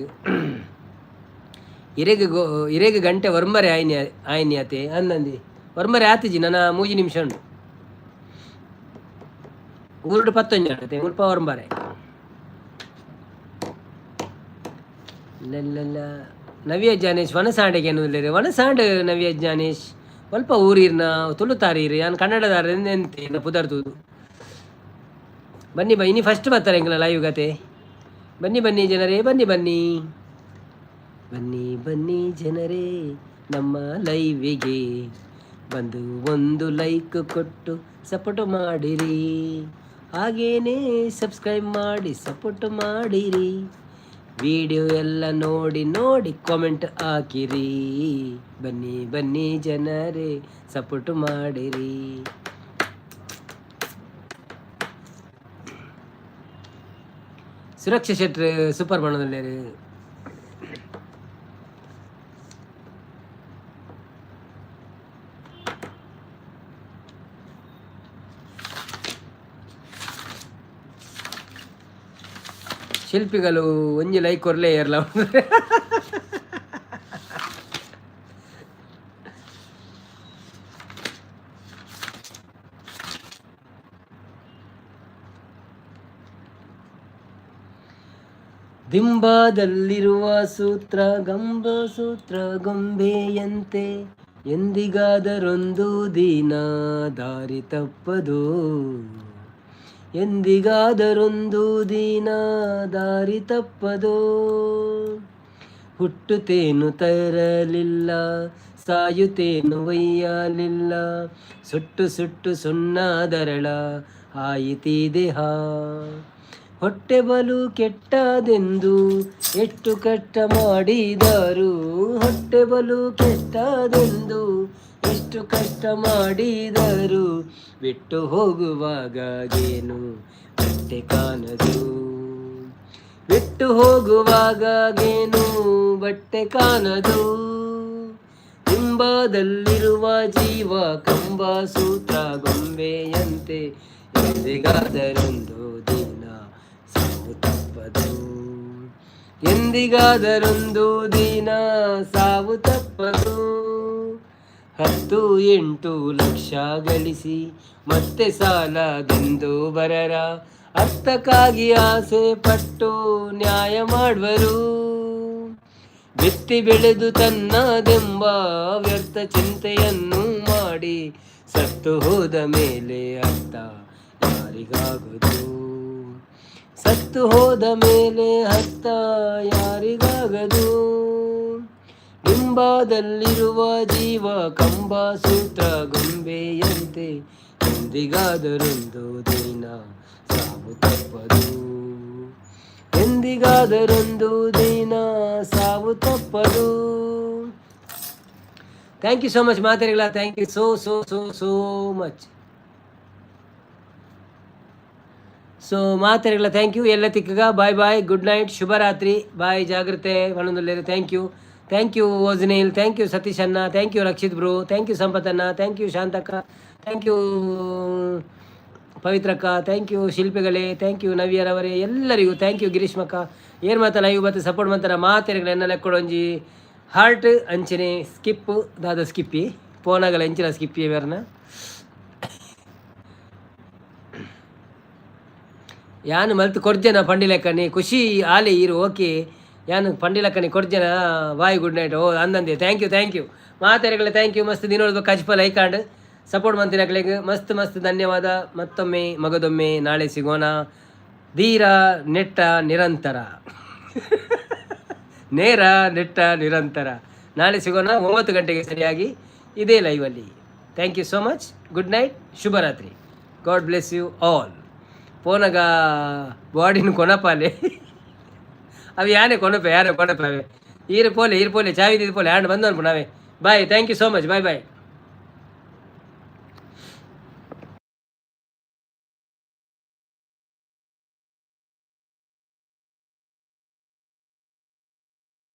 ಇರೆಗ್ ಗೋ ಇರೆಗ್ ಗಂಟೆ ಒರ್ಂಬರೆ ಆಯ್ನಿ ಆಯ್ನಿ ಅತೆ ಅಂದಂದಿ ಒರ್ಂಬರೆ ಆತಿಜಿ ನನ್ನ 3 ನಿಮಿಷ ಉಂಡು. ಊರುಡು ಪತ್ತೊಂಜಿ ಆತೆ ಮುಲ್ಪ ಒರ್ಂಬರೆ. ಲಲ್ಲ ನವ್ಯ ಜ್ಞಾನೇಶ್ ವನಸಾಂಡೆಗೆ ಏನುಲ್ಲೆರ್ ವನಸಾಂಡ್. ನವ್ಯ ಜ್ಞಾನೇಶ್ ಒಲ್ಪ ಊರಿರ್ನ ತುಳುತಾರೀರ್ ಯಾನ್ ಕನ್ನಡದಾರ ಎಂತೆ ಪುದರ್ ತೂದು. ಬನ್ನಿ ಬನ್ನಿ ಇನಿ ಫಸ್ಟ್ ಬರ್ತಾರೆ ಎಂಗ್ಲ ಲೈವ್ ಗತೆ. ಬನ್ನಿ ಬನ್ನಿ ಜನರೇ, ಬನ್ನಿ ಬನ್ನಿ ಬನ್ನಿ ಬನ್ನಿ ಜನರೇ, ನಮ್ಮ ಲೈವಿಗೆ ಬಂದು ಒಂದು ಲೈಕ್ ಕೊಟ್ಟು ಸಪೋರ್ಟ್ ಮಾಡಿರಿ. ಹಾಗೇನೇ ಸಬ್ಸ್ಕ್ರೈಬ್ ಮಾಡಿ ಸಪೋರ್ಟ್ ಮಾಡಿರಿ. ವಿಡಿಯೋ ಎಲ್ಲ ನೋಡಿ ನೋಡಿ ಕಾಮೆಂಟ್ ಹಾಕಿರಿ. ಬನ್ನಿ ಬನ್ನಿ ಜನರೇ, ಸಪೋರ್ಟ್ ಮಾಡಿರಿ. ಸುರಕ್ಷಾ ಶೆಟ್ರ್ ಸೂಪರ್ ಬಣ್ಣದಲ್ಲೇರು. ಶಿಲ್ಪಿಗಳು ಒಂಜಿ ಲೈಕ್ ಕೊರ್ಲೆ ಏರ್ಲ. ದಿಂಬಾದಲ್ಲಿರುವ ಸೂತ್ರ ಗಂಬ ಸೂತ್ರ ಗೊಂಬೆಯಂತೆ ಎಂದಿಗಾದರೊಂದು ದಿನ ದಾರಿ ತಪ್ಪದು, ಎಂದಿಗಾದರೊಂದು ದಿನ ದಾರಿ ತಪ್ಪದು. ಹುಟ್ಟುತ್ತೇನು ತರಲಿಲ್ಲ, ಸಾಯುತ್ತೇನು ಒಯ್ಯಲಿಲ್ಲ, ಸುಟ್ಟು ಸುಟ್ಟು ಸುಣ್ಣದರಳ ಆಯಿತಿ ದೇಹ. ಹೊಟ್ಟೆ ಬಲು ಕೆಟ್ಟದೆಂದು ಎಷ್ಟು ಕಷ್ಟ ಮಾಡಿದರು, ಹೊಟ್ಟೆ ಬಲು ಕೆಟ್ಟದೆಂದು ಎಷ್ಟು ಕಷ್ಟ ಮಾಡಿದರು, ಬಿಟ್ಟು ಹೋಗುವಾಗೇನು ಬಟ್ಟೆ ಕಾಣದು, ಬಿಟ್ಟು ಹೋಗುವಾಗೇನು ಬಟ್ಟೆ ಕಾಣದು. ಹಿಂಬಾದಲ್ಲಿರುವ ಜೀವ ಕಂಬ ಸೂತ್ರ ಗೊಂಬೆಯಂತೆ ಎಂದಿಗಾದರೊಂದು ದಿನ ಸಾವು ತಪ್ಪದು. ಎಂದಿಗಾದರೊಂದು ದಿನ ಸಾವು ತಪ್ಪದು. 10 8 ಲಕ್ಷ ಗಳಿಸಿ ಮತ್ತೆ ಸಾಲದೆಂದು ಬರರ. ಅರ್ಥಕ್ಕಾಗಿ ಆಸೆ ಪಟ್ಟು ನ್ಯಾಯ ಮಾಡುವರು. ಬಿತ್ತಿ ಬೆಳೆದು ತನ್ನದೆಂಬ ವ್ಯರ್ಥ ಚಿಂತೆಯನ್ನು ಮಾಡಿ ಸತ್ತು ಹೋದ ಮೇಲೆ ಅರ್ಥ ಯಾರಿಗಾಗದು? ಸತ್ತು ಹೋದ ಮೇಲೆ ಅರ್ಥ ಯಾರಿಗಾಗದು? ಡಿಂಬದಲ್ಲಿರುವ ಜೀವ ಕಂಬ ಸೂತ್ರ ಗೊಂಬೆಯಂತೆ. ಎಂದಿಗಾದರೊಂದು ದಿನ ಸಾವು ತಪ್ಪದು. ಎಂದಿಗಾದರೊಂದು ದಿನ ಸಾವು ತಪ್ಪದು. Thank you so much ಮಾತೆರೆಗ್ಲ. Thank you so so so so much. So ಮಾತೆರೆಗ್ಲ thank you. ಎಲ್ಲ ತಿಕ್ಕಗ. ಬಾಯ್ ಬಾಯ್, ಗುಡ್ ನೈಟ್, ಶುಭರಾತ್ರಿ, ಬಾಯ್, ಜಾಗ್ರತೆ ಪನೊಂದುಲ್ಲೆರ್. Thank you, thank you ಓಜ್ನೇಲ್, thank you Satish ಅಣ್ಣ, thank you Rakshit bro, thank you ಸಂಪತ್ತಣ್ಣ, thank you Shantakka, thank you ಪವಿತ್ರಕ್ಕ, thank you ಶಿಲ್ಪಿಗಳೇ, thank you ನವ್ಯರವರೇ, ಎಲ್ಲರಿಗೂ thank you. ಗಿರೀಶ್ಮಕ್ಕ, ಏರ್ ಮಾತ live ಬತ್ತು ಸಪೋರ್ಟ್ ಮಂತರ ಮಾತೆರೆಗ್ಲ ಎನ್ನ ಲೆಕ್ಕೊಡೊಂಜಿ ಹಾರ್ಟ್. ಅಂಚನೆ ಸ್ಕಿಪ್ ದಾದ ಸ್ಕಿಪ್ಪಿ ಪೋನಾಗಲ ಎಂಚಿನ ಸ್ಕಿಪ್ಪಿ ಬೇರ್ನ. ಯಾನ್ ಮಲ್ತ್ ಕೊರ್ಜನ ಪಂಡಿಲೆಕ್ಕನಿ ಖುಷಿ ಆಲೆ ಈರು. ಓಕೆ, ಯಾನ್ ಪಂಡಿಲಕ್ಕನಿ ಕೊರ್ಜನ. Bye, good night. ಓ ಅಂದಂದೆ. Thank you, thank you ಮಾತೆರೆಗ್ಲ thank you. ಮಸ್ತ್ ದಿನೊಳ್ದು ಕಜ್ಪ ಲೈಕಾಂಡ್ ಸಪೋರ್ಟ್ ಮಂತಿನಕ್ಲೆಗ್ ಮಸ್ತ್ ಮಸ್ತ್ ಧನ್ಯವಾದ. ಮತ್ತೊಮ್ಮೆ ಮಗದೊಮ್ಮೆ ನಾಳೆ ಸಿಗೋಣ. ಧೀರ ನೆಟ್ಟ ನಿರಂತರ, ನೇರ ನೆಟ್ಟ ನಿರಂತರ. ನಾಳೆ ಸಿಗೋಣ 9 ಗಂಟೆಗೆ ಸರಿಯಾಗಿ ಇದೇ ಲೈವಲ್ಲಿ. Thank you so much. Good night, ಶುಭರಾತ್ರಿ. God bless you all. ಪೋನಗ ಬಾಡಿನ ಕೊನಪಾಲೆ ಅವು ಯಾನೆ ಕೊನಪೆ, ಯಾರು ಕೊನಪೆ ಅವೆ. ಈರು ಪೋಲೆ, ಈರು ಪೋಲೆ, ಚಾವಿ ಪೋಲೆ ಆಂಡ್ ಬಂದು ಅನ್ಪು ನಾವೇ. Bye, thank you so much. Bye bye.